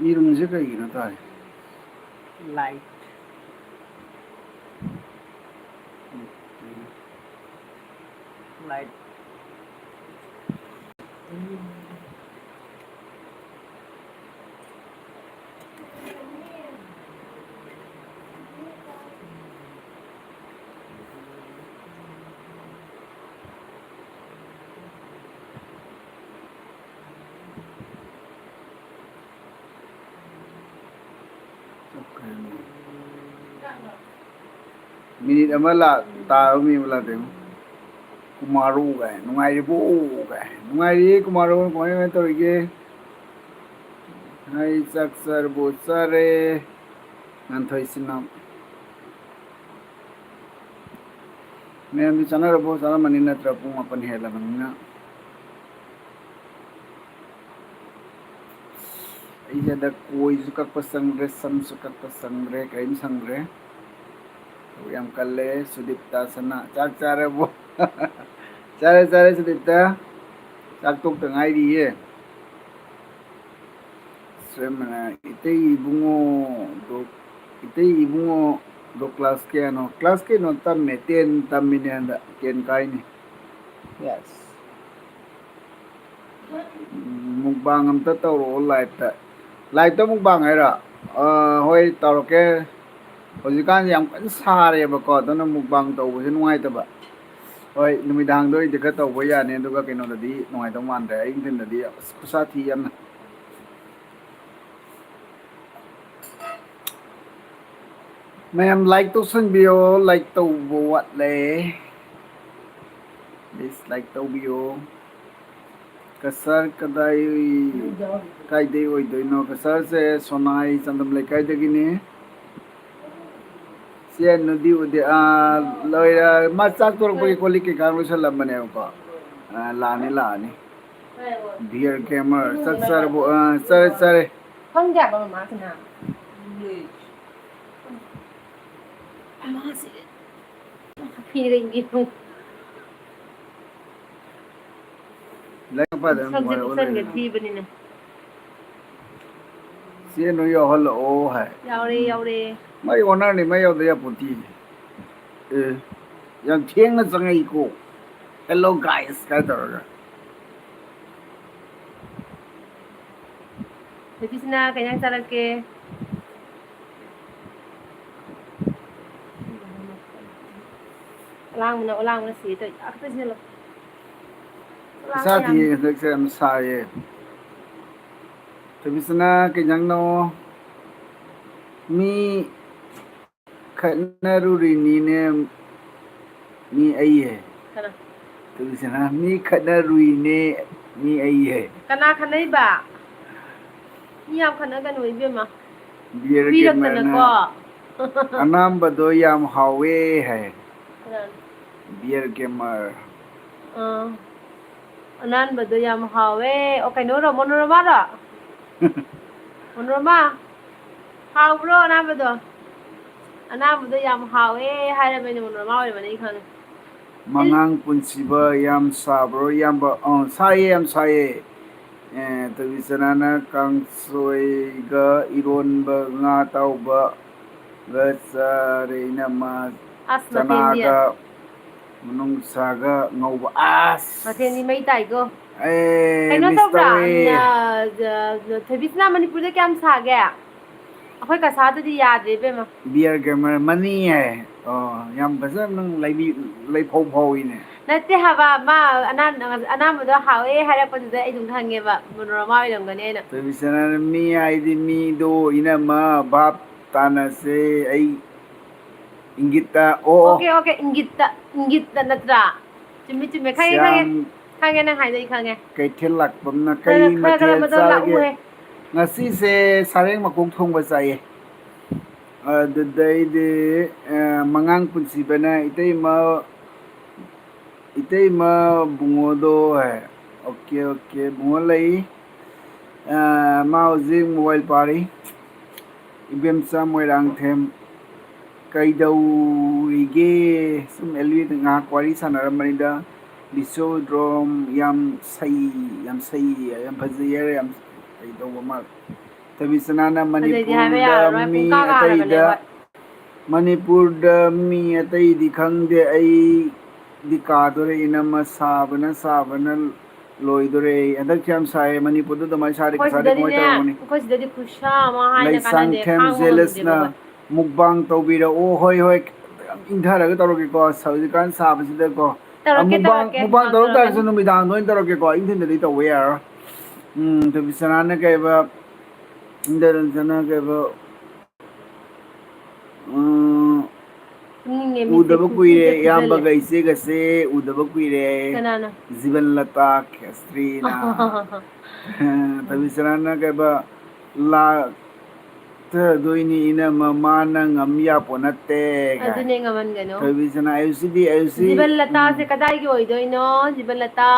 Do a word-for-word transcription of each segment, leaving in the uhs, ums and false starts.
ꯏꯔꯨꯝꯁꯦ ꯀꯩꯒꯤꯅꯣ ꯇꯥꯏ? Light. Light. Minute ꯑꯃ ꯂꯥꯛ ꯇꯥꯕ ꯃꯤ ꯑꯃ ꯂꯥꯛꯇꯦ꯫ ꯀꯨꯃꯥꯔꯨ ꯀꯥꯏ, "ꯅꯨꯡꯉꯥꯏꯔꯤꯕꯣ?" ꯀꯥꯏ, "ꯅꯨꯡꯉꯥꯏꯔꯤꯌꯦ ꯀꯨꯃꯥꯔꯨ, ꯀꯃꯥꯏ ꯀꯃꯥꯏ ꯇꯧꯔꯤꯒꯦ?" ꯑꯩ ꯆꯥꯛ ꯆꯥꯔꯕꯣ? ꯆꯥꯔꯦ꯫ ꯉꯥꯟꯊꯣꯏ ꯏꯆꯤꯟ ꯏꯅꯥꯎ꯫ ꯃꯌꯥꯝꯗꯤ ꯆꯥꯅꯔꯕꯣ? ꯆꯥꯔꯝꯃꯅꯤ ꯅꯠꯇ꯭ꯔꯥ? ꯄꯨꯡ ꯃꯥꯄꯟ ꯍꯦꯜꯂꯕꯅꯤꯅ꯫ ꯑꯩꯁꯦ ꯍꯟꯗꯛ ꯀꯣꯏꯁꯨ ꯀꯛꯄ ꯆꯪꯗ꯭ꯔꯦ, ꯁꯝꯁꯨ ꯀꯛꯄ ꯆꯪꯗ꯭ꯔꯦ, ꯀꯔꯤꯝ ꯁꯪꯗ꯭ꯔꯦ꯫ ꯊꯕꯛ ꯌꯥꯝ ꯀꯜꯂꯦ꯫ ꯁꯨꯗꯤꯞꯇꯥ ꯁꯅꯥ, ꯆꯥꯛ ꯆꯥꯔꯕꯣ? ꯆꯥꯔꯦ, ꯆꯥꯔꯦ, ꯁꯨꯗꯤꯞꯇꯥ꯫ ꯆꯥꯛ ꯇꯣꯛꯇ ꯉꯥꯏꯔꯤꯌꯦ꯫ ꯁ꯭ꯔꯦꯝꯃꯅ, "ꯏꯇꯩ ꯏꯕꯨꯡꯉꯣ ꯗꯣ, ꯏꯇꯩ ꯏꯕꯨꯡꯉꯣ ꯗꯣ class ꯀꯌꯥꯅꯣ?" Class ꯀꯩꯅꯣ ꯇꯝꯃꯦ, ten ꯇꯝꯃꯤꯅꯦ ꯍꯟꯗꯛ, ten ꯀꯥꯏꯅꯤ꯫ Yes꯫ ꯎꯝ, mukbang ꯑꯝꯇ ꯇꯧꯔꯛꯑꯣ liveꯇ꯫ Liveꯇ mukbang ꯍꯥꯏꯔꯣ? ꯑꯥ, ꯍꯣꯏ, ꯇꯧꯔꯛꯀꯦ꯫ ꯍꯧꯖꯤꯛꯀꯥꯟꯁꯦ ꯌꯥꯝ ꯀꯟꯅ ꯁꯥꯔꯦꯕꯀꯣ, ꯑꯗꯨꯅ mukbang ꯇꯧꯕꯁꯦ ꯅꯨꯡꯉꯥꯏꯇꯕ꯫ ꯍꯣꯏ, ꯅꯨꯃꯤꯗꯥꯡꯗ ꯑꯣꯏꯗꯤ ꯈꯔ ꯇꯧꯕ ꯌꯥꯅꯤ, ꯑꯗꯨꯒ ꯀꯩꯅꯣꯗꯗꯤ ꯅꯨꯡꯉꯥꯏꯗꯧ ꯃꯥꯟꯗ꯭ꯔꯦ, ꯑꯌꯨꯛ ꯅꯨꯡꯊꯤꯟꯗꯗꯤ ꯑꯁ ꯈꯨꯠꯁꯥ ꯊꯤ ꯌꯥꯝꯅ꯫ ꯃꯌꯥꯝ like ꯇꯧꯁꯟꯕꯤꯌꯣ, like ꯇꯧꯕ ꯋꯥꯠꯂꯦ꯫ Please like ꯇꯧꯕꯤꯌꯣ꯫ ꯀꯁꯥꯔ ꯀꯗꯥꯏ, ꯀꯥꯏꯗꯩ ꯑꯣꯏꯗꯣꯏꯅꯣ? ꯀꯁꯥꯔꯁꯦ ꯁꯣꯅꯥꯏ ꯆꯥꯟꯗꯝ ꯂꯩꯀꯥꯏꯗꯒꯤꯅꯤ꯫ ꯆꯦ ꯅꯨꯗꯤ ꯎꯗꯦ꯫ ꯑꯥ, ꯂꯣꯏꯔꯦ꯫ ꯃꯥ ꯆꯥꯛ ꯇꯣꯔꯛꯄꯒꯤ ꯀꯣꯜ ꯂꯤꯛ ꯀꯩꯀꯥ ꯂꯣꯏꯁꯜꯂꯝꯕꯅꯦꯕꯀꯣ꯫ ꯑꯥ, ꯂꯥꯛꯑꯅꯤ, ꯂꯥꯛꯑꯅꯤ꯫ Dear gamer, ꯆꯥꯛ ꯆꯥꯔꯕꯣ? ꯑꯥ, ꯆꯥꯔꯦ, ꯆꯥꯔꯦ꯫ ꯈꯪꯗꯦ ꯍꯥꯏꯕ ꯃꯃꯥꯁꯤꯅ꯫ ꯃꯃꯥꯁꯤ ꯐꯤꯔꯦꯟꯒꯤ ꯂꯥꯏꯔꯤꯛ ꯄꯥꯗ ꯌꯥꯝ ꯁꯛꯁꯦ ꯅꯨꯡꯉꯥꯏꯕ ꯄꯤꯁꯟꯒꯦ ꯂꯩꯔꯦ꯫ ꯊꯤꯕꯅꯤꯅ꯫ ꯆꯦ ꯅꯣꯏ ꯌꯥꯎꯍꯜꯂꯛꯑꯣ ꯍꯥꯏ꯫ ꯌꯥꯎꯔꯦ, ꯌꯥꯎꯔꯦ꯫ ꯃꯥꯏ owner ꯅꯤ, ꯃꯥꯏ ꯌꯥꯎꯗ ꯌꯥꯄꯣꯠꯇꯦ꯫ ꯑꯦ, ꯌꯥꯝ ꯊꯦꯡꯅ ꯆꯪꯉꯛꯏꯀꯣ꯫ "Hello guys" ꯀꯥꯏ ꯇꯧꯔꯒ꯫ ꯅꯨꯄꯤꯁꯤꯅ ꯀꯩ ꯏꯟꯖꯥꯡ ꯆꯥꯔꯛꯀꯦ? ꯑꯂꯥꯡꯕꯅ, ꯑꯂꯥꯡꯕꯅ ꯁꯤꯒꯦ ꯇꯧꯏ꯫ ꯑꯥ, ꯈꯤꯇ ꯁꯤꯖꯜꯂꯣ꯫ ꯑꯂꯥꯡꯕ ꯏꯁꯥ ꯌꯥꯝ ꯊꯤ ꯍꯟꯗꯛꯁꯦ ꯌꯥꯝ ꯁꯥꯏꯌꯦ꯫ ꯊꯣꯏꯕꯤꯁꯅꯥ, ꯀꯩ ꯏꯟꯖꯥꯡꯅꯣ? ꯃꯤ ꯈꯠꯅꯔꯨꯔꯤꯅꯤꯅꯦ, ꯃꯤ ꯑꯩꯌꯦ꯫ ꯀꯅꯥ? ꯊꯣꯏꯕꯤꯁꯅꯥ, ꯃꯤ ꯈꯠꯅꯔꯨꯏꯅꯦ, ꯃꯤ ꯑꯩꯌꯦ꯫ ꯀꯅꯥ ꯈꯠꯅꯩꯕ? ꯃꯤ ꯌꯥꯝ ꯈꯠꯅꯒꯅꯨ ꯏꯕꯦꯝꯃ꯫ ꯕꯤꯌꯔ ꯐꯨꯕꯤꯔꯛꯇꯅꯀꯣ꯫ ꯒꯦꯃꯔꯅ ꯑꯅꯥꯝꯕꯗꯣ ꯌꯥꯝ ꯍꯥꯎꯋꯦ ꯍꯥꯏ꯫ ꯀꯅꯥꯅꯣ? Beer gamer. ꯑꯥ꯫ ꯑꯅꯥꯟꯕꯗꯣ ꯌꯥꯝ ꯍꯥꯎꯋꯦ꯫ ꯑꯣ, ꯀꯩꯅꯣꯔꯣ, ꯃꯣꯅꯣꯔꯃꯥꯔꯣ? ꯃꯣꯅꯣꯔꯃꯥ, ꯍꯥꯎꯕ꯭ꯔꯣ ꯑꯅꯥꯟꯕꯗꯣ? ꯑꯅꯥꯟꯕꯗꯣ ꯌꯥꯝ ꯍꯥꯎꯋꯦ ꯍꯥꯏꯔꯕꯅꯦ, ꯃꯣꯅꯣꯔꯃꯥ ꯑꯣꯏꯔꯝꯃꯅꯤ, ꯑꯩ ꯈꯪꯉꯦ꯫ ꯃꯉꯥꯡ ꯄꯨꯟꯁꯤꯕ ꯌꯥꯝ ꯁꯥꯕ꯭ꯔꯣ, ꯏꯌꯥꯝꯕ? ꯑ, ꯁꯥꯏꯌꯦ, ꯌꯥꯝ ꯁꯥꯏꯌꯦ꯫ ꯑꯦ, ꯇꯕꯤꯆꯅꯥꯅ ꯀꯥꯡꯁꯣꯏꯒ ꯏꯔꯣꯟꯕ, ꯉꯥ ꯑꯇꯥꯎꯕꯒ ꯆꯥꯔꯦ, ꯏꯅꯝꯃ꯫ ꯑꯁ, ꯃꯊꯦꯜꯗꯤ꯫ ꯆꯅꯥꯒ ꯃꯅꯨꯡꯁꯥꯒ ꯉꯧꯕ꯫ ꯑꯁ! ꯃꯊꯦꯜꯗꯤ ꯃꯩ ꯇꯥꯏꯀꯣ꯫ ꯑꯦ, ꯀꯩꯅꯣ miss ꯇꯧꯕ꯭ꯔꯥ? ꯇꯧꯋꯦ꯫ ꯎꯝ, ꯑ, ꯖ-, ꯖ-, ꯊꯣꯏꯕꯤꯁꯅꯥ ꯃꯅꯤꯄꯨꯔꯗ ꯀꯌꯥꯝ ꯁꯥꯒꯦ? ꯑꯩꯈꯣꯏ ꯀꯁꯥꯗꯗꯤ ꯌꯥꯗ꯭ꯔꯦ ꯏꯕꯦꯝꯃ꯫ Beer gamer ꯃꯅꯤ ꯍꯥꯏ꯫ ꯑꯣ, ꯌꯥꯝ ꯐꯖꯅ ꯅꯪ ꯂꯩꯕꯤ-, ꯂꯩꯐꯧ ꯐꯧꯏꯅꯦ꯫ ꯅꯠꯇꯦ ꯍꯥꯏꯕ, ꯃꯥ ꯑꯅꯥꯟ-, ꯑꯅꯥꯟꯕꯗꯣ ꯍꯥꯎꯋꯦ ꯍꯥꯏꯔꯛꯄꯗꯨꯗ ꯑꯩ ꯑꯗꯨꯝ ꯈꯪꯉꯦꯕ ꯃꯣꯅꯣꯔꯃꯥ ꯑꯣꯏꯔꯝꯒꯅꯦꯅ꯫ ꯊꯣꯏꯕꯤꯁꯅꯥꯅ ꯃꯤ ꯍꯥꯏꯗꯤ ꯃꯤꯗꯣ, ꯏꯅꯝꯃ, ꯚꯥꯞ ꯇꯥꯅꯁꯦ꯫ ꯑꯩ ꯏꯪꯒꯤꯠꯇ, ꯑꯣ, ꯑꯣ꯫ Okay, okay, ꯏꯪꯒꯤꯠꯇ, ꯏꯪꯒꯤꯠꯇ ꯅꯠꯇ꯭ꯔꯥ? ꯆꯨꯝꯃꯤ, ꯆꯨꯝꯃꯤ, ꯈꯪꯉꯦ, ꯈꯪꯉꯦ꯫ ꯁ꯭ꯌꯥꯝ ꯈꯪꯉꯦ, ꯅꯪ ꯍꯥꯏꯗꯣ ꯑꯩ ꯈꯪꯉꯦ꯫ ꯀꯩꯊꯦꯜ ꯂꯥꯛꯄꯝꯅ ꯈꯔ, ꯀꯩ ꯈꯔ, ꯈꯔ ꯃꯊꯦꯜ ꯃꯗꯣ ꯆꯥꯔꯒꯦ? ꯂꯥꯛꯎꯍꯦ꯫ ꯉꯁꯤꯁꯦ ꯁꯥꯔꯦꯡ ꯃꯀꯣꯛ ꯊꯣꯡꯕ ꯆꯥꯏꯌꯦ꯫ ꯑꯗꯨꯗꯩꯗꯤ, ꯑ, ꯃꯉꯥꯡ ꯄꯨꯟꯁꯤꯕꯅ ꯏꯇꯩꯃ, ꯏꯇꯩꯃ ꯕꯨꯡꯉꯣꯗꯣ ꯍꯥꯏ꯫ Okay, okay, ꯕꯨꯡꯉꯣ ꯂꯩ꯫ ꯑ, ꯃꯥ ꯍꯧꯖꯤꯛ mobile ꯄꯥꯔꯤ꯫ ꯏꯕꯦꯝꯆꯥ ꯃꯣꯏꯔꯥꯡꯊꯦꯝ, ꯀꯩꯗꯧꯔꯤꯒꯦ? ꯁꯨꯝ ꯑꯦꯜꯋꯤꯗ ꯉꯥꯏꯍꯥꯛ ꯋꯥꯔꯤ ꯁꯥꯟꯅꯔꯝꯕꯅꯤꯗ꯫ ꯂꯤꯆꯧꯗ꯭ꯔꯣꯝ ꯌꯥꯝ ꯁꯩ, ꯌꯥꯝ ꯁꯩ, ꯌꯥꯝ ꯐꯖꯩ ꯍꯥꯏꯔ ꯌꯥꯝ ꯀꯩ ꯇꯧꯕ ꯃꯥꯜꯂꯦ꯫ ꯊꯣꯏꯕꯤꯁꯅꯥꯅ ꯑꯗꯩꯗꯤ ꯍꯥꯏꯕ ꯃꯅꯤꯄꯨꯔꯗ ꯌꯥꯔꯔꯣꯏ, ꯃꯤ ꯄꯨꯡ ꯀꯥ ꯀꯥꯔꯕꯅꯦꯕ꯫ ꯑꯇꯩꯗ, ꯃꯅꯤꯄꯨꯔꯗ ꯃꯤ ꯑꯇꯩꯗꯤ ꯈꯪꯗꯦ, ꯑꯩꯗꯤ ꯀꯥꯗꯣꯔꯦ ꯏꯅꯝꯃ, ꯁꯥꯕꯅ ꯁꯥꯕꯅ ꯂꯣꯏꯗꯣꯔꯦ꯫ ꯍꯟꯗꯛꯁꯦ ꯌꯥꯝ ꯁꯥꯏꯌꯦ ꯃꯅꯤꯄꯨꯔꯗ, ꯑꯗꯨꯃꯥꯏꯅ ꯁꯥꯔꯗꯤ ꯑꯩꯈꯣꯏ ꯀꯁꯥꯗꯤ ꯀꯃꯥꯏꯅ ꯁꯤꯗꯗꯤꯅꯦ, ꯇꯧꯔꯝꯒꯅꯤ? ꯑꯩꯈꯣꯏ ꯁꯤꯗꯗꯤ ꯈꯨꯠꯁꯥ ꯑꯃ ꯍꯥꯏꯅ ꯂꯩꯁꯥꯡ ꯀꯥꯟꯅꯗꯦ, ꯊꯦꯝ ꯈꯥꯡꯕ ꯖꯦꯂꯁꯅ ꯉꯝꯗꯦꯕꯀꯣ꯫ ꯃꯨꯛꯕꯥꯡ ꯇꯧꯕꯤꯔꯛꯑꯣ꯫ ꯍꯣꯏ, ꯍꯣꯏ, ꯌꯥꯝ ꯏꯪꯊꯔꯒ ꯇꯧꯔꯒꯦꯀꯣ, ꯍꯧꯖꯤꯛꯀꯥꯟ ꯁꯥꯕꯁꯤꯗꯀꯣ꯫ ꯇꯧꯔꯛꯀꯦ, ꯃꯨꯛꯕꯥꯡ, ꯇꯧꯔꯛꯀꯦ, ꯃꯨꯛꯕꯥꯡ ꯃꯨꯛꯕꯥꯡ ꯇꯧꯔꯛ ꯇꯥꯔꯁꯨ ꯇꯧꯔꯛꯀꯅꯤ꯫ ꯅꯨꯃꯤꯗꯥꯡꯗ ꯑꯣꯏꯅ ꯇꯧꯔꯛꯀꯦꯀꯣ, ꯏꯪꯊꯤꯟꯗꯗꯤ ꯇꯧꯕ ꯌꯥꯔꯔꯣꯏ꯫ ꯎꯝ, ꯊꯣꯏꯕꯤꯁꯅꯥꯅ ꯀꯩꯕ, ꯏꯟꯗꯔꯟꯁꯅ ꯀꯩꯕ, ꯎꯝ, ꯇꯨꯝꯅꯤꯡꯉꯦ, ꯃꯤꯠꯁꯦ ꯎꯗꯕ ꯈꯨ-, ꯀꯨꯏꯔꯦ, ꯃꯤꯠꯁꯦ ꯈꯨꯖꯜꯂꯦ꯫ ꯏꯌꯥꯝꯕꯒ ꯏꯆꯦꯒꯁꯦ ꯎꯗꯕ ꯀꯨꯏꯔꯦ꯫ ꯀꯅꯥꯅꯣ? ꯖꯤꯕꯟ ꯂꯇꯥ ꯈꯦꯁꯇ꯭ꯔꯤꯅ꯫ ꯊꯣꯏꯕꯤꯁꯅꯥꯅ ꯀꯩꯕ, ꯂꯥꯛꯇꯗꯣꯏꯅꯤ ꯏꯅꯝꯃ, ꯃꯥꯅ ꯉꯝ ꯌꯥꯄꯣ ꯅꯠꯇꯦ ꯀꯥꯏ꯫ ꯑꯗꯨꯅꯦ, ꯉꯝꯍꯟꯒꯅꯨ꯫ ꯊꯣꯏꯕꯤꯁꯅꯥ, ꯑꯌꯨꯁꯤꯗꯤ, ꯑꯌꯨꯁꯤ꯫ ꯖꯤꯕꯟ ꯂꯇꯥꯁꯦ ꯎꯝ꯫ ꯀꯗꯥꯏꯒꯤ ꯑꯣꯏꯗꯣꯏꯅꯣ? ꯖꯤꯕꯟ ꯂꯇꯥ?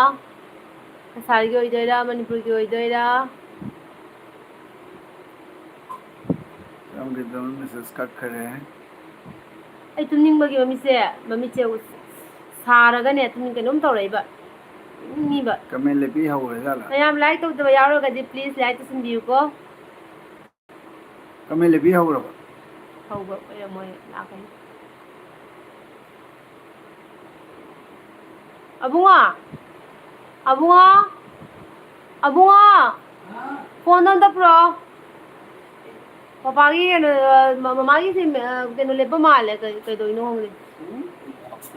ꯀꯁꯥꯔꯒꯤ ꯑꯣꯏꯗꯣꯏꯔꯥ, ꯃꯅꯤꯄꯨꯔꯒꯤ ꯑꯣꯏꯗꯣꯏꯔꯥ? ꯌꯥꯝ ꯀꯩꯗꯧꯅꯤ, ꯃꯦꯁꯦꯖ ꯀꯛꯈ꯭ꯔꯦ꯫ ꯑꯩ ꯇꯨꯝꯅꯤꯡꯕꯒꯤ ꯃꯃꯤꯠꯁꯦ, ꯃꯃꯤꯠꯁꯦ ꯎ-, ꯁꯥꯔꯒꯅꯦ, ꯇꯨꯝꯅꯤꯡ-, ꯀꯩꯅꯣꯝ ꯇꯧꯔꯛꯏꯕ꯫ ꯇꯨꯝꯅꯤꯡꯉꯤꯕ꯫ ꯀꯃꯦꯟ ꯂꯦꯞꯄꯤ ꯍꯧꯔꯦ ꯖꯥꯠꯂꯥ? ꯃꯌꯥꯝ ꯂꯥꯏꯛ ꯇꯧꯗꯕ ꯌꯥꯎꯔꯒꯗꯤ please ꯂꯥꯏꯛ ꯇꯧꯁꯤꯟꯕꯤꯌꯨꯀꯣ꯫ ꯀꯃꯦꯟ ꯂꯦꯞꯄꯤ ꯍꯧꯔꯕ? ꯍꯧꯕ ꯑꯣꯏꯔꯝꯃꯣꯏ, ꯂꯥꯛꯀꯅꯤ꯫ ꯑꯕꯨꯡꯉꯣ! ꯑꯕꯨꯡꯉꯣ! ꯑꯕꯨꯡꯉꯣ! ꯐꯣꯟꯗꯣ ꯑꯝꯇ ꯄꯨꯔꯛꯑꯣ꯫ ꯄꯄꯥꯒꯤ ꯀꯩꯅꯣ, ꯑ, ꯃ-, ꯃꯃꯥꯒꯤ ꯁꯤ, ꯑ, ꯀꯩꯅꯣ ꯂꯦꯞꯄ ꯃꯥꯜꯂꯦ꯫ ꯀꯩ-, ꯀꯩꯗꯧꯔꯤꯅꯣ ꯈꯪꯗꯦ꯫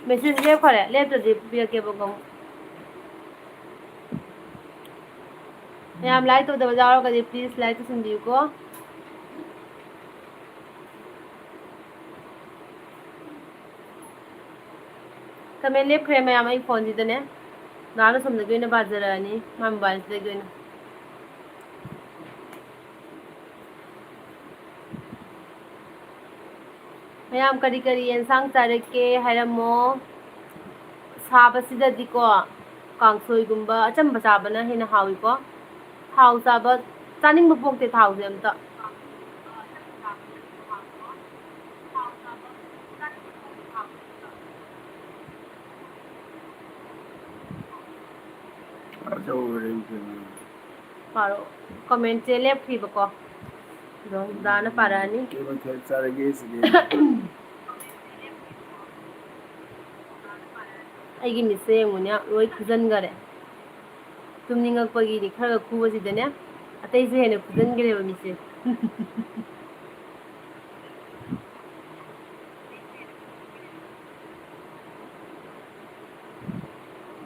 ꯃꯦꯁꯦꯖ ꯂꯦꯞꯈ꯭ꯔꯦ꯫ ꯂꯦꯞꯇ꯭ꯔꯗꯤ ꯄꯤꯔꯛꯀꯦꯕꯀꯣ ꯑꯃꯨꯛ꯫ ꯃꯌꯥꯝ ꯂꯥꯏꯛ ꯇꯧꯗꯕ ꯌꯥꯎꯔꯒꯗꯤ please ꯂꯥꯏꯛ ꯇꯧꯁꯤꯟꯕꯤꯌꯨꯀꯣ꯫ ꯀꯃꯦꯟ ꯂꯦꯞꯈ꯭ꯔꯦ ꯃꯌꯥꯝ ꯑꯩ ꯐꯣꯟꯁꯤꯗꯅꯦ꯫ ꯅꯍꯥꯟ ꯑꯁꯣꯝꯗꯒꯤ ꯑꯣꯏꯅ ꯄꯥꯖꯔꯛꯑꯅꯤ, ꯃꯥ ꯃꯣꯕꯥꯏꯜꯁꯤꯗꯒꯤ ꯑꯣꯏꯅ꯫ ꯃꯌꯥꯝ ꯀꯔꯤ ꯀꯔꯤ ꯑꯦꯟꯁꯥꯡ ꯆꯥꯔꯛꯀꯦ ꯍꯥꯏꯔꯝꯃꯣ꯫ ꯁꯥꯕꯁꯤꯗꯗꯤꯀꯣ ꯀꯥꯡꯁꯣꯏꯒꯨꯝꯕ ꯑꯆꯝꯕ ꯆꯥꯕꯅ ꯍꯦꯟꯅ ꯍꯥꯎꯏꯀꯣ꯫ ꯊꯥꯎ ꯆꯥꯕ ꯆꯥꯅꯤꯡꯕ ꯄꯣꯛꯇꯦ ꯊꯥꯎꯁꯦ ꯑꯝꯇ꯫ ꯄꯥꯔꯣ꯫ ꯀꯃꯦꯟꯁꯦ ꯂꯦꯞꯈꯤꯕꯀꯣ꯫ ꯗꯣꯡ ꯗꯥꯅ ꯄꯥꯔꯛꯑꯅꯤ꯫ ꯀꯩ ꯃꯊꯦꯜ ꯆꯥꯔꯒꯦ ꯁꯤꯗꯤ? ꯑꯩꯒꯤ ꯃꯤꯠꯁꯦ ꯌꯦꯡꯉꯨꯅꯦ, ꯂꯣꯏ ꯈꯨꯖꯟꯈꯔꯦ꯫ ꯇꯨꯝꯅꯤꯡꯉꯛꯄꯒꯤꯅꯤ ꯈꯔꯒ ꯈꯨꯕꯁꯤꯗꯅꯦ, ꯑꯇꯩꯁꯦ ꯍꯦꯟꯅ ꯈꯨꯖꯟꯈ꯭ꯔꯦꯕ ꯃꯤꯠꯁꯦ꯫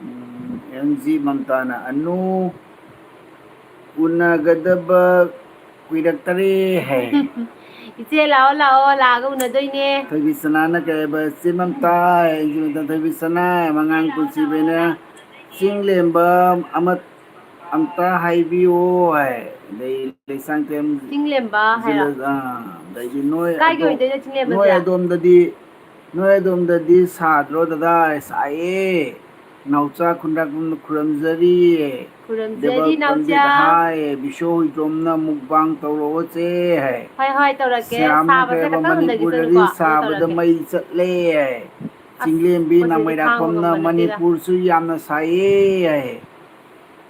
ꯎꯝ, ꯑꯦꯝ ꯖꯤ ꯃꯝꯇꯥꯅ ꯑꯅꯨ ꯎꯅꯒꯗꯕ ꯀꯨꯏꯔꯛꯇꯔꯦ ꯍꯥꯏ꯫ ꯏꯆꯦ, ꯂꯥꯛꯑꯣ, ꯂꯥꯛꯑꯣ, ꯂꯥꯛꯑꯒ ꯎꯅꯗꯣꯏꯅꯦ꯫ ꯊꯣꯏꯕꯤ ꯁꯅꯥꯅ ꯀꯩ ꯍꯥꯏꯕ? ꯆꯦ ꯃꯝꯇꯥ ꯍꯥꯏ, ꯏꯆꯦ ꯃꯝꯇꯥ, ꯊꯣꯏꯕꯤ ꯁꯅꯥ, ꯃꯉꯥꯡ ꯄꯨꯟꯁꯤꯕꯩꯅ ꯆꯤꯡꯂꯦꯝꯕ ꯑꯃ ꯑꯝꯇ ꯍꯥꯏꯕꯤꯌꯣ ꯍꯥꯏ꯫ ꯑꯗꯩ ꯂꯩꯁꯥꯡꯊꯦꯝ ꯆꯤꯡꯂꯦꯝꯕ ꯍꯥꯏꯔꯣ? ꯖꯤꯂꯥ-, ꯑꯥ, ꯑꯗꯩꯗꯤ ꯅꯣꯏ ꯀꯥꯏꯒꯤ ꯑꯗꯣ-, ꯑꯣꯏꯗꯣꯏꯅꯣ ꯆꯤꯡꯂꯦꯝꯕꯁꯦ? ꯅꯣꯏ ꯑꯗꯣꯝꯗꯗꯤ, ꯅꯣꯏ ꯑꯗꯣꯝꯗꯗꯤ ꯁꯥꯗ꯭ꯔꯣ ꯗꯗꯥ? ꯁꯥꯏꯌꯦ꯫ ꯅꯥꯎꯆꯥ ꯈꯨꯟꯗ꯭ꯔꯥꯛꯄꯝꯅ ꯈꯨꯔꯨꯝꯖꯔꯤꯌꯦ꯫ ꯈꯨꯔꯨꯝꯖꯔꯤ, ꯗꯦꯕꯜ ꯅꯥꯎꯆꯥ꯫ ꯄꯟꯗꯤꯠ ꯍꯥꯏ, ꯕꯤꯁꯣ ꯍꯨꯏꯗ꯭ꯔꯣꯝꯅ ꯃꯨꯛꯕꯥꯡ ꯇꯧꯔꯛꯑꯣ ꯆꯦ ꯍꯥꯏ꯫ ꯍꯣꯏ, ꯍꯣꯏ, ꯇꯧꯔꯛꯀꯦ꯫ ꯁ꯭ꯌꯥꯝꯅ ꯁꯥꯕꯁꯦ ꯀꯩꯕ, ꯈꯤꯇꯪ ꯍꯟꯊꯈꯤꯁꯅꯨꯀꯣ, ꯃꯅꯤꯄꯨꯔꯗꯗꯤ ꯑꯗꯨ ꯁꯥꯕꯗ ꯇꯧꯔꯛꯀꯦ꯫ ꯃꯩ ꯆꯠꯂꯦ ꯍꯥꯏ꯫ ꯑꯁ, ꯆꯤꯡꯂꯦꯝꯕꯤ ꯑꯩꯈꯣꯏ ꯁꯤꯗꯤ ꯅꯥꯃꯩꯔꯥꯛꯄꯝꯅ ꯈꯥꯡꯕ ꯉꯝꯕ ꯅꯠꯇꯦꯗ꯫ ꯃꯅꯤꯄꯨꯔꯁꯨ ꯌꯥꯝꯅ ꯁꯥꯏꯌꯦ ꯍꯥꯏ꯫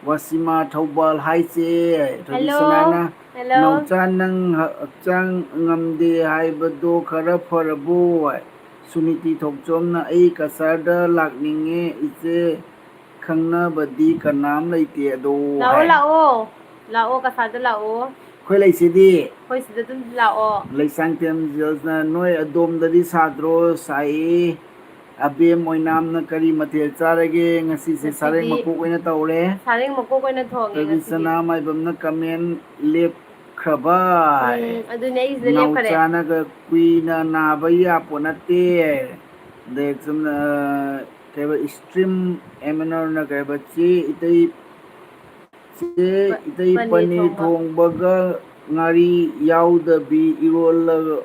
ꯋꯥꯁꯤꯃꯥ ꯊꯧꯕꯥꯜ ꯍꯥꯏꯁꯦ꯫ Hello, ꯊꯣꯏꯕꯤꯁꯅꯥꯅ hello. ꯅꯥꯎꯆꯥ, ꯅꯪ ꯍꯛꯆꯥꯡ ꯉꯝꯗꯦ ꯍꯥꯏꯕꯗꯣ ꯈꯔ ꯐꯔꯕꯣ? ꯁꯨꯅꯤꯇꯤ ꯊꯣꯛꯆꯣꯝꯅ ꯑꯩ ꯀꯁꯥꯔꯗ ꯂꯥꯛꯅꯤꯡꯉꯦ ꯏꯆꯦ, ꯈꯪꯅꯕꯗꯤ ꯀꯅꯥꯝ ꯂꯩꯇꯦ ꯑꯗꯣ ꯂꯥꯛꯑꯣ, ꯍꯥꯏ꯫ ꯂꯥꯛꯑꯣ, ꯂꯥꯛꯑꯣ, ꯀꯁꯥꯔꯗ ꯂꯥꯛꯑꯣ꯫ ꯑꯩꯈꯣꯏ ꯂꯩꯁꯤꯗꯤ꯫ ꯑꯩꯈꯣꯏ ꯁꯤꯗ ꯑꯗꯨꯝ ꯂꯥꯛꯑꯣ꯫ ꯂꯩꯁꯥꯡꯊꯦꯝ ꯖꯦꯜꯁꯅ ꯅꯣꯏ ꯑꯗꯣꯝꯗꯗꯤ ꯁꯥꯗ꯭ꯔꯣ? ꯁꯥꯏꯌꯦ꯫ ꯑꯕꯦꯝ ꯑꯣꯏꯅꯥꯝꯅ ꯀꯔꯤ ꯃꯊꯦꯜ ꯆꯥꯔꯒꯦ? ꯉꯁꯤꯁꯦ ꯉꯁꯤꯗꯤ ꯆꯥꯔꯦꯡ ꯃꯀꯣꯛ ꯑꯣꯏꯅ ꯇꯧꯔꯦ꯫ ꯆꯥꯔꯦꯡ ꯃꯀꯣꯛ ꯑꯣꯏꯅ ꯊꯣꯡꯉꯦ ꯉꯁꯤꯗꯤ꯫ ꯔꯕꯤꯆꯅꯥ ꯃꯥꯏꯕꯝꯅ ꯀꯃꯦꯟ ꯂꯦꯞꯈ꯭ꯔꯕ꯫ ꯎꯝ, ꯑꯗꯨꯅꯦ ꯑꯩꯁꯤꯗ ꯂꯦꯞꯈꯔꯦ꯫ ꯅꯥꯎꯆꯥꯅꯒ ꯀꯨꯏꯅ ꯅꯥꯕ ꯌꯥꯄꯣꯠ ꯅꯠꯇꯦ꯫ ꯑꯗꯩ ꯆꯨꯝꯅ, ꯀꯩꯕ, stream owner ꯅ ꯀꯩꯕ, ꯆꯦ ꯏꯇꯩ ꯆꯦ ꯄ-, ꯏꯇꯩ, ꯄꯅꯤꯔ ꯄꯅꯤꯔ ꯊꯣꯡꯕ꯫ ꯊꯣꯡꯕꯒ ꯉꯥꯔꯤ ꯌꯥꯎꯗꯕꯤ ꯏꯔꯣꯜꯂꯒ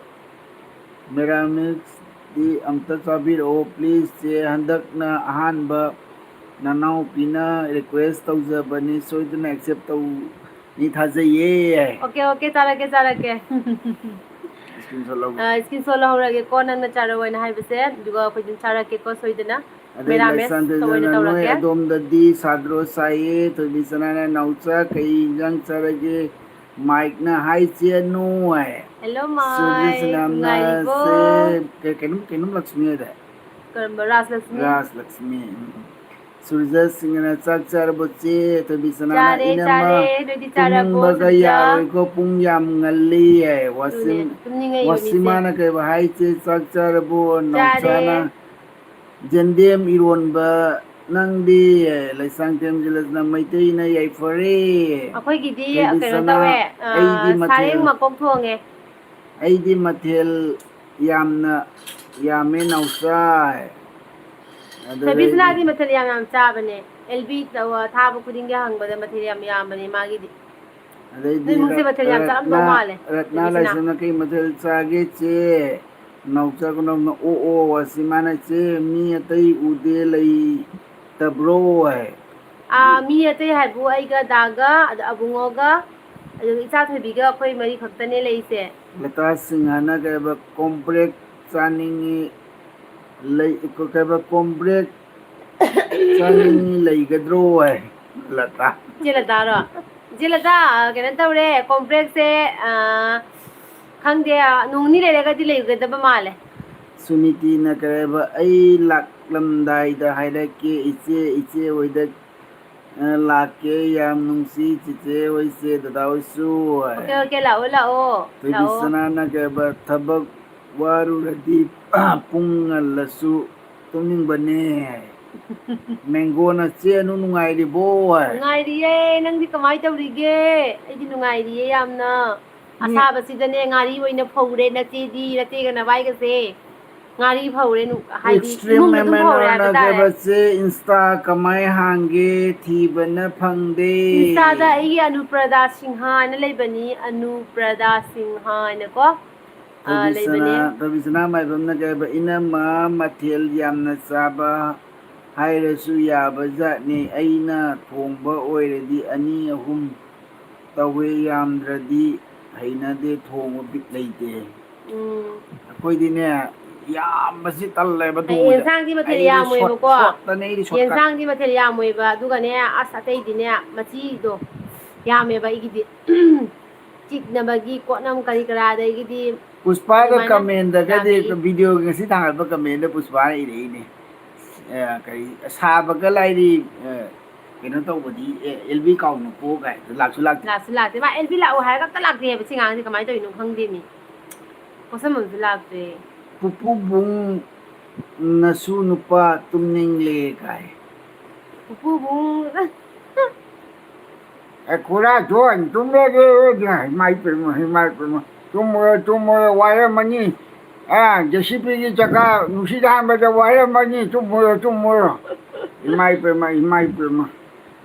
ꯃꯦꯔꯥꯃꯤꯛꯁꯇꯤ ꯑꯝꯇ ꯆꯥꯕꯤꯔꯛꯑꯣ please꯫ ꯆꯦ, ꯍꯟꯗꯛꯅ ꯑꯍꯥꯟꯕ ꯅꯅꯥꯎꯄꯤꯅ request ꯇꯧꯖꯕꯅꯤ, ꯁꯣꯏꯗꯅ accept ꯇꯧꯅꯤ ꯊꯥꯖꯩꯌꯦ꯫ OK, OK, ꯆꯥꯔꯛꯀꯦ, ꯆꯥꯔꯛꯀꯦ꯫ Screenshot ꯂꯧꯒꯦ꯫ ꯑ, screenshot ꯂꯧꯍꯧꯔꯒꯦꯀꯣ, ꯅꯪꯅ ꯆꯥꯔꯛꯑꯣꯅ ꯍꯥꯏꯕꯁꯦ, ꯑꯗꯨꯒ ꯑꯩꯈꯣꯏ ꯑꯗꯨꯝ ꯆꯥꯔꯛꯀꯦꯀꯣ ꯁꯣꯏꯗꯅ꯫ ꯑꯗꯩ ꯃꯦꯔꯥꯃꯦꯁ ꯂꯥꯏꯁꯥꯟ ꯑꯣꯏꯅ ꯊꯣꯏꯖꯅ, ꯅꯣꯏ ꯇꯧꯔꯒꯦ꯫ ꯑꯗꯣꯝꯗꯗꯤ ꯁꯥꯗ꯭ꯔꯣ ꯁꯥꯏꯌꯦ? ꯊꯣꯏꯕꯤ ꯁꯅꯥꯅ, ꯅꯥꯎꯆꯥ ꯀꯩ ꯏꯟꯖꯥꯡ ꯆꯥꯔꯒꯦ? ꯃꯥꯏꯛꯅ ꯍꯥꯏ ꯆꯦꯅꯨ ꯍꯥꯏ꯫ ꯍꯦꯜꯂꯣ ꯁꯨꯔꯖꯦꯁꯤꯅ ꯃꯥꯏꯛ, ꯅꯨꯡꯉꯥꯏꯔꯤꯕꯣ? ꯁꯦ ꯀꯩ-, ꯀꯩꯅꯣꯝ, ꯀꯩꯅꯣꯝ ꯂꯛꯁꯃꯤ ꯍꯥꯏꯗꯥꯏ? ꯀꯔꯝꯕ ꯔꯥꯖꯂꯛꯁꯃꯤ? ꯔꯥꯖꯂꯛꯁꯃꯤ꯫ ꯎꯝ꯫ ꯁꯨꯔꯖꯦꯁꯤꯡꯅ ꯆꯥꯛ ꯆꯥꯔꯕꯣ ꯆꯦ? ꯊꯣꯏꯕꯤꯁꯅꯥꯅ ꯆꯥꯔꯦ, ꯏꯅꯝꯃ ꯆꯥꯔꯦ꯫ ꯅꯣꯏꯗꯤ ꯆꯥꯔꯕꯣ, ꯇꯨꯝꯕꯒ ꯁꯨꯔꯖꯦ? ꯌꯥꯔꯣꯏꯀꯣ, ꯄꯨꯡ ꯌꯥꯝ ꯉꯜꯂꯤ ꯍꯥꯏ꯫ ꯑꯗꯨꯅꯦ, ꯋꯥꯁꯤꯝ-, ꯇꯨꯝꯅꯤꯡꯉꯛꯏꯕ ꯃꯤꯁꯦ꯫ ꯋꯥꯁꯤꯃꯥꯅ ꯀꯩꯕ ꯍꯥꯏ ꯆꯦ, ꯆꯥꯛ ꯆꯥꯔꯕꯣ? ꯆꯥꯔꯦ꯫ ꯅꯥꯎꯆꯥꯅ ꯌꯦꯟꯗꯦꯝ ꯏꯔꯣꯟꯕ ꯅꯪꯗꯤ? ꯂꯩꯁꯥꯡꯊꯦꯝ ꯖꯤꯂꯁꯅ ꯃꯩꯇꯩꯅ ꯌꯥꯏꯐꯔꯦ꯫ ꯑꯩꯈꯣꯏꯒꯤꯗꯤ ꯀꯩꯅꯣ ꯊꯣꯏꯕꯤꯁꯅꯥ, ꯇꯧꯋꯦ, ꯑ, ꯑꯩꯗꯤ ꯃꯊꯦꯜ ꯁꯥꯔꯦꯡ ꯃꯀꯣꯛ ꯊꯣꯡꯉꯦ꯫ ꯑꯩꯗꯤ ꯃꯊꯦꯜ ꯌꯥꯝꯅ ꯌꯥꯝꯃꯦ ꯅꯥꯎꯆꯥ꯫ ꯑꯗꯨꯗꯩꯗꯤ ꯊꯣꯏꯕꯤꯁꯅꯥꯗꯤ ꯃꯊꯦꯜ ꯌꯥꯝ ꯌꯥꯝ ꯆꯥꯕꯅꯦ꯫ ꯑꯦꯜ ꯕꯤ ꯊꯥꯕ ꯈꯨꯗꯤꯡꯒꯤ ꯍꯪꯕꯗ ꯃꯊꯦꯜ ꯌꯥꯝ ꯌꯥꯝꯕꯅꯦ ꯃꯥꯒꯤꯗꯤ꯫ ꯅꯣꯏ ꯑꯗꯩꯗꯤ ꯏꯃꯨꯡꯁꯦ ꯔꯠ-, ꯃꯊꯦꯜ ꯌꯥꯝ ꯆꯥꯔꯝꯗꯧ ꯔꯠꯅꯥ, ꯃꯥꯜꯂꯦ, ꯔꯠꯅꯥ ꯊꯣꯏꯕꯤꯁꯅꯥ꯫ ꯂꯥꯏꯁ꯭ꯔꯝꯅ ꯀꯩ ꯃꯊꯦꯜ ꯆꯥꯒꯦ ꯆꯦ? ꯅꯥꯎꯆꯥ ꯈꯨꯅꯧꯅ ꯑꯣ ꯑꯣ ꯑꯁꯤ ꯃꯥꯅ ꯆꯦ ꯃꯤ ꯑꯇꯩ ꯎꯗꯦ ꯂꯩꯇꯕ꯭ꯔꯣ ꯍꯥꯏ꯫ ꯑꯥ, ꯃꯤ ꯑꯇꯩ ꯍꯥꯏꯕꯨ ꯑꯩꯒ ꯗꯥꯒ, ꯑꯗ ꯑꯕꯨꯡꯉꯣꯒ, ꯑꯗꯨꯒ ꯏꯆꯥ ꯊꯣꯏꯕꯤꯒ ꯑꯩꯈꯣꯏ ꯃꯔꯤ ꯈꯛꯇꯅꯦ ꯂꯩꯁꯦ꯫ ꯂꯇꯥ ꯁꯤꯡꯍꯅ ꯀꯩꯕ ꯀꯣꯝꯄ꯭ꯔꯦꯛ ꯆꯥꯅꯤꯡꯉꯤ, ꯂꯩ, ꯀꯩꯕ ꯀꯣꯝꯄ꯭ꯔꯦꯛ ꯆꯥꯅꯤꯡꯉꯤ ꯂꯩꯒꯗ꯭ꯔꯣ ꯍꯥꯏ꯫ ꯂꯇꯥ꯫ ꯏꯆꯦ ꯂꯇꯥꯔꯣ? ꯏꯆꯦ ꯂꯇꯥ, ꯀꯩꯅꯣ ꯇꯧꯔꯦ, ꯀꯣꯝꯄ꯭ꯔꯦꯛꯁꯦ, ꯑꯥ, ꯈꯪꯗꯦ, ꯅꯣꯡ ꯅꯤꯅꯤ ꯂꯩꯔꯒꯗꯤ ꯂꯩꯒꯗꯕ ꯃꯥꯜꯂꯦ꯫ ꯁꯨꯅꯤꯇꯤꯅ ꯀꯩ ꯍꯥꯏꯕ, "ꯑꯩ ꯂꯥꯛꯂꯝꯗꯥꯏꯗ ꯍꯥꯏꯔꯛꯀꯦ ꯏꯆꯦ, ꯏꯆꯦ ꯍꯣꯏꯗ, ꯑ, ꯂꯥꯛꯀꯦ꯫ ꯌꯥꯝ ꯅꯨꯡꯁꯤ ꯆꯤꯆꯦ ꯍꯣꯏꯁꯦ, ꯗꯗꯥ ꯍꯣꯏꯁꯨ"꯫ ꯑꯣꯀꯦ, ꯑꯣꯀꯦ, ꯂꯥꯛꯑꯣ, ꯂꯥꯛꯑꯣ, ꯂꯥꯛꯑꯣ꯫ ꯊꯣꯏꯕꯤꯁꯅꯥꯅ ꯀꯩ ꯍꯥꯏꯕ, "ꯊꯕꯛ ꯋꯥꯔꯨꯔꯗꯤ ꯄꯨꯡ ꯉꯜꯂꯁꯨ ꯇꯨꯝꯅꯤꯡꯕꯅꯦ"꯫ ꯃꯦꯡꯒꯣꯅ, "ꯆꯦ ꯑꯅꯨ ꯅꯨꯡꯉꯥꯏꯔꯤꯕꯣ?" ꯍꯥꯏ꯫ ꯅꯨꯡꯉꯥꯏꯔꯤꯌꯦ, ꯅꯪꯗꯤ ꯀꯃꯥꯏꯅ ꯇꯧꯔꯤꯒꯦ? ꯑꯩꯗꯤ ꯅꯨꯡꯉꯥꯏꯔꯤꯌꯦ ꯌꯥꯝꯅ꯫ ꯃꯤ ꯑꯁꯥꯕꯁꯤꯗꯅꯦ ꯉꯥꯔꯤ ꯑꯣꯏꯅ ꯐꯧꯔꯦ, ꯅꯆꯦꯗꯤ, ꯅꯆꯦꯒ ꯅꯕꯥꯏꯒꯁꯦ꯫ ꯉꯥꯔꯤ ꯐꯧꯔꯦ, ꯅꯨ-, ꯍꯥꯏꯗꯤ Extreme ꯏꯃꯨꯡꯗ ꯑꯗꯨꯝ ꯐꯧꯔꯦ MNR ꯅ ꯍꯥꯏꯕ ꯇꯥꯔꯦ꯫ ꯀꯩꯕꯁꯦ Insta ꯀꯃꯥꯏ ꯍꯥꯡꯒꯦ ꯊꯤꯕꯅ ꯐꯪꯗꯦ꯫ Insta ꯗ ꯑꯩꯒꯤ ꯑꯅꯨꯄ꯭ꯔꯗꯥ ꯁꯤꯡꯍ ꯍꯥꯏꯅ ꯂꯩꯕꯅꯤ, ꯑꯅꯨꯄ꯭ꯔꯗꯥ ꯁꯤꯡꯍ ꯍꯥꯏꯅꯀꯣ꯫ ꯑꯥ, ꯊꯣꯏꯕꯤꯁꯅꯥ, ꯂꯩꯕꯅꯤ꯫ ꯊꯣꯏꯕꯤꯁꯅꯥ ꯃꯥꯏꯕꯝꯅ ꯀꯩ ꯍꯥꯏꯕ, "ꯏꯅꯝꯃ ꯃꯊꯦꯜ ꯌꯥꯝꯅ ꯆꯥꯕ ꯍꯥꯏꯔꯁꯨ ꯌꯥꯕ ꯖꯥꯠꯅꯤ꯫ ꯑꯩꯅ ꯊꯣꯡꯕ ꯑꯣꯏꯔꯗꯤ ꯑꯅꯤ ꯑꯍꯨꯝ ꯇꯧꯋꯦ, ꯌꯥꯝꯗ꯭ꯔꯗꯤ ꯍꯩꯅꯗꯦ, ꯊꯣꯡꯕ ꯕꯤꯠ ꯂꯩꯇꯦ"꯫ ꯎꯝ꯫ ꯑꯩꯈꯣꯏꯗꯤꯅꯦ, ꯌꯥꯝꯕꯁꯤ ꯇꯜꯂꯦꯕ ꯊꯣꯡꯕꯁꯦ꯫ ꯌꯦꯟꯁꯥꯡꯗꯤ ꯃꯊꯦꯜ ꯑꯩꯗꯤ short, ꯌꯥꯝꯃꯣꯏꯕꯀꯣ꯫ short ꯇꯅꯦ ꯑꯩꯗꯤ shortcut꯫ ꯌꯦꯟꯁꯥꯡꯗꯤ ꯃꯊꯦꯜ ꯌꯥꯝꯃꯣꯏꯕ, ꯑꯗꯨꯒꯅꯦ, ꯑꯁ, ꯑꯇꯩꯗꯤꯅꯦ, ꯃꯆꯤꯗꯣ ꯌꯥꯝꯃꯦꯕ ꯑꯩꯒꯤꯗꯤ꯫ ꯆꯤꯛꯅꯕꯒꯤ ꯄꯣꯠꯅꯝ ꯀꯔꯤ ꯀꯔꯥ, ꯑꯗꯒꯤꯗꯤ ꯄꯨꯁꯄꯥꯗ ꯑꯗꯨꯃꯥꯏꯅ ꯀꯃꯦꯟꯗꯒꯗꯤ, ꯌꯥꯝꯃꯤ꯫ ꯚꯤꯗꯤꯑꯣꯒꯤ ꯉꯁꯤ ꯊꯥꯡꯒꯠꯄ ꯀꯃꯦꯟꯗ ꯄꯨꯁꯄꯥꯅ ꯏꯔꯛꯏꯅꯦ꯫ ꯑ, ꯀꯔꯤ, ꯁꯥꯕꯒ ꯂꯥꯏꯔꯤ, ꯑ, ꯀꯩꯅꯣ ꯇꯧꯕꯗꯤ, ꯑꯦ, ꯑꯦꯜ ꯕꯤ ꯀꯥꯎꯅꯨꯀꯣ ꯀꯥꯏ, ꯂꯥꯛꯁꯨ ꯂꯥꯛꯇꯦ꯫ ꯂꯥꯛꯁꯨ ꯂꯥꯛꯇꯦ꯫ ꯃꯥ ꯑꯦꯜ ꯕꯤ ꯂꯥꯛꯑꯣ ꯍꯥꯏꯔꯒ ꯑꯝꯇ ꯂꯥꯛꯇꯦ ꯍꯥꯏꯕ꯫ ꯁꯤ ꯉꯥꯡꯁꯦ ꯀꯃꯥꯏꯅ ꯇꯧꯔꯤꯅꯣ ꯈꯪꯗꯦ ꯃꯤ꯫ ꯄꯣꯠꯁꯝ ꯑꯃꯁꯨ ꯂꯥꯛꯇꯦ꯫ ꯄꯨꯄꯨꯕꯨꯡ ꯅꯁꯨ ꯅꯨꯄꯥ ꯇꯨꯝꯅꯤꯡꯂꯦ ꯀꯥꯏ꯫ ꯄꯨꯄꯨꯕꯨꯡ꯫ ꯑꯦ, ꯈꯨꯔꯥ ꯊꯣꯛꯑꯅꯤ, ꯇꯨꯝꯂꯒꯦ꯫ ꯏꯃꯥ ꯏꯄꯦꯝꯃ, ꯏꯃꯥ ꯏꯄꯦꯝꯃ, ꯇꯨꯝꯃꯨꯔꯣ, ꯇꯨꯝꯃꯨꯔꯣ, ꯋꯥꯔꯝꯃꯅꯤ꯫ ꯑ, ꯖꯦ ꯁꯤ ꯕꯤꯒꯤ ꯆꯀꯥ ꯅꯨꯡꯁꯤꯠ ꯍꯥꯟꯕꯗ ꯋꯥꯔꯝꯃꯅꯤ, ꯇꯨꯝꯃꯨꯔꯣ, ꯇꯨꯝꯃꯨꯔꯣ꯫ ꯏꯃꯥ ꯏꯄꯦꯝꯃ, ꯏꯃꯥ ꯏꯄꯦꯝꯃ꯫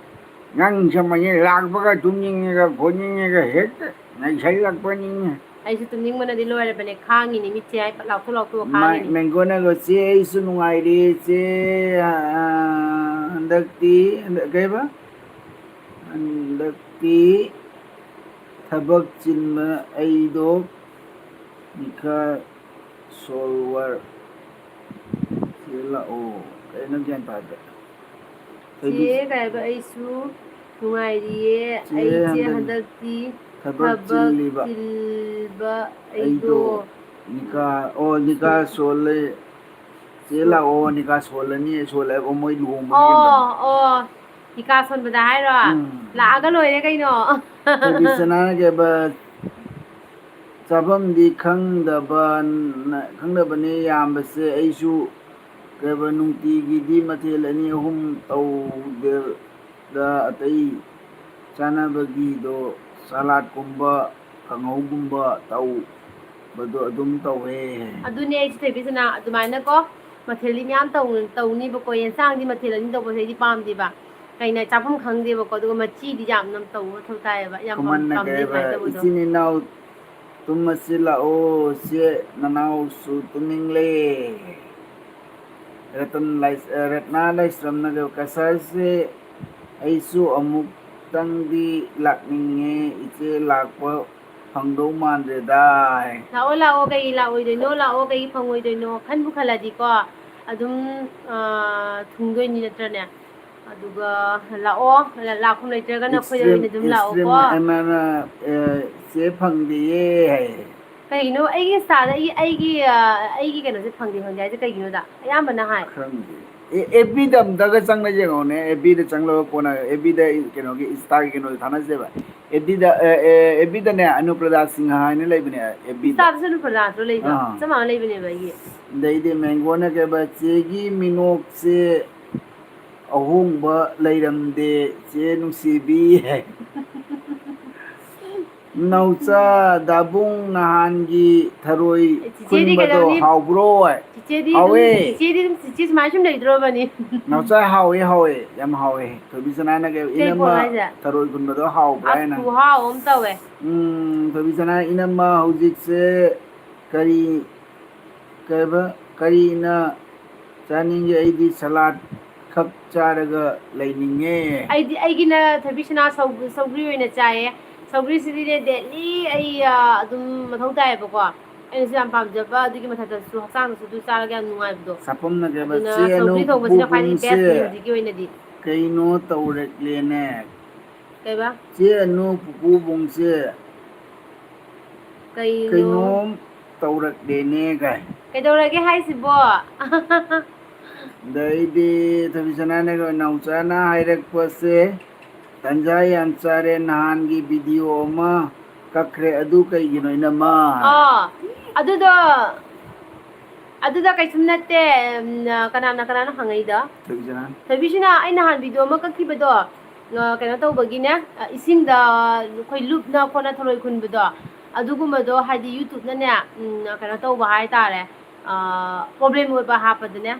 ꯅꯪ ꯁꯨꯃꯥꯏꯅ ꯂꯥꯛꯄꯒ ꯇꯨꯝꯅꯤꯡꯉꯦꯒ ꯈꯣꯠꯅꯤꯡꯉꯦꯒ ꯍꯦꯛꯇ ꯅꯩꯁꯜꯂꯛꯄꯅꯤꯅꯦ꯫ ꯑꯩꯁꯨ ꯇꯨꯝꯅꯤꯡꯕꯅꯗꯤ ꯂꯣꯏꯔꯕꯅꯦ, ꯈꯥꯡꯉꯤꯅꯦ, ꯃꯤꯠꯁꯦ ꯍꯥꯏꯐꯦꯠ ꯂꯥꯎꯊꯣꯛ ꯂꯥꯎꯊꯣꯛ ꯈꯥꯡꯉꯤꯅꯦ꯫ ꯃꯦꯡꯒꯣꯅꯒ, "ꯆꯦ, ꯑꯩꯁꯨ ꯅꯨꯡꯉꯥꯏꯔꯤ ꯆꯦ, ꯑ, ꯍꯟꯗꯛꯇꯤ", ꯍꯟꯗꯛ ꯀꯩꯕ? "ꯍꯟꯗꯛꯇꯤ ꯊꯕꯛ ꯆꯤꯟꯕ ꯑꯩꯗꯣ ꯈꯔ ꯁꯣꯜꯋꯔ ꯆꯦ ꯂꯥꯛꯑꯣ"꯫ ꯀꯩꯅꯣ ꯒ꯭ꯌꯥꯟ ꯇꯥꯗꯦ꯫ ꯊꯣꯏꯕꯤ, ꯆꯦ ꯀꯩ ꯍꯥꯏꯕ? ꯑꯩꯁꯨ ꯅꯨꯡꯉꯥꯏꯔꯤꯌꯦ꯫ ꯆꯦ ꯑꯩꯁꯦ ꯍꯟꯗꯛ ꯍꯟꯗꯛꯇꯤ ꯊꯕꯛ ꯊꯕꯛ ꯆꯤꯜꯂꯤꯕ ꯆꯤꯜꯕ ꯑꯩꯗꯣ ꯑꯩꯗꯣ ꯅꯤꯀꯥ, ꯑꯣ, ꯅꯤꯀꯥ ꯁꯣꯜꯂꯦ꯫ ꯆꯦ ꯂꯥꯛꯑꯣ, ꯅꯤꯀꯥ ꯁꯣꯜꯂꯅꯤ, ꯁꯣꯜꯂꯦ ꯍꯥꯏꯕ ꯃꯣꯏ ꯂꯨꯍꯣꯡꯕꯒꯤ ꯀꯩꯅꯣ꯫ ꯑꯣ, ꯑꯣ, ꯅꯤꯀꯥ ꯁꯣꯟꯕꯗ ꯍꯥꯏꯔꯣ? ꯎꯝ꯫ ꯂꯥꯛꯑꯒ ꯂꯣꯏꯔꯦ ꯀꯩꯅꯣ꯫ ꯊꯣꯏꯕꯤꯁꯅꯥꯅ ꯀꯩꯕ, ꯆꯥꯐꯝꯗꯤ ꯈꯪꯗꯕ, ꯈꯪꯗꯕꯅꯦ ꯌꯥꯝꯕꯁꯦ꯫ ꯑꯩꯁꯨ ꯀꯩꯕ, ꯅꯨꯡꯇꯤꯒꯤꯗꯤ ꯃꯊꯦꯜ ꯑꯅꯤ ꯑꯍꯨꯝ ꯇꯧꯗꯦꯗ, ꯑꯇꯩ ꯆꯥꯅꯕꯒꯤꯗꯣ ꯁꯂꯥꯠꯀꯨꯝꯕ, ꯀꯥꯡꯍꯧꯒꯨꯝꯕ ꯇꯧꯕꯗꯣ ꯑꯗꯨꯝ ꯇꯧꯋꯦ꯫ ꯑꯗꯨꯅꯦ ꯑꯩꯁꯨ ꯊꯣꯏꯕꯤꯁꯅꯥ ꯑꯗꯨꯃꯥꯏꯅꯀꯣ ꯃꯊꯦꯜꯗꯤ ꯃꯌꯥꯝ ꯇꯧ-, ꯇꯧꯅꯤꯕꯀꯣ, ꯌꯦꯟꯁꯥꯡꯗꯤ ꯃꯊꯦꯜ ꯑꯅꯤ ꯇꯧꯕꯁꯦ ꯑꯩꯗꯤ ꯄꯥꯝꯗꯦꯕ꯫ ꯀꯩꯅ ꯆꯥꯐꯝ ꯈꯪꯗꯦꯕꯀꯣ, ꯑꯗꯨꯒ ꯃꯆꯤꯗꯤ ꯌꯥꯝꯅ ꯇꯧꯕ ꯃꯊꯧ ꯇꯥꯏꯌꯦꯕ꯫ ꯌꯥꯝ ꯄꯥꯝ-, ꯀꯃꯟꯅ ꯄꯥꯝꯖꯩ ꯀꯩꯕ, ꯑꯗꯨꯃꯥꯏꯅ ꯇꯧꯕꯗꯣ꯫ ꯏꯆꯤꯟ ꯏꯅꯥꯎ ꯇꯨꯝꯃꯁꯤ ꯂꯥꯛꯑꯣ, ꯆꯦ ꯅꯅꯥꯎꯁꯨ ꯇꯨꯝꯅꯤꯡꯂꯦ꯫ ꯔꯇꯟ ꯂꯥꯏ-, ꯑ, ꯔꯠꯅꯥ ꯂꯥꯏꯁ꯭ꯔꯝꯅ ꯀꯩꯕ, "ꯀꯁꯥꯔꯁꯦ ꯑꯩꯁꯨ ꯑꯃꯨꯛꯇꯪꯗꯤ ꯂꯥꯛꯅꯤꯡꯉꯦ, ꯏꯆꯦ ꯂꯥꯛꯄ ꯐꯪꯗꯧ ꯃꯥꯟꯗ꯭ꯔꯦꯗ" ꯍꯥꯏ꯫ ꯂꯥꯛꯑꯣ, ꯂꯥꯛꯑꯣ, ꯀꯩꯒꯤ ꯂꯥꯛꯑꯣꯏꯗꯣꯏꯅꯣ? ꯂꯥꯛꯑꯣ, ꯀꯩꯒꯤ ꯐꯪꯉꯣꯏꯗꯣꯏꯅꯣ? ꯈꯟꯕꯨ ꯈꯜꯂꯗꯤꯀꯣ, ꯑꯗꯨꯝ, ꯑ, ꯊꯨꯡꯗꯣꯏꯅꯤ, ꯅꯠꯇ꯭ꯔꯅꯦ? ꯑꯗꯨꯒ ꯂꯥꯛꯑꯣ, ꯂꯥꯛꯐꯝ ꯂꯩꯇ꯭ꯔꯒꯅ ꯑꯩꯈꯣꯏꯗ ꯑꯣꯏꯅ ꯑꯗꯨꯝ ꯂꯥꯛꯑꯣꯀꯣ꯫ ꯑꯦꯃꯥꯅ, ꯑꯦ, "ꯆꯦ ꯐꯪꯗꯦꯌꯦ" ꯍꯥꯏ꯫ ꯀꯩꯒꯤꯅꯣ? ꯑꯩꯒꯤ ꯏꯟꯁꯇꯥꯗ ꯑꯩꯒꯤ, ꯑꯩꯒꯤ, ꯑ, ꯑꯩꯒꯤ ꯀꯩꯅꯣꯁꯦ ꯐꯪꯗꯦ ꯐꯪꯗꯦ ꯍꯥꯏꯁꯦ ꯀꯩꯒꯤꯅꯣꯗ? ꯑꯌꯥꯝꯕꯅ ꯍꯥꯏ꯫ ꯈꯪꯗꯦ꯫ ꯑꯦ, ꯑꯦꯐ ꯕꯤꯗ ꯑꯝꯇꯒ ꯆꯪꯉ ꯌꯦꯡꯉꯣꯅꯦ꯫ ꯑꯦꯐ ꯕꯤꯗ ꯆꯪꯂꯒ ꯀꯣꯟꯅ ꯑꯦꯐ ꯕꯤꯗ ꯑꯩ ꯀꯩꯅꯣꯒꯤ ꯏꯟꯁꯇꯥꯒꯤ ꯀꯩꯅꯣꯗꯣ ꯊꯥꯅꯁꯦꯕ꯫ ꯑꯦꯐ ꯕꯤꯗ, ꯑꯦ, ꯑꯦ, ꯑꯦꯐ ꯕꯤꯗꯅꯦ, ꯑꯅꯨꯄ꯭ꯔꯗꯥ ꯁꯤꯡꯍ ꯍꯥꯏꯅ ꯂꯩꯕꯅꯦ, ꯑꯦꯐ ꯕꯤꯗ꯫ ꯏꯟꯁꯇꯥꯗꯁꯨ ꯑꯅꯨꯄ꯭ꯔꯗꯥꯁꯨ ꯂꯩꯕ꯭ꯔꯣ? ꯑꯥ꯫ ꯆꯞ ꯃꯥꯟꯅ ꯂꯩꯕꯅꯦꯕ ꯑꯩꯒꯤ꯫ ꯑꯗꯩꯗꯤ ꯃꯦꯡꯒꯣꯅ ꯀꯩꯕ, "ꯆꯦꯒꯤ ꯃꯤꯅꯣꯛꯁꯦ ꯑꯍꯣꯡꯕ ꯂꯩꯔꯝꯗꯦ, ꯆꯦ ꯅꯨꯡꯁꯤꯕꯤ" ꯍꯥꯏ꯫ "ꯅꯥꯎꯆꯥ, ꯗꯥꯕꯨꯡ ꯅꯍꯥꯟꯒꯤ ꯊꯔꯣꯏ ꯆꯤꯆꯦꯗꯤ ꯈꯨꯟꯕꯗꯣ ꯀꯩꯗꯧꯅꯤ? ꯍꯥꯎꯕ꯭ꯔꯣ?" ꯍꯥꯏ꯫ ꯆꯤꯆꯦꯗꯤ ꯑꯗꯨꯝ, ꯍꯥꯎꯋꯦ꯫ ꯆꯤꯆꯦꯗꯤ ꯑꯗꯨꯝ, ꯆꯤꯆꯦ ꯁꯨꯃꯥꯏꯅ ꯁꯨꯝ ꯂꯩꯗ꯭ꯔꯣꯕꯅꯤ? "ꯅꯥꯎꯆꯥ, ꯍꯥꯎꯋꯦ, ꯍꯥꯎꯋꯦ, ꯌꯥꯝ ꯍꯥꯎꯋꯦ꯫ ꯊꯣꯏꯕꯤ ꯁꯅꯥꯅꯒ ꯀꯩ ꯏꯅꯝꯃ ꯄꯣꯠꯅꯣ ꯍꯥꯏꯁꯦ? ꯊꯔꯣꯏ ꯈꯨꯟꯕꯗꯣ ꯍꯥꯎꯕ꯭ꯔꯥ?" ꯑꯁ, ꯍꯥꯏꯅ꯫ ꯈꯨꯍꯥꯎ ꯑꯃ ꯇꯧꯋꯦ꯫ ꯎꯝ, ꯊꯣꯏꯕꯤ ꯁꯅꯥ, "ꯏꯅꯝꯃ ꯍꯧꯖꯤꯛꯁꯦ ꯀꯔꯤ, ꯀꯩꯕ, ꯀꯔꯤꯅ ꯆꯥꯅꯤꯡꯒꯦ? ꯑꯩꯗꯤ ꯁꯂꯥꯗ ꯈꯛ ꯆꯥꯔꯒ ꯂꯩꯅꯤꯡꯉꯦ"꯫ ꯑꯩꯗꯤ, ꯑꯩꯒꯤꯅ ꯊꯣꯏꯕꯤ ꯁꯅꯥ ꯁꯧ-, ꯁꯧꯒ꯭ꯔꯤ ꯑꯣꯏꯅ ꯆꯥꯏꯌꯦ꯫ ꯁꯧꯒ꯭ꯔꯤꯁꯤꯗꯤꯅꯦ daily ꯑꯩ, ꯑ, ꯑꯗꯨꯝ ꯃꯊꯧ ꯇꯥꯏꯌꯦꯕꯀꯣ꯫ ꯑꯩꯅꯁꯨ ꯌꯥꯝ ꯄꯥꯝꯖꯕ, ꯑꯗꯨꯒꯤ ꯃꯊꯛꯇꯁꯨ ꯍꯛꯆꯥꯡꯗꯁꯨ ꯑꯗꯨ ꯆꯥꯔꯒ ꯌꯥꯝ ꯅꯨꯡꯉꯥꯏꯕꯗꯣ꯫ ꯁꯥꯄꯝꯅ ꯀꯩꯕ, ꯑꯗꯨꯅ "ꯆꯦ ꯑꯅꯨ ꯁꯧꯒ꯭ꯔꯤ ꯊꯣꯡꯕꯁꯤꯅ ꯈ꯭ꯋꯥꯏꯗꯒꯤ ꯄꯨꯄꯨꯕꯨꯡꯁꯦ bestꯅꯤ ꯍꯧꯖꯤꯛꯀꯤ ꯑꯣꯏꯅꯗꯤ꯫ ꯀꯩꯅꯣ ꯇꯧꯔꯛꯂꯦꯅꯦ"꯫ ꯀꯩꯕ? "ꯆꯦ ꯑꯅꯨ ꯄꯨꯄꯨꯕꯨꯡꯁꯦ ꯀꯩꯅꯣ? ꯀꯩꯅꯣꯝ ꯇꯧꯔꯛꯂꯦꯅꯦ" ꯀꯥꯏ꯫ ꯀꯩꯗꯧꯔꯒꯦ ꯍꯥꯏꯁꯤꯕꯣ? ꯑꯗꯩꯗꯤ ꯊꯣꯏꯕꯤꯁꯅꯥꯅꯒ ꯅꯥꯎꯆꯥꯅ ꯍꯥꯏꯔꯛꯄꯁꯦ, "ꯇꯟꯖꯥ ꯌꯥꯝ ꯆꯥꯔꯦ, ꯅꯍꯥꯟꯒꯤ video ꯑꯃ ꯀꯛꯈ꯭ꯔꯦ, ꯑꯗꯨ ꯀꯩꯒꯤꯅꯣ, ꯏꯅꯝꯃ?" ꯑꯥ, ꯑꯗꯨꯗꯣ, ꯑꯗꯨꯗ ꯀꯩꯁꯨꯝ ꯅꯠꯇꯦ꯫ ꯎꯝ, ꯀꯅꯥꯅ, ꯀꯅꯥꯅ ꯍꯪꯉꯛꯏꯗꯣ? ꯊꯣꯏꯕꯤꯁꯅꯥ꯫ ꯊꯣꯏꯕꯤꯁꯅꯥ, ꯑꯩ ꯅꯍꯥꯟ video ꯑꯃ ꯀꯛꯈꯤꯕꯗꯣ, ꯑ, ꯀꯩꯅꯣ ꯇꯧꯕꯒꯤꯅꯦ, ꯑ, ꯏꯁꯤꯡꯗ ꯑꯩꯈꯣꯏ ꯂꯨꯞꯅ ꯈꯣꯠꯅ ꯊꯔꯣꯏ ꯈꯨꯟꯕꯗꯣ, ꯑꯗꯨꯒꯨꯝꯕꯗꯣ ꯍꯥꯏꯗꯤ YouTubeꯅꯅꯦ, ꯎꯝ, ꯀꯩꯅꯣ ꯇꯧꯕ ꯍꯥꯏꯇꯥꯔꯦ, ꯑ, problem ꯑꯣꯏꯕ ꯍꯥꯞꯄꯗꯅꯦ,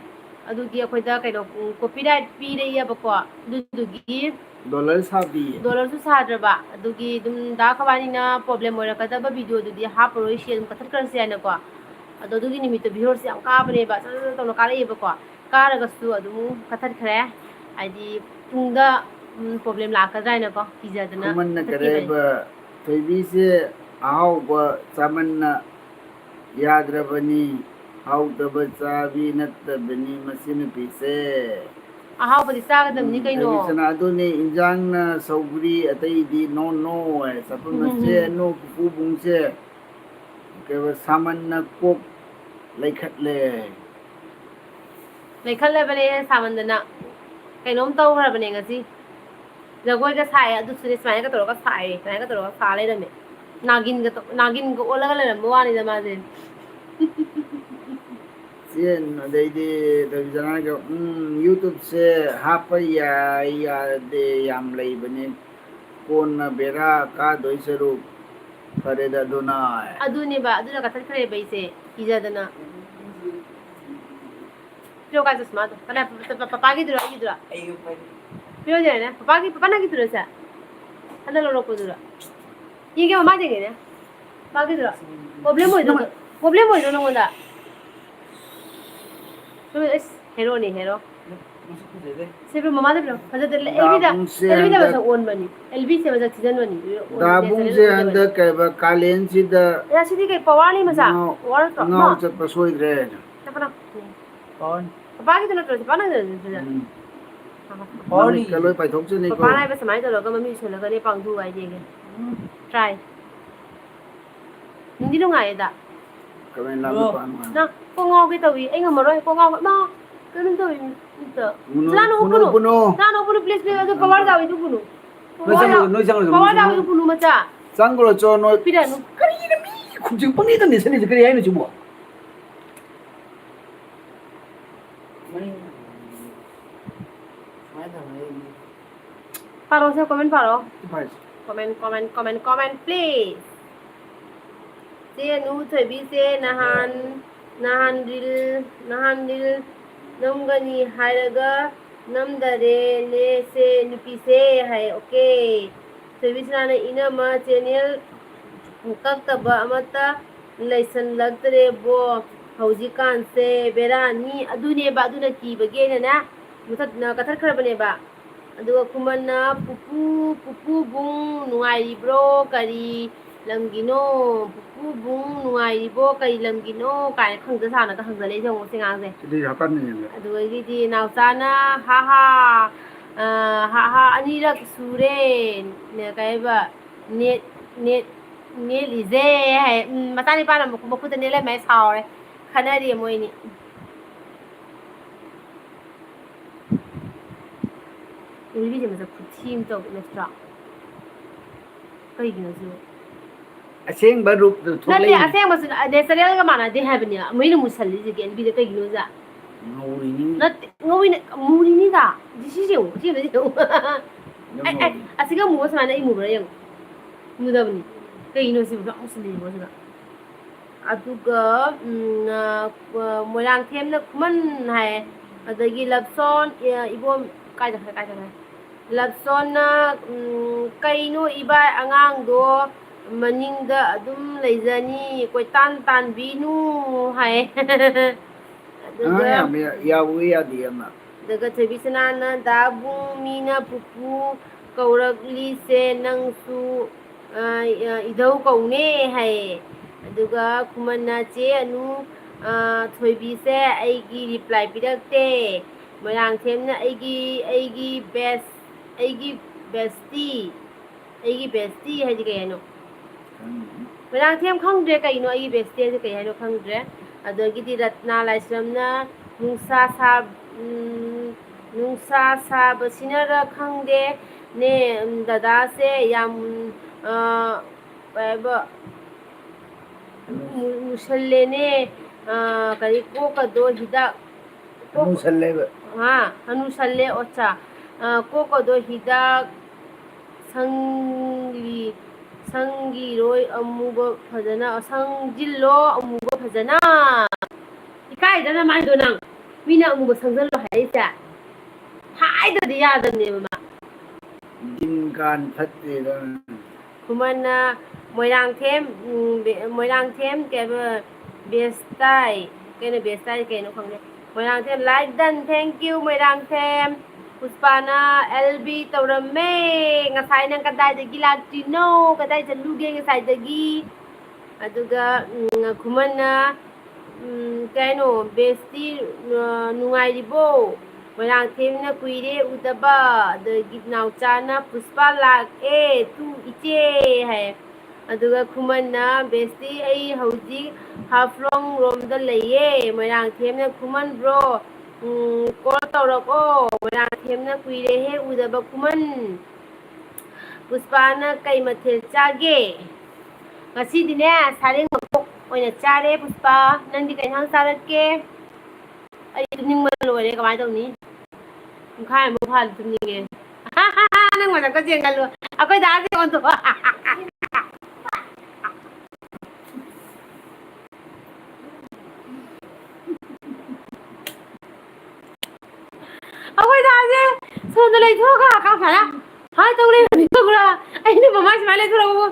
ꯑꯗꯨꯒꯤ ꯑꯩꯈꯣꯏꯗ ꯀꯩꯅꯣ, ꯎꯝ, copyright ꯄꯤꯔꯛꯑꯦꯕꯀꯣ, ꯑꯗꯨꯗꯨꯒꯤ dollar ꯁꯥꯕꯤ꯫ Dollarꯁꯨ ꯁꯥꯗ꯭ꯔꯕ, ꯑꯗꯨꯒꯤ ꯑꯗꯨꯝ ꯗꯥ ꯈꯕꯥꯅꯤꯅ problem ꯑꯣꯏꯔꯛꯀꯗꯕ videoꯗꯨꯗꯤ ꯍꯥꯞꯄꯔꯣꯏꯁꯤ, ꯑꯗꯨꯝ ꯀꯛꯊꯠꯈ꯭ꯔꯁꯤ ꯍꯥꯏꯅꯀꯣ꯫ ꯑꯗꯣ ꯑꯗꯨꯒꯤ ꯅꯨꯃꯤꯠꯇꯣ viewers ꯌꯥꯝ ꯀꯥꯕꯅꯦꯕ, ꯆꯠ ꯆꯠ ꯆꯠ ꯇꯧꯅ ꯀꯥꯔꯛꯑꯦꯕꯀꯣ꯫ ꯀꯥꯔꯒꯁꯨ ꯑꯗꯨꯝ ꯀꯛꯊꯠꯈ꯭ꯔꯦ, ꯍꯥꯏꯗꯤ ꯇꯨꯡꯗ, ꯎꯝ, problem ꯂꯥꯛꯀꯗ꯭ꯔꯥ ꯍꯥꯏꯅꯀꯣ, ꯀꯤꯖꯗꯅ ꯈꯨꯃꯟꯅ ꯀꯛꯊꯠꯈꯤꯕꯅꯦ꯫ ꯀꯔꯦꯕ, "ꯊꯣꯏꯕꯤꯁꯦ ꯑꯍꯥꯎꯕ ꯆꯥꯃꯟꯅ ꯌꯥꯗ꯭ꯔꯕꯅꯤ, ꯍꯥꯎꯇꯕ ꯆꯥꯕꯤ ꯅꯠꯇꯕꯅꯤ ꯃꯁꯤ ꯅꯨꯄꯤꯁꯦ"꯫ ꯑꯍꯥꯎꯕꯗꯤ ꯆꯥꯒꯗꯕꯅꯤ ꯀꯩꯅꯣ꯫ ꯊꯣꯏꯕꯤꯆꯅ, ꯑꯗꯨꯅꯦ ꯏꯟꯖꯥꯡꯅ ꯁꯧꯒ꯭ꯔꯤ, ꯑꯇꯩꯗꯤ no no ꯍꯥꯏ꯫ ꯆꯠꯐꯝ ꯎꯝ, ꯎꯝ, ꯅꯠꯇꯦ, ꯎꯝ꯫ ꯅꯣ ꯄꯨꯄꯨ ꯕꯨꯡꯁꯦ ꯀꯩꯕ ꯁꯥꯃꯟꯅ ꯀꯣꯛ ꯂꯩꯈꯠꯂꯦ꯫ ꯂꯩꯈꯠꯂꯕꯅꯦ ꯁꯥꯃꯟꯗꯅ꯫ ꯀꯩꯅꯣꯝ ꯇꯧꯈ꯭ꯔꯕꯅꯦ ꯉꯁꯤ꯫ ꯖꯒꯣꯏꯒ ꯁꯥꯏ, ꯑꯗꯨꯁꯨꯅꯦ ꯁꯨꯃꯥꯏꯅꯒ ꯇꯧꯔꯒ ꯁꯥꯏ, ꯁꯨꯃꯥꯏꯅꯒ ꯇꯧꯔꯒ ꯁꯥ ꯂꯩꯔꯝꯃꯦ꯫ ꯅꯥꯒꯤꯟꯒ ꯇꯧ-, ꯅꯥꯒꯤꯟꯒ ꯑꯣꯜꯂꯒ ꯂꯩꯔꯝꯕ ꯋꯥꯅꯤꯗ ꯃꯥꯁꯦ꯫ ꯆꯦꯟ, ꯑꯗꯩꯗꯤ ꯊꯣꯏꯕꯤꯆꯅꯒ, "ꯎꯝ, YouTube-ꯁꯦ ꯍꯥꯞꯄ ꯌꯥꯏ ꯌꯥꯗꯦ ꯌꯥꯝ ꯂꯩꯕꯅꯦ, ꯀꯣꯟꯅ ꯕꯦꯔꯥ ꯀꯥꯗꯣꯏ ꯁꯔꯨꯛ ꯐꯔꯦꯗ ꯑꯗꯨꯅ"꯫ ꯑꯗꯨꯅꯦꯕ, ꯑꯗꯨꯅ ꯀꯛꯊꯠꯈ꯭ꯔꯦꯕ ꯑꯩꯁꯦ, ꯀꯤꯖꯗꯅ꯫ ꯄꯤꯔꯛꯑꯣ ꯀꯥꯏ ꯆꯠꯁꯃꯥꯗꯣ? ꯀꯅꯥ, ꯄ-, ꯄ-, ꯄꯄꯥꯒꯤꯗꯨꯔꯣ, ꯑꯩꯒꯤꯗꯨꯔꯣ? ꯄꯤꯔꯛꯑꯣ ꯌꯥꯔꯦ꯫ ꯄꯄꯥꯒꯤ, ꯄꯄꯥ ꯅꯪꯒꯤꯗꯨꯔꯣ ꯁꯦ? ꯍꯟꯗꯛ ꯂꯧꯔꯛꯄꯗꯨꯔꯣ? ꯌꯦꯡꯒꯦ, ꯃꯃꯥ ꯌꯦꯡꯒꯦꯅꯦ꯫ ꯄꯄꯥꯒꯤꯗꯨꯔꯣ? Problem ꯑꯣꯏꯗ꯭ꯔꯣ? Problem ꯑꯣꯏꯗ꯭ꯔꯣ ꯅꯉꯣꯟꯗ? ꯁꯨꯝ, ꯑꯁ, ꯍꯦꯔꯣꯅꯤ, ꯍꯦꯔꯣ꯫ ꯁꯤ ꯄꯤꯔꯣ, ꯃꯃꯥꯗ ꯄꯤꯔꯣ꯫ ꯐꯖꯗꯦ, ꯑꯦꯜꯕꯤꯗ, ꯗꯥꯕꯨꯡꯁꯦ ꯑꯦꯜꯕꯤꯗ ꯍꯟꯗꯛ, ꯃꯁꯛ ꯑꯣꯟꯕꯅꯤ꯫ ꯑꯦꯜꯕꯤꯁꯦ ꯃꯁꯛ ꯊꯤꯖꯟꯕꯅꯤ꯫ ꯗꯥꯕꯨꯡꯁꯦ ꯍꯟꯗꯛ ꯀꯩꯕ ꯀꯥꯂꯦꯟꯁꯤꯗ ꯌꯥ, ꯁꯤꯗꯤ ꯀꯩ power-ꯅꯤ ꯃꯆꯥ? ꯉꯥꯎ-, Power-ꯅꯤ꯫ ꯉꯥꯎ ꯆꯠꯄ ꯁꯣꯏꯗ꯭ꯔꯦ꯫ ꯄꯄꯥꯒꯤꯗꯨ ꯅꯠꯇ꯭ꯔꯣ? ꯄꯄꯥ ꯅꯪꯒꯤꯗꯨ ꯅꯠꯇ꯭ꯔꯣ? ꯎꯝ꯫ ꯄꯄꯥ꯫ ꯃꯃꯤꯠꯀ ꯂꯣꯏ ꯄꯥꯏꯊꯣꯛꯆꯅꯤꯀꯣ꯫ ꯄꯄꯥ ꯍꯥꯏꯕ ꯁꯨꯃꯥꯏꯅ ꯇꯧꯔꯒ ꯃꯃꯤꯠ ꯁꯣꯜꯂꯒꯅꯦ ꯄꯥꯡꯊꯣꯛꯎ ꯍꯥꯏꯗꯤ ꯌꯦꯡꯒꯦ꯫ Try꯫ ꯅꯨꯡꯗꯤ ꯅꯨꯡꯉꯥꯏꯌꯦꯗ꯫ ꯀꯃꯦꯟ ꯂꯥꯡꯕ ꯄꯥꯝꯃꯤ꯫ ꯅꯪ ꯀꯣꯛ ꯉꯥꯎꯒꯦ ꯇꯧꯏ꯫ ꯑꯩ ꯉꯝꯃꯔꯣꯏ꯫ ꯀꯣꯛ ꯉꯥꯎꯕ꯫ ꯏꯃꯥ! ꯀꯩꯅꯣꯝ ꯇꯧꯏ꯫ ꯃꯤꯠꯇ꯫ ꯄꯨꯅꯨ, ꯆꯥꯅꯣ, ꯄꯨꯅꯨ, ꯄꯨꯅꯨ꯫ ꯄꯨꯅꯨ꯫ ꯆꯥꯅꯣ, ꯄꯨꯅꯨ, please, please꯫ ꯑꯗꯨ power ꯗꯥꯎꯒꯤꯗꯨ ꯄꯨꯅꯨ꯫ ꯅꯣꯏ ꯆꯪꯒ꯭ꯔꯣ, ꯅꯣꯏ ꯆꯪꯒ꯭ꯔꯣ, Power ꯅꯣꯏ ꯆꯪꯒ꯭ꯔꯣ꯫ ꯗꯥꯎꯒꯤꯗꯨ ꯄꯨꯅꯨ, ꯃꯆꯥ꯫ ꯆꯪꯒ꯭ꯔꯣ, ꯆꯣ, ꯅꯣꯏ꯫ ꯄꯤꯔꯛꯑꯅꯨ꯫ ꯀꯔꯤꯅꯣ ꯃꯤ ꯈꯨꯝꯖꯤꯟ ꯄꯪꯅꯤꯗ ꯅꯦꯠꯁꯜꯂꯤꯁꯦ ꯀꯔꯤ ꯍꯥꯏꯅꯣ ꯁꯤꯕꯣ? ꯄꯥꯔꯣꯁꯦ, comment ꯄꯥꯔꯣ꯫ Comment, comment, comment, comment, please. ꯆꯦ ꯑꯅꯨ ꯊꯣꯏꯕꯤꯁꯦ ꯅꯍꯥꯟ, ꯅꯍꯥꯟ reel, ꯅꯍꯥꯟ reel ꯅꯝꯒꯅꯤ ꯍꯥꯏꯔꯒ ꯅꯝꯗꯔꯦꯅꯦ ꯁꯦ ꯅꯨꯄꯤꯁꯦ ꯍꯥꯏ꯫ Okay꯫ ꯊꯣꯏꯕꯤꯁꯅꯥꯅ ꯏꯅꯝꯃ channel ꯀꯛꯇꯕ ꯑꯃꯠꯇ ꯂꯩꯁꯜꯂꯛꯇ꯭ꯔꯦꯕꯣ꯫ ꯍꯧꯖꯤꯛꯀꯥꯟꯁꯦ ꯕꯦꯔꯥꯅꯤ꯫ ꯑꯗꯨꯅꯦꯕ, ꯑꯗꯨꯅ ꯀꯤꯕꯒꯤ ꯑꯩꯅꯅꯦ ꯃꯨꯊꯠ-, ꯀꯛꯊꯠꯈ꯭ꯔꯕꯅꯦꯕ꯫ ꯑꯗꯨꯒ ꯈꯨꯃꯟꯅ, "ꯄꯨꯄꯨ, ꯄꯨꯄꯨ ꯕꯨꯡ ꯅꯨꯡꯉꯥꯏꯔꯤꯕ꯭ꯔꯣ? ꯀꯔꯤ ꯂꯝꯒꯤꯅꯣ? ꯄꯨꯄꯨ ꯕꯨꯡ ꯅꯨꯡꯉꯥꯏꯔꯤꯕꯣ? ꯀꯩ ꯂꯝꯒꯤꯅꯣ?" ꯀꯥꯏꯅ ꯈꯪꯗ ꯁꯥꯅꯒ ꯍꯪꯖꯜꯂꯛꯏꯁꯦ ꯌꯦꯡꯉꯣ ꯁꯤ ꯑꯉꯥꯡꯁꯦ꯫ ꯁꯤꯗꯤ ꯍꯥꯞꯄꯟꯅꯤꯡꯉꯦ꯫ ꯑꯗꯨꯗꯒꯤꯗꯤ ꯅꯥꯎꯆꯥꯅ, "ꯍꯥ ꯍꯥ, ꯑ, ꯍꯥ ꯍꯥ, ꯑꯅꯤꯔꯛ ꯁꯨꯔꯦ, ꯅ-, ꯀꯩꯕ, ꯅꯦꯠ, ꯅꯦꯠ, ꯅꯦꯠꯂꯤꯁꯦ" ꯍꯥꯏ꯫ ꯎꯝ, ꯃꯆꯥꯅꯤꯄꯥꯅ ꯃꯈꯨ-, ꯃꯈꯨꯠꯇ ꯅꯦꯠꯂꯝꯃꯦ, ꯁꯥꯎꯔꯦ꯫ ꯈꯠꯅꯔꯤ ꯃꯣꯏꯅꯤ꯫ ꯎꯔꯤꯕꯤꯁꯦ ꯃꯁꯛ ꯈꯨꯊꯤ ꯑꯃ ꯇꯧꯋꯦ, ꯅꯠꯇ꯭ꯔꯥ? ꯀꯩꯒꯤꯅꯣ ꯁꯤꯕꯨ? ꯑꯁꯦꯡꯕ ꯔꯨꯞꯇꯨ ꯅꯠꯇꯦ, ꯊꯣꯛꯂꯛꯏꯅꯤ꯫ ꯑꯁꯦꯡꯕꯁꯨ natural-ꯒ ꯃꯥꯟꯅꯗꯦ ꯍꯥꯏꯕꯅꯦ꯫ ꯃꯣꯏꯅ ꯃꯨꯁꯜꯂꯤꯁꯦ ꯑꯦꯟꯕꯤꯗ ꯀꯩꯒꯤꯅꯣ ꯑꯣꯖꯥ? ꯉꯧꯔꯤꯅꯤ꯫ ꯅꯠꯇꯦ, ꯉꯧꯔꯤꯅꯦ, ꯃꯨꯔꯤꯅꯤꯗ꯫ ꯁꯤ, ꯁꯤꯁꯦ ꯌꯦꯡꯉꯨ, ꯁꯤ ꯑꯃꯗꯤ ꯌꯦꯡꯉꯨ꯫ ꯑꯦ, ꯑꯦ, ꯑꯁꯤꯒ ꯃꯨꯕ ꯁꯨꯃꯥꯏꯅ ꯑꯩ ꯃꯨꯕ꯭ꯔꯥ ꯌꯦꯡꯉꯨ꯫ ꯃꯨꯗꯕꯅꯤ꯫ ꯀꯩꯒꯤꯅꯣ ꯁꯤꯕꯨ ꯁꯨꯛ ꯃꯨꯁꯜꯂꯤꯁꯤꯕꯣ ꯁꯤꯕ? ꯑꯗꯨꯒ, ꯎꯝ, ꯑ, ꯃꯣꯏꯔꯥꯡꯊꯦꯝꯅ ꯈꯨꯃꯟ ꯍꯥꯏꯌꯦ꯫ ꯑꯗꯒꯤ ꯂꯞꯁꯣꯟ, ꯑ, ꯏꯕꯣꯝ, ꯀꯥꯏ ꯆꯠꯈ꯭ꯔꯦ, ꯀꯥꯏ ꯆꯠꯈ꯭ꯔꯦ? ꯂꯞꯁꯣꯟꯅ, ꯎꯝ, "ꯀꯩꯅꯣ ꯏꯕꯥꯏ ꯑꯉꯥꯡꯗꯣ ꯃꯅꯤꯡꯗ ꯑꯗꯨꯝ ꯂꯩꯖꯅꯤ, ꯀꯣꯏꯇꯥꯟ ꯇꯥꯟꯕꯤꯅꯨ" ꯍꯥꯏꯌꯦ꯫ ꯑꯗꯨꯒ ꯑꯉꯥꯡ ꯌꯥꯝ ꯌꯥꯎꯕ ꯌꯥꯗꯦ ꯑꯃ꯫ ꯑꯗꯨꯒ ꯊꯣꯏꯕꯤꯁꯅꯥꯅ, "ꯗꯥ ꯕꯨꯡ, ꯃꯤꯅ ꯄꯨꯄꯨ ꯀꯧꯔꯛꯂꯤꯁꯦ ꯅꯪꯁꯨ, ꯑ, ꯑ, ꯏꯙꯧ ꯀꯧꯅꯦ" ꯍꯥꯏꯌꯦ꯫ ꯑꯗꯨꯒ ꯈꯨꯃꯟꯅ, "ꯆꯦ ꯑꯅꯨ, ꯑ, ꯊꯣꯏꯕꯤꯁꯦ ꯑꯩꯒꯤ reply ꯄꯤꯔꯛꯇꯦ"꯫ ꯃꯣꯏꯔꯥꯡꯊꯦꯝꯅ, "ꯑꯩꯒꯤ, ꯑꯩꯒꯤ best, ꯑꯩꯒꯤ bestie, ꯑꯩꯒꯤ bestie ꯍꯥꯏꯗꯤ ꯀꯩ ꯍꯥꯏꯅꯣ?" ꯈꯪꯗꯦ꯫ ꯃꯣꯏꯔꯥꯡꯊꯦꯝ ꯈꯪꯗ꯭ꯔꯦ ꯀꯩꯅꯣ, "ꯑꯩꯒꯤ bestie ꯍꯥꯏꯗꯤ ꯀꯩ ꯍꯥꯏꯅꯣ?" ꯈꯪꯗ꯭ꯔꯦ꯫ ꯑꯗꯒꯤꯗꯤ ꯔꯠꯅꯥ ꯂꯥꯏꯁ꯭ꯔꯝꯅ, "ꯅꯨꯡꯁꯥ ꯁꯥ-, ꯎꯝ, ꯅꯨꯡꯁꯥ ꯁꯥꯕꯁꯤꯅꯔ ꯈꯪꯗꯦ ꯅꯦ, ꯎꯝ, ꯗꯗꯥꯁꯦ ꯌꯥꯝ, ꯑ, ꯀꯩ ꯍꯥꯏꯕ, ꯃꯨ-, ꯃꯨꯁꯜꯂꯦꯅꯦ, ꯑ, ꯀꯔꯤ ꯀꯣꯛꯀꯗꯣ ꯍꯤꯗꯥꯛ, ꯀꯣꯛ-, ꯍꯅꯨꯁꯜꯂꯦꯕ꯫ ꯍꯥ, ꯍꯅꯨꯁꯜꯂꯦ, ꯑꯣ ꯑꯠꯆꯥ꯫ ꯑ, ꯀꯣꯛꯀꯗꯣ ꯍꯤꯗꯥꯛ ꯁꯪꯂꯤ-, ꯁꯪꯒꯤꯔꯣꯏ ꯑꯃꯨꯕ ꯐꯖꯅ, ꯁꯪꯖꯤꯜꯂꯣ ꯑꯃꯨꯕ ꯐꯖꯅ꯫ ꯏꯀꯥꯏꯗꯅ ꯃꯥꯏꯗꯣ ꯅꯪ, ꯃꯤꯅ ꯑꯃꯨꯕ ꯁꯪꯖꯜꯂꯣ ꯍꯥꯏꯔꯛꯏꯁꯦ꯫ ꯍꯥꯏꯗ꯭ꯔꯗꯤ ꯌꯥꯗꯕꯅꯦꯕ ꯃꯥ꯫ ꯗꯤꯟ ꯀꯥꯟ ꯐꯠꯇꯦꯗ꯫ ꯈꯨꯃꯟꯅ ꯃꯣꯏꯔꯥꯡꯊꯦꯝ, ꯎꯝ, ꯕꯦ-, ꯃꯣꯏꯔꯥꯡꯊꯦꯝ ꯀꯩ ꯍꯥꯏꯕ, ꯕꯦꯁꯇꯥꯏ꯫ ꯀꯩꯅꯣ ꯕꯦꯁꯇꯥꯏ ꯀꯩꯅꯣ ꯈꯪꯗꯦ꯫ Moirangthem, like done, thank you, Moirangthem. ꯄꯨꯁꯄꯥꯅ, "ꯑꯦꯜ ꯕꯤ ꯇꯧꯔꯝꯃꯦ꯫ ꯉꯁꯥꯏ ꯅꯪ ꯀꯗꯥꯏꯗꯒꯤ ꯂꯥꯛꯇ꯭ꯔꯤꯅꯣ? ꯀꯗꯥꯏ ꯆꯠꯂꯨꯒꯦ ꯉꯁꯥꯏꯗꯒꯤ?" ꯑꯗꯨꯒ, ꯎꯝ, ꯈꯨꯃꯟꯅ, ꯎꯝ, ꯀꯩ ꯍꯥꯏꯅꯣ, "ꯕꯦꯁꯇꯤ, ꯑ, ꯅꯨꯡꯉꯥꯏꯔꯤꯕꯣ? ꯃꯣꯏꯔꯥꯡꯊꯦꯝꯅ ꯀꯨꯏꯔꯦ ꯎꯗꯕ"꯫ ꯑꯗꯒꯤ ꯅꯥꯎꯆꯥꯅ, "ꯄꯨꯁꯄꯥ ꯂꯥꯛꯑꯦ ꯇꯨ ꯏꯆꯦ" ꯍꯥꯏ꯫ ꯑꯗꯨꯒ ꯈꯨꯃꯟꯅ, "ꯕꯦꯁꯇꯤ, ꯑꯩ ꯍꯧꯖꯤꯛ ꯍꯥꯐꯂꯣꯡ ꯔꯣꯝꯗ ꯂꯩꯌꯦ꯫ ꯃꯣꯏꯔꯥꯡꯊꯦꯝꯅ, ꯈꯨꯃꯟ ꯕ꯭ꯔꯣ, ꯎꯝ, ꯀꯣꯜ ꯇꯧꯔꯛꯑꯣ, ꯃꯣꯏꯔꯥꯡꯊꯦꯝꯅ ꯀꯨꯏꯔꯦꯍꯦ ꯎꯗꯕ ꯈꯨꯃꯟ"꯫ ꯄꯨꯁꯄꯥꯅ, "ꯀꯩ ꯃꯊꯦꯜ ꯆꯥꯒꯦ?" "ꯉꯁꯤꯗꯤꯅꯦ, ꯁꯥꯔꯦꯡ ꯃꯀꯣꯛ ꯑꯣꯏꯅ ꯆꯥꯔꯦ ꯄꯨꯁꯄꯥ꯫ ꯅꯪꯗꯤ ꯀꯩ ꯏꯟꯁꯥꯡ ꯆꯥꯔꯛꯀꯦ?" ꯑꯩ ꯇꯨꯝꯅꯤꯡꯕꯅ ꯂꯣꯏꯔꯦ, ꯀꯃꯥꯏꯅ ꯇꯧꯅꯤ? ꯄꯨꯡꯈꯥꯏꯃꯨꯛ ꯐꯥꯅ ꯇꯨꯝꯅꯤꯡꯉꯦ꯫ ꯅꯪ ꯃꯁꯛꯇꯣ ꯌꯦꯡꯍꯜꯂꯨ꯫ ꯑꯩꯈꯣꯏ ꯗꯥꯁꯦ ꯑꯣꯟꯊꯣꯛ-, ꯑꯩꯈꯣꯏ ꯗꯥꯁꯦ ꯁꯣꯝꯗ ꯂꯩꯊꯣꯛꯑꯒ ꯀꯥꯡ ꯁꯥꯟꯅ ꯍꯥꯏ ꯇꯧ ꯂꯩꯕꯅꯤ ꯈꯪꯕ꯭ꯔꯥ? ꯑꯩꯅ ꯃꯃꯥꯏ ꯁꯨꯃꯥꯏꯅ ꯂꯩꯊꯣꯔꯛꯄꯕꯨ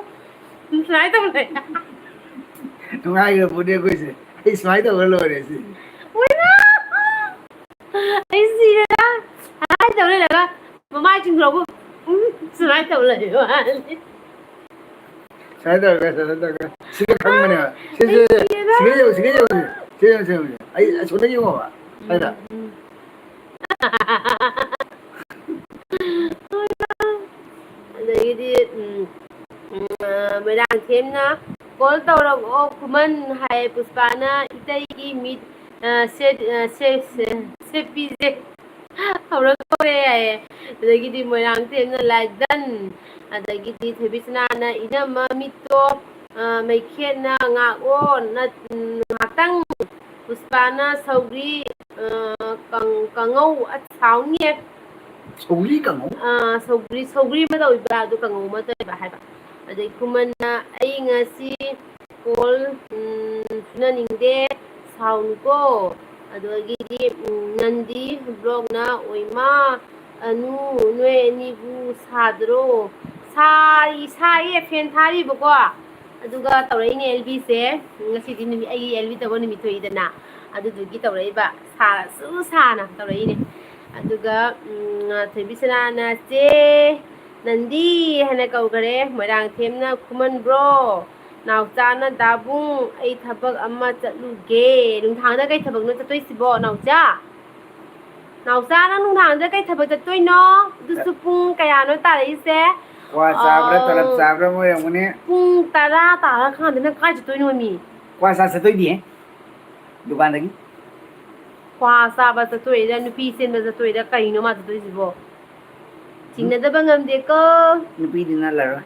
ꯁꯨꯃꯥꯏꯅ ꯇꯧ ꯂꯩ꯫ ꯅꯨꯡꯉꯥꯏꯈ꯭ꯔ ꯄꯣꯠꯅꯤ ꯑꯩꯈꯣꯏꯁꯦ꯫ ꯑꯩ ꯁꯨꯃꯥꯏꯅ ꯇꯧꯔ ꯂꯣꯏꯔꯦ ꯁꯤ꯫ ꯑꯣꯏꯃꯥ! ꯑꯩ ꯁꯤꯔꯦꯗ꯫ ꯁꯨꯃꯥꯏꯅ ꯇꯧ ꯂꯩꯔꯒ ꯃꯃꯥꯏ ꯆꯤꯡꯊꯣꯔꯛꯄ, ꯎꯝ, ꯁꯨꯃꯥꯏꯅ ꯇꯧ ꯂꯩꯕ ꯋꯥꯅꯤ꯫ ꯁꯨꯃꯥꯏꯅ ꯇꯧꯔꯒ, ꯁꯨꯃꯥꯏꯅ ꯇꯧꯔꯒ꯫ ꯁꯤꯒ ꯈꯪꯕꯅꯦꯕ꯫ ꯁꯤ, ꯁꯤ, ꯑꯩ ꯁꯤ, ꯁꯤꯔꯦꯗ꯫ ꯁꯤꯒ ꯌꯦꯡꯉꯨ, ꯁꯤꯒ ꯌꯦꯡꯉꯨ꯫ ꯁꯤ ꯌꯦꯡꯉꯨ, ꯁꯤ ꯌꯦꯡꯉꯨ꯫ ꯑꯩ ꯑꯁꯣꯝꯗ ꯌꯦꯡꯉꯣꯕ꯫ ꯁ꯭ꯋꯥꯏꯗ꯫ ꯎꯝ, ꯎꯝ꯫ ꯑꯗꯒꯤꯗꯤ, ꯎꯝ, ꯎꯝ, ꯑ, ꯃꯣꯏꯔꯥꯡꯊꯦꯝꯅ, "ꯀꯣꯜ ꯇꯧꯔꯛꯑꯣ ꯈꯨꯃꯟ" ꯍꯥꯏ ꯄꯨꯁꯄꯥꯅ, "ꯏꯇꯩꯒꯤ ꯃꯤꯠ, ꯑ, ꯁꯦꯠ-, ꯑ, ꯁꯦ-, ꯁꯦ-, ꯁꯦꯠꯄꯤꯁꯦ ꯍꯧꯔꯛꯇꯧꯔꯦ" ꯍꯥꯏꯌꯦ꯫ ꯑꯗꯒꯤꯗꯤ ꯃꯣꯏꯔꯥꯡꯊꯦꯝꯅ, "ꯂꯥꯏꯛ ꯗꯟ"꯫ ꯑꯗꯒꯤꯗꯤ ꯊꯣꯏꯕꯤꯁꯅꯥꯅ, "ꯏꯅꯝꯃ ꯃꯤꯠꯇꯣ, ꯑ, ꯃꯩꯈꯦꯠꯅ ꯉꯥꯛꯑꯣ, ꯅꯠ-, ꯎꯝ, ꯉꯥꯛꯇꯪ"꯫ ꯄꯨꯁꯄꯥꯅ, "ꯁꯧꯒ꯭ꯔꯤ, ꯑ, ꯀꯥꯡ-, ꯀꯥꯡꯉꯧ", ꯑꯁ, ꯍꯥꯎꯅꯤꯌꯦ꯫ ꯁꯧꯒ꯭ꯔꯤ ꯀꯥꯡꯉꯧ? ꯑ, ꯁꯧꯒ꯭ꯔꯤ, ꯁꯧꯒ꯭ꯔꯤ ꯑꯃ ꯇꯧꯕꯤꯕ, ꯑꯗꯨ ꯀꯥꯡꯉꯧ ꯑꯃ ꯇꯧꯕꯤꯕ ꯍꯥꯏꯕ꯫ ꯑꯗꯩ ꯈꯨꯃꯟꯅ, "ꯑꯩ ꯉꯁꯤ ꯀꯣꯜ, ꯎꯝ, ꯁꯨꯅꯅꯤꯡꯗꯦ, ꯁꯥꯎꯅꯨꯀꯣ"꯫ ꯑꯗꯒꯤꯗꯤ, ꯎꯝ, ꯅꯟꯗꯤ ꯕ꯭ꯂꯣꯛꯅ, "ꯑꯣꯏꯃꯥ, ꯑꯅꯨ, ꯅꯣꯏ ꯑꯅꯤꯕꯨ ꯁꯥꯗ꯭ꯔꯣ?" ꯁꯥꯏ-, ꯁꯥꯏꯌꯦ, ꯐꯦꯟ ꯊꯥꯔꯤꯕꯀꯣ꯫ ꯑꯗꯨꯒ ꯇꯧꯔꯛꯏꯅꯦ ꯑꯦꯜ ꯕꯤꯁꯦ꯫ ꯉꯁꯤꯗꯤ ꯅꯨꯃꯤꯠ, ꯑꯩꯒꯤ ꯑꯦꯜ ꯕꯤ ꯇꯧꯕ ꯅꯨꯃꯤꯠ ꯊꯣꯛꯏꯗꯅ, ꯑꯗꯨꯗꯨꯒꯤ ꯇꯧꯔꯛꯏꯕ꯫ ꯁꯥꯔꯁꯨ ꯁꯥꯅ ꯇꯧꯔꯛꯏꯅꯦ꯫ ꯑꯗꯨꯒ, ꯎꯝ, ꯊꯣꯏꯕꯤꯁꯅꯥꯅ "ꯆꯦ ꯅꯟꯗꯤ" ꯍꯥꯏꯅ ꯀꯧꯈꯔꯦ꯫ ꯃꯣꯏꯔꯥꯡꯊꯦꯝꯅ "ꯈꯨꯃꯟ ꯕ꯭ꯔꯣ"꯫ ꯅꯥꯎꯆꯥꯅ "ꯗꯥꯕꯨꯡ, ꯑꯩ ꯊꯕꯛ ꯑꯃ ꯆꯠꯂꯨꯒꯦ"꯫ ꯅꯨꯡꯗꯥꯡꯗ ꯀꯩ ꯊꯕꯛꯅꯣ ꯆꯠꯇꯣꯏꯁꯤꯕꯣ, ꯅꯥꯎꯆꯥ? ꯅꯥꯎꯆꯥ, ꯅꯪ ꯅꯨꯡꯗꯥꯡꯗ ꯀꯩ ꯊꯕꯛ ꯆꯠꯇꯣꯏꯅꯣ? ꯑꯗꯨꯁꯨ ꯄꯨꯡ ꯀꯌꯥꯅꯣ ꯇꯥꯔꯛꯏꯁꯦ? ꯀ꯭ꯋꯥ ꯆꯥꯕ꯭ꯔꯥ, ꯑꯥ, ꯇꯂꯞ ꯆꯥꯕ꯭ꯔꯥ ꯑꯃ ꯑꯣꯏꯔꯝꯒꯅꯤ꯫ ꯄꯨꯡ ꯇꯔꯥ ꯇꯥꯔꯀꯥꯟꯗ ꯅꯪ ꯀꯥꯏ ꯆꯠꯇꯣꯏꯅꯣ ꯃꯤ? ꯀ꯭ꯋꯥ ꯆꯥ ꯆꯠꯇꯣꯏꯅꯦ, ꯗꯨꯀꯥꯟꯗꯒꯤ꯫ ꯀ꯭ꯋꯥ ꯆꯥꯕ ꯆꯠꯇꯣꯏꯔ, ꯅꯨꯄꯤ ꯆꯦꯟꯕ ꯆꯠꯇꯣꯏꯔ, ꯀꯩꯅꯣ ꯃꯥ ꯆꯠꯇꯣꯏꯁꯤꯕꯣ? ꯆꯤꯡꯅꯗꯕ ꯉꯝꯗꯦꯀꯣ꯫ ꯅꯨꯄꯤꯗꯤ ꯅꯠꯂꯔꯣꯏ꯫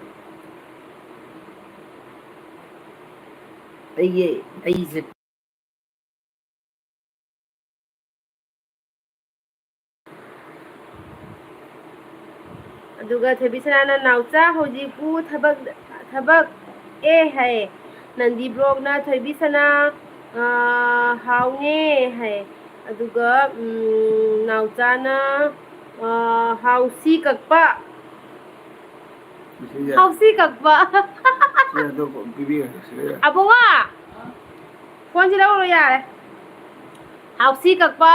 ꯑꯩꯒꯤ, ꯑꯩꯁꯦ ꯑꯗꯨꯒ ꯊꯣꯏꯕꯤꯁꯅꯥꯅ, "ꯅꯥꯎꯆꯥ, ꯍꯧꯖꯤꯛꯄꯨ ꯊꯕꯛ, ꯊꯕꯛ ꯑꯦ?" ꯍꯥꯏꯌꯦ꯫ ꯅꯟꯗꯤ ꯕ꯭ꯂꯣꯛꯅ, "ꯊꯣꯏꯕꯤꯁꯅꯥ, ꯑꯥ, ꯍꯥꯎꯅꯦ?" ꯍꯥꯏꯌꯦ꯫ ꯑꯗꯨꯒ, ꯎꯝ, ꯅꯥꯎꯆꯥꯅ, ꯑꯥ, "ꯍꯥꯎꯁꯤ ꯀꯛꯄ"꯫ ꯁꯤꯁꯦ ꯍꯥꯎꯁꯤ ꯀꯛꯄ꯫ ꯁꯤ ꯑꯇꯣꯞꯄ ꯑꯃ ꯄꯤꯕꯤꯔꯒꯦ, ꯁꯤꯗ꯫ ꯑꯕꯨꯡꯉꯣ, ꯐꯣꯟꯁꯤ ꯂꯧꯔꯣ ꯌꯥꯔꯦ꯫ ꯍꯥꯎꯁꯤ ꯀꯛꯄ,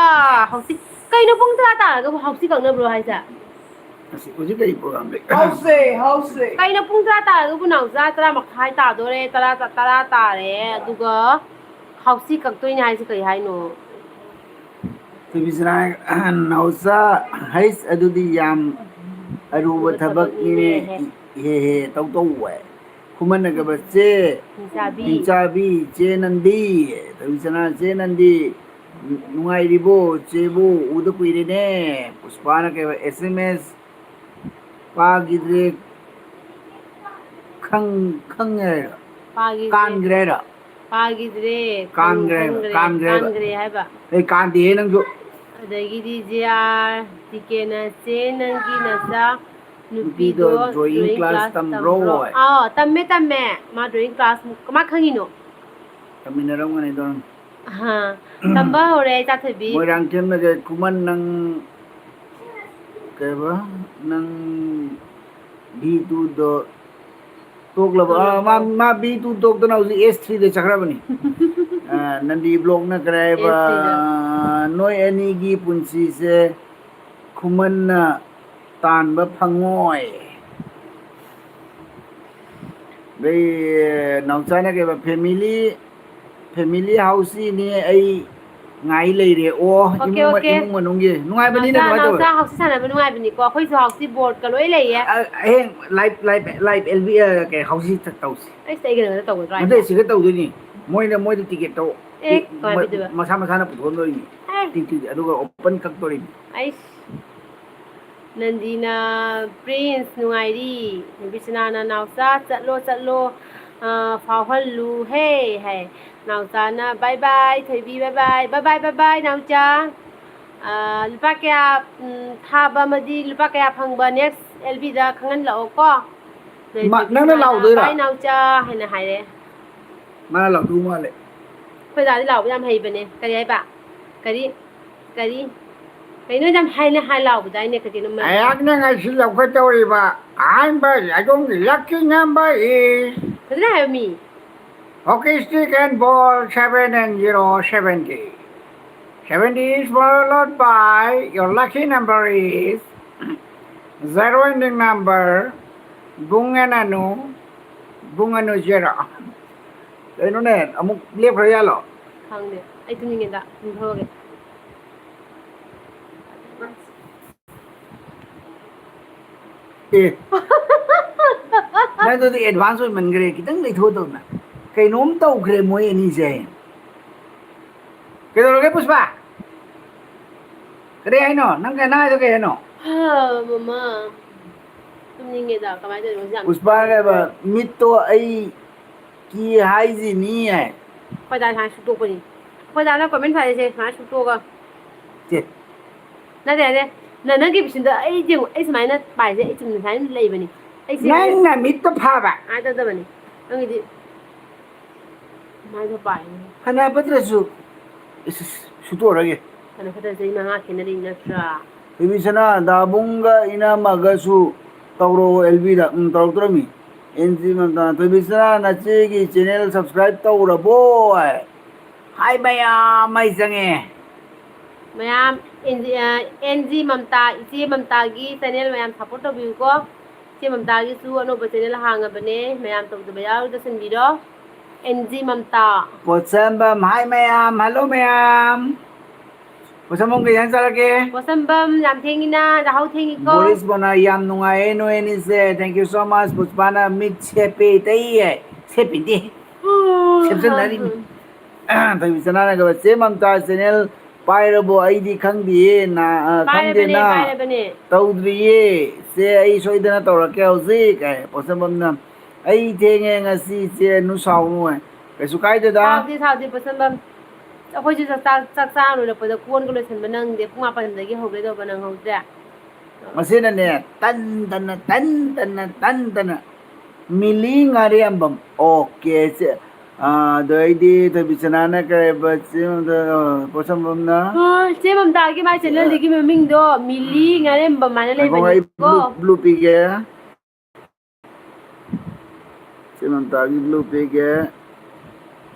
ꯍꯥꯎꯁꯤ꯫ ꯀꯩꯅꯣ ꯄꯨꯡ ꯇꯔꯥ ꯇꯥꯔꯒꯕꯨ ꯍꯥꯎꯁꯤ ꯀꯛꯅꯕ꯭ꯔꯣ ꯍꯥꯏꯁꯦ? ꯑꯁꯤ ꯍꯧꯖꯤꯛ ꯀꯔꯤ program ꯂꯩ? ꯍꯥꯎꯁꯤ, ꯍꯥꯎꯁꯤ꯫ ꯀꯩꯅꯣ ꯄꯨꯡ ꯇꯔꯥ ꯇꯥꯔꯒꯕꯨ ꯅꯥꯎꯆꯥ? ꯇꯔꯥ ꯃꯈꯥꯏ ꯇꯥꯗꯣꯔꯦ, ꯇꯔꯥ, ꯇꯔꯥ ꯇꯥꯔꯦ, ꯑꯗꯨꯒ ꯍꯥꯎꯁꯤ ꯀꯛꯇꯣꯏꯅꯦ ꯍꯥꯏꯁꯦ ꯀꯩ ꯍꯥꯏꯅꯣ? ꯊꯣꯏꯕꯤꯁꯅꯥ, ꯅꯥꯎꯆꯥ, ꯍꯩꯁ, ꯑꯗꯨꯗꯤ ꯌꯥꯝ ꯑꯔꯨꯕ ꯑꯔꯨꯕ ꯊꯕꯛꯅꯤꯅꯦ꯫ ꯊꯕꯛꯅꯤꯅꯦ꯫ ꯍꯦ ꯍꯦ, ꯇꯧ ꯇꯧ ꯍꯥꯏ꯫ ꯈꯨꯃꯟꯅꯒꯕ ꯆꯦ ꯍꯤꯡꯆꯥꯕꯤ꯫ ꯍꯤꯡꯆꯥꯕꯤ, ꯆꯦ ꯅꯟꯗꯤ, ꯊꯣꯏꯕꯤꯁꯅꯥ, ꯆꯦ ꯅꯟꯗꯤ, ꯅꯨꯡꯉꯥꯏꯔꯤꯕꯣ? ꯆꯦꯕꯨ ꯎꯗ ꯀꯨꯏꯔꯦꯅꯦ꯫ ꯄꯨꯁꯄꯥꯅ ꯀꯩꯕ, ꯑꯦꯁ ꯑꯦꯝ ꯑꯦꯁ ꯄꯥꯈꯤꯗ꯭ꯔꯦ, ꯈꯪ-, ꯈꯪꯉꯦ ꯍꯥꯏꯔꯣ? ꯄꯥꯈꯤꯗ꯭ꯔꯦ꯫ ꯀꯥꯟꯈ꯭ꯔꯦ ꯍꯥꯏꯔꯣ? ꯄꯥꯈꯤꯗ꯭ꯔꯦ꯫ ꯀꯥꯟꯈ꯭ꯔꯦ ꯍꯥꯏꯕ, ꯈꯪꯈ꯭ꯔꯦ꯫ ꯀꯥꯟꯈ꯭ꯔꯦ ꯍꯥꯏꯕ꯫ ꯀꯥꯟꯈ꯭ꯔꯦ ꯍꯥꯏꯕ꯫ ꯑꯩ ꯀꯥꯟꯗꯦꯍꯦ ꯅꯪꯁꯨ꯫ ꯑꯗꯒꯤꯗꯤ ꯖꯦ ꯑꯥꯔ ꯇꯤ ꯀꯦꯅ, "ꯆꯦ, ꯅꯪꯒꯤ ꯅꯆꯥ ꯅꯨꯄꯤꯗꯣ ꯅꯨꯄꯤꯗꯣ drawing drawing class class ꯇꯝꯕ꯭ꯔꯣ?" ꯇꯝꯕ꯭ꯔꯣ? ꯑꯥ, ꯇꯝꯃꯦ, ꯇꯝꯃꯦ꯫ ꯃꯥ drawing class ꯀꯃꯥꯏ ꯈꯪꯉꯤꯅꯣ? ꯇꯝꯃꯤꯟꯅꯔꯝꯒꯅꯤꯗꯣ꯫ ꯑꯍꯥ, ꯇꯝꯕ ꯍꯧꯔꯦ, ꯏꯆꯥ ꯊꯣꯏꯕꯤ꯫ ꯃꯣꯏꯔꯥꯡꯊꯦꯝꯅꯒ, "ꯈꯨꯃꯟ, ꯅꯪ ꯀꯩꯕ, ꯅꯪ ꯚꯤ ꯇꯨꯗꯣ ꯇꯣꯛꯂꯕ?" ꯑꯥ, ꯃꯥ, ꯇꯣꯛꯂꯕꯣ? ꯃꯥ ꯚꯤ ꯇꯨ ꯇꯣꯛꯇꯅ ꯍꯧꯖꯤꯛ ꯑꯦꯁ ꯊ꯭ꯔꯤꯗ ꯆꯠꯈ꯭ꯔꯕꯅꯤ꯫ ꯑꯥ, ꯅꯟꯗꯤ ꯕ꯭ꯂꯣꯛꯅ ꯀꯔꯤ ꯍꯥꯏꯕ? ꯑꯦꯁ ꯊ꯭ꯔꯤꯗ꯫ "ꯅꯣꯏ ꯑꯅꯤꯒꯤ ꯄꯨꯟꯁꯤꯁꯦ ꯈꯨꯃꯟꯅ ꯇꯥꯟꯕ ꯐꯪꯉꯣꯏ꯫ ꯑꯗꯩ ꯅꯥꯎꯆꯥꯅ ꯀꯩꯕ, family, family houseꯅꯦ ꯑꯩ ꯉꯥꯏ ꯂꯩꯔꯦ꯫ ꯑꯣ, OK, ꯏꯃꯨꯡ ꯃ-, OK꯫ ꯏꯃꯨꯡ ꯃꯅꯨꯡꯒꯤ ꯅꯨꯡꯉꯥꯏꯕꯅꯤꯅ ꯅꯥꯎꯆꯥ, ꯑꯗꯨꯃꯥꯏꯅ ꯇꯧꯕ꯫ ꯅꯥꯎꯆꯥ ꯍꯥꯎꯁꯤ ꯁꯥꯟꯅꯕ ꯅꯨꯡꯉꯥꯏꯕꯅꯤꯀꯣ, ꯑꯩꯈꯣꯏꯁꯨ ꯍꯥꯎꯁꯤ boardꯀ ꯂꯣꯏ ꯂꯩꯌꯦ꯫ ꯑ, ꯍꯌꯦꯡ live, live, live LB, ꯑ, ꯀꯩ, ꯍꯥꯎꯁꯤ ꯇꯧꯁꯤ꯫ ꯑꯩꯁ, ꯑꯩꯒ ꯅꯪꯒ ꯇꯧꯒꯗ꯭ꯔꯣ ꯅꯠꯇꯦ, ꯍꯥꯏꯁꯦ? ꯁꯤꯒ ꯇꯧꯗꯣꯏꯅꯤ꯫ ꯃꯣꯏꯅ, ꯃꯣꯏꯗꯤ ticketꯇꯣ ꯑꯦ, ꯀꯃꯥꯏꯅ ꯃ-, ꯄꯤꯗꯣꯏꯕ? ꯃꯁꯥ ꯃꯁꯥꯅ ꯄꯨꯊꯣꯛꯍꯟꯗꯣꯏꯅꯤ꯫ ꯑꯦ꯫ ꯇꯤꯛ, ꯇꯤꯛ, ꯑꯗꯨꯒ open ꯀꯛꯇꯣꯔꯤꯅꯤ꯫ ꯑꯩꯁ꯫ ꯅꯟꯗꯤꯅ, "Prince ꯅꯨꯡꯉꯥꯏꯔꯤ?" ꯕꯤꯁꯅꯥꯅ, "ꯅꯥꯎꯆꯥ ꯆꯠꯂꯣ ꯆꯠꯂꯣ, ꯑ, ꯐꯥꯎꯍꯜꯂꯨ ꯍꯦ" ꯍꯥꯏ꯫ ꯅꯥꯎꯆꯥꯅ, "Bye bye ꯊꯣꯏꯕꯤ, bye bye, bye bye, bye bye ꯅꯥꯎꯆꯥ꯫ ꯑ, ꯂꯨꯄꯥ ꯀꯌꯥ, ꯎꯝ, ꯊꯥꯕ ꯑꯃꯗꯤ ꯂꯨꯄꯥ ꯀꯌꯥ ꯐꯪꯕ next LBꯗ ꯈꯪꯍꯜꯂꯛꯑꯣ ꯀꯣ꯫ ꯅꯣꯏ ꯃꯥ, ꯅꯪꯅ ꯕꯤꯁꯅꯥꯅ, ꯂꯥꯎꯗꯣꯏꯔꯣ? "Bye ꯅꯥꯎꯆꯥ" ꯍꯥꯏꯅ ꯍꯥꯏꯔꯦ꯫ ꯃꯥꯅ ꯂꯥꯎꯗꯧ ꯃꯥꯜꯂꯦ꯫ ꯑꯩꯈꯣꯏ ꯗꯥꯗꯤ ꯂꯥꯎꯕ ꯌꯥꯝ ꯍꯩꯕꯅꯦ꯫ ꯀꯔꯤ ꯍꯥꯏꯕ? ꯀꯔꯤ? ꯀꯔꯤ? ꯀꯩꯅꯣ ꯌꯥꯝ ꯍꯩꯅ ꯍꯥꯏ ꯂꯥꯎꯕꯗꯥꯏꯅꯦ, ꯀꯔꯤꯅꯣ ꯃꯥ? ꯑꯩꯍꯥꯛꯅ ꯉꯁꯤ ꯂꯧꯒꯗꯧꯔꯤꯕ ꯑꯍꯥꯟꯕ ꯑꯗꯣꯝꯒꯤ lucky number is ꯐꯖꯅ ꯍꯥꯏꯌꯣ ꯃꯤ꯫ Hockey stick and ball, seven and zero, seventy. Seventy is followed by your lucky number is zero ending number, ꯕꯨꯡ ꯑꯦꯟ ꯑꯅꯨ, ꯕꯨꯡ ꯑꯅꯨ zero꯫ ꯀꯩꯅꯣꯅꯦ, ꯑꯃꯨꯛ ꯂꯦꯞꯈ꯭ꯔ ꯌꯥꯂꯣ? ꯈꯪꯗꯦ, ꯑꯩ ꯇꯨꯝꯅꯤꯡꯉꯦꯗ, ꯇꯨꯝꯊꯣꯛꯑꯒꯦ꯫ ꯑꯦ꯫ ꯅꯪꯗꯨꯗꯤ advance ꯑꯣꯏꯃꯟꯈ꯭ꯔꯦ, ꯈꯤꯇꯪ ꯂꯩꯊꯣꯛꯑꯗꯧꯅ꯫ ꯀꯩꯅꯣꯝ ꯇꯧꯈ꯭ꯔꯦ ꯃꯣꯏ ꯑꯅꯤꯁꯦ꯫ ꯀꯩꯗꯧꯔꯒꯦ ꯄꯨꯁꯄꯥ? ꯀꯔꯤ ꯍꯥꯏꯅꯣ? ꯅꯪ ꯀꯩ, ꯅꯪ ꯍꯥꯏꯗꯣ ꯀꯩ ꯍꯥꯏꯅꯣ? ꯍꯥ, ꯃꯃꯥ꯫ ꯇꯨꯝꯅꯤꯡꯉꯦꯗ, ꯀꯃꯥꯏꯅ ꯇꯧꯔꯤꯅꯣ ꯈꯪꯗꯦ ꯌꯥꯝ꯫ ꯄꯨꯁꯄꯥ ꯀꯩꯕ, ꯃꯤꯠꯇꯣ ꯑꯩ ꯀꯤ ꯍꯥꯏꯁꯤꯅꯤ ꯍꯥꯏ꯫ ꯑꯩꯈꯣꯏ ꯗꯥ ꯁꯨꯃꯥꯏꯅ ꯁꯨꯛꯇꯣꯛꯄꯅꯤ꯫ ꯑꯩꯈꯣꯏ ꯗꯥꯅ comment ꯊꯥꯔꯛꯏꯁꯦ ꯁꯨꯃꯥꯏꯅ ꯁꯨꯛꯇꯣꯛꯑꯒ꯫ ꯆꯦ꯫ ꯅꯠꯇꯦ, ꯅꯠꯇꯦ꯫ ꯅ-, ꯅꯪꯒꯤ ꯄꯤꯁꯨꯝꯗ ꯑꯩ ꯌꯦꯡꯉꯨ, ꯑꯩ ꯁꯨꯃꯥꯏꯅ ꯄꯥꯏꯁꯦ, ꯑꯩ ꯆꯨꯝꯅ ꯁꯨꯃꯥꯏꯅ ꯂꯩꯕꯅꯤ꯫ ꯑꯩꯁꯦ ꯅꯪꯅ ꯃꯤꯠꯇꯣ ꯐꯥꯕ꯫ ꯁꯨꯃꯥꯏꯅ ꯇꯧꯗꯕꯅꯤ꯫ ꯅꯪꯒꯤꯗꯤ ꯁꯨꯃꯥꯏꯅ ꯄꯥꯏꯅꯤ꯫ ꯐꯅ ꯐꯠꯇ꯭ꯔꯁꯨ, ꯏꯁ, ꯏꯁ, ꯁꯨꯇꯣꯛꯑꯔꯣꯏꯒꯦ꯫ ꯐꯅ ꯐꯠꯇ꯭ꯔꯁꯨ ꯆꯍꯤ ꯃꯉꯥ ꯈꯦꯠꯅꯔꯤ ꯅꯠꯇ꯭ꯔꯥ? ꯊꯣꯏꯕꯤꯁꯅꯥ, ꯗꯥꯕꯨꯡꯒ ꯏꯅꯝꯃꯒꯁꯨ ꯇꯧꯔꯛꯑꯣ, LBꯗ꯫ ꯎꯝ, ꯇꯧꯔꯛꯇ꯭ꯔꯃꯤ꯫ ꯑꯦꯟ ꯖꯤ ꯃꯝꯇꯥꯅ, "ꯊꯣꯏꯕꯤꯁꯅꯥ, ꯅꯆꯦꯒꯤ channel subscribe ꯇꯧꯔꯕꯣ?" ꯍꯥꯏ꯫ ꯍꯥꯏ ꯃꯌꯥꯝ ꯑꯩ ꯆꯪꯉꯦ꯫ ꯃꯌꯥꯝ ꯑꯦꯟ ꯖꯤ, ꯑ, ꯑꯦꯟ ꯖꯤ ꯃꯝꯇꯥ, ꯏꯆꯦ ꯃꯝꯇꯥꯒꯤ ꯆꯦꯅꯦꯜ ꯃꯌꯥꯝ ꯁꯞꯄꯣꯔꯠ ꯇꯧꯕꯤꯌꯨꯀꯣ꯫ ꯏꯆꯦ ꯃꯝꯇꯥꯒꯤ ꯆꯦꯅꯦꯜ ꯑꯍꯥꯡꯉꯕꯅꯦ, ꯃꯌꯥꯝ ꯇꯧꯗꯕ ꯌꯥꯎꯔꯒ ꯇꯧꯁꯤꯟꯕꯤꯔꯣ꯫ And G Mamta. ꯄꯣꯠꯁꯝꯕꯝ, ꯍꯥꯏ ꯃꯌꯥꯝ, ꯍꯜꯂꯣ ꯃꯌꯥꯝ꯫ ꯄꯣꯠꯁꯝꯕꯝ ꯀꯩ ꯏꯟꯖꯥꯡ ꯆꯥꯔꯒꯦ? ꯄꯣꯠꯁꯝꯕꯝ ꯌꯥꯝ ꯊꯦꯡꯉꯤꯅ, ꯌꯥꯍꯧ ꯊꯦꯡꯉꯤꯀꯣ꯫ ꯕꯣꯔꯤꯁ ꯕꯣꯅꯥ, ꯌꯥꯝ ꯅꯨꯡꯉꯥꯏꯌꯦ ꯅꯣꯏ ꯑꯅꯤꯁꯦ꯫ Thank you so much꯫ ꯄꯨꯁꯄꯥꯅ ꯃꯤꯠ ꯁꯦꯞꯄꯦ ꯇꯩꯌꯦ꯫ ꯁꯦꯞꯄꯤꯗꯦ꯫ ꯁꯦꯞꯆꯟꯅꯔꯤꯅꯤ꯫ ꯊꯣꯏꯕꯤ ꯆꯅꯥꯅꯒ ꯆꯦ ꯃꯝꯇꯥ ꯆꯦꯅꯦꯜ ꯄꯥꯏꯔꯕꯣ? ꯑꯩꯗꯤ ꯈꯪꯗꯤꯌꯦ, ꯅꯥ-, ꯑ, ꯄꯥꯏꯔꯕꯅꯦ, ꯈꯪꯗꯦꯅ꯫ ꯄꯥꯏꯔꯕꯅꯦ꯫ ꯇꯧꯗ꯭ꯔꯤꯌꯦ꯫ ꯆꯦ, ꯑꯩ ꯁꯣꯏꯗꯅ ꯇꯧꯔꯛꯀꯦ ꯍꯧꯖꯤꯛ꯫ ꯑꯦ, ꯄꯣꯠꯁꯝꯕꯝꯅ, "ꯑꯩ ꯊꯦꯡꯉꯦ ꯉꯁꯤ ꯆꯦ, ꯅꯨ ꯁꯥꯎꯅꯨ" ꯍꯥꯏ꯫ ꯀꯩꯁꯨ ꯀꯥꯏꯗꯦꯗ꯫ ꯁꯥꯎꯗꯦ, ꯁꯥꯎꯗꯦ, ꯄꯣꯠꯁꯝꯕꯝ꯫ ꯑꯩꯈꯣꯏꯁꯨ ꯆꯥꯛ ꯆꯥ-, ꯆꯥꯛ ꯆꯥ ꯂꯣꯏꯔꯛꯄꯗ ꯀꯣꯟꯒ ꯂꯣꯏꯁꯟꯕ ꯅꯪꯗꯦ꯫ ꯄꯨꯡ ꯃꯥꯄꯟꯗꯒꯤ ꯍꯧꯒꯦ ꯇꯧꯕ ꯅꯪꯍꯧꯗ꯭ꯔꯦ꯫ ꯃꯁꯤꯅꯅꯦ, ꯇꯟ ꯇꯟꯅ, ꯇꯟ ꯇꯟꯅ, ꯇꯟ ꯇꯟꯅ꯫ ꯃꯤꯂꯤ ꯉꯥꯔꯦꯝꯕꯝ꯫ ꯑꯣꯀꯦ, ꯆꯦ꯫ ꯑꯥ, ꯑꯗꯩꯗꯤ ꯊꯣꯏꯕꯤꯆꯅꯥꯅ ꯀꯔꯤꯕ, ꯆꯦ, ꯑ, ꯄꯣꯠꯁꯝꯕꯝꯅ? ꯑ, ꯆꯦ ꯃꯝꯇꯥꯒꯤ ꯃꯥꯏ ꯆꯦ, ꯆꯦꯅꯦꯜꯗꯨꯒꯤ ꯃꯃꯤꯡꯗꯣ ꯃꯤꯂꯤ ꯉꯥꯔꯦꯝꯕꯝ ꯍꯥꯏꯅ ꯉꯥꯏꯈꯣ, ꯑꯩ ꯂꯩꯕꯅꯤꯀꯣ꯫ ꯕ꯭ꯂꯨ, ꯕ꯭ꯂꯨ ꯄꯤꯒꯦ꯫ ꯆꯦ ꯃꯝꯇꯥꯒꯤ ꯕ꯭ꯂꯨ ꯄꯤꯒꯦ꯫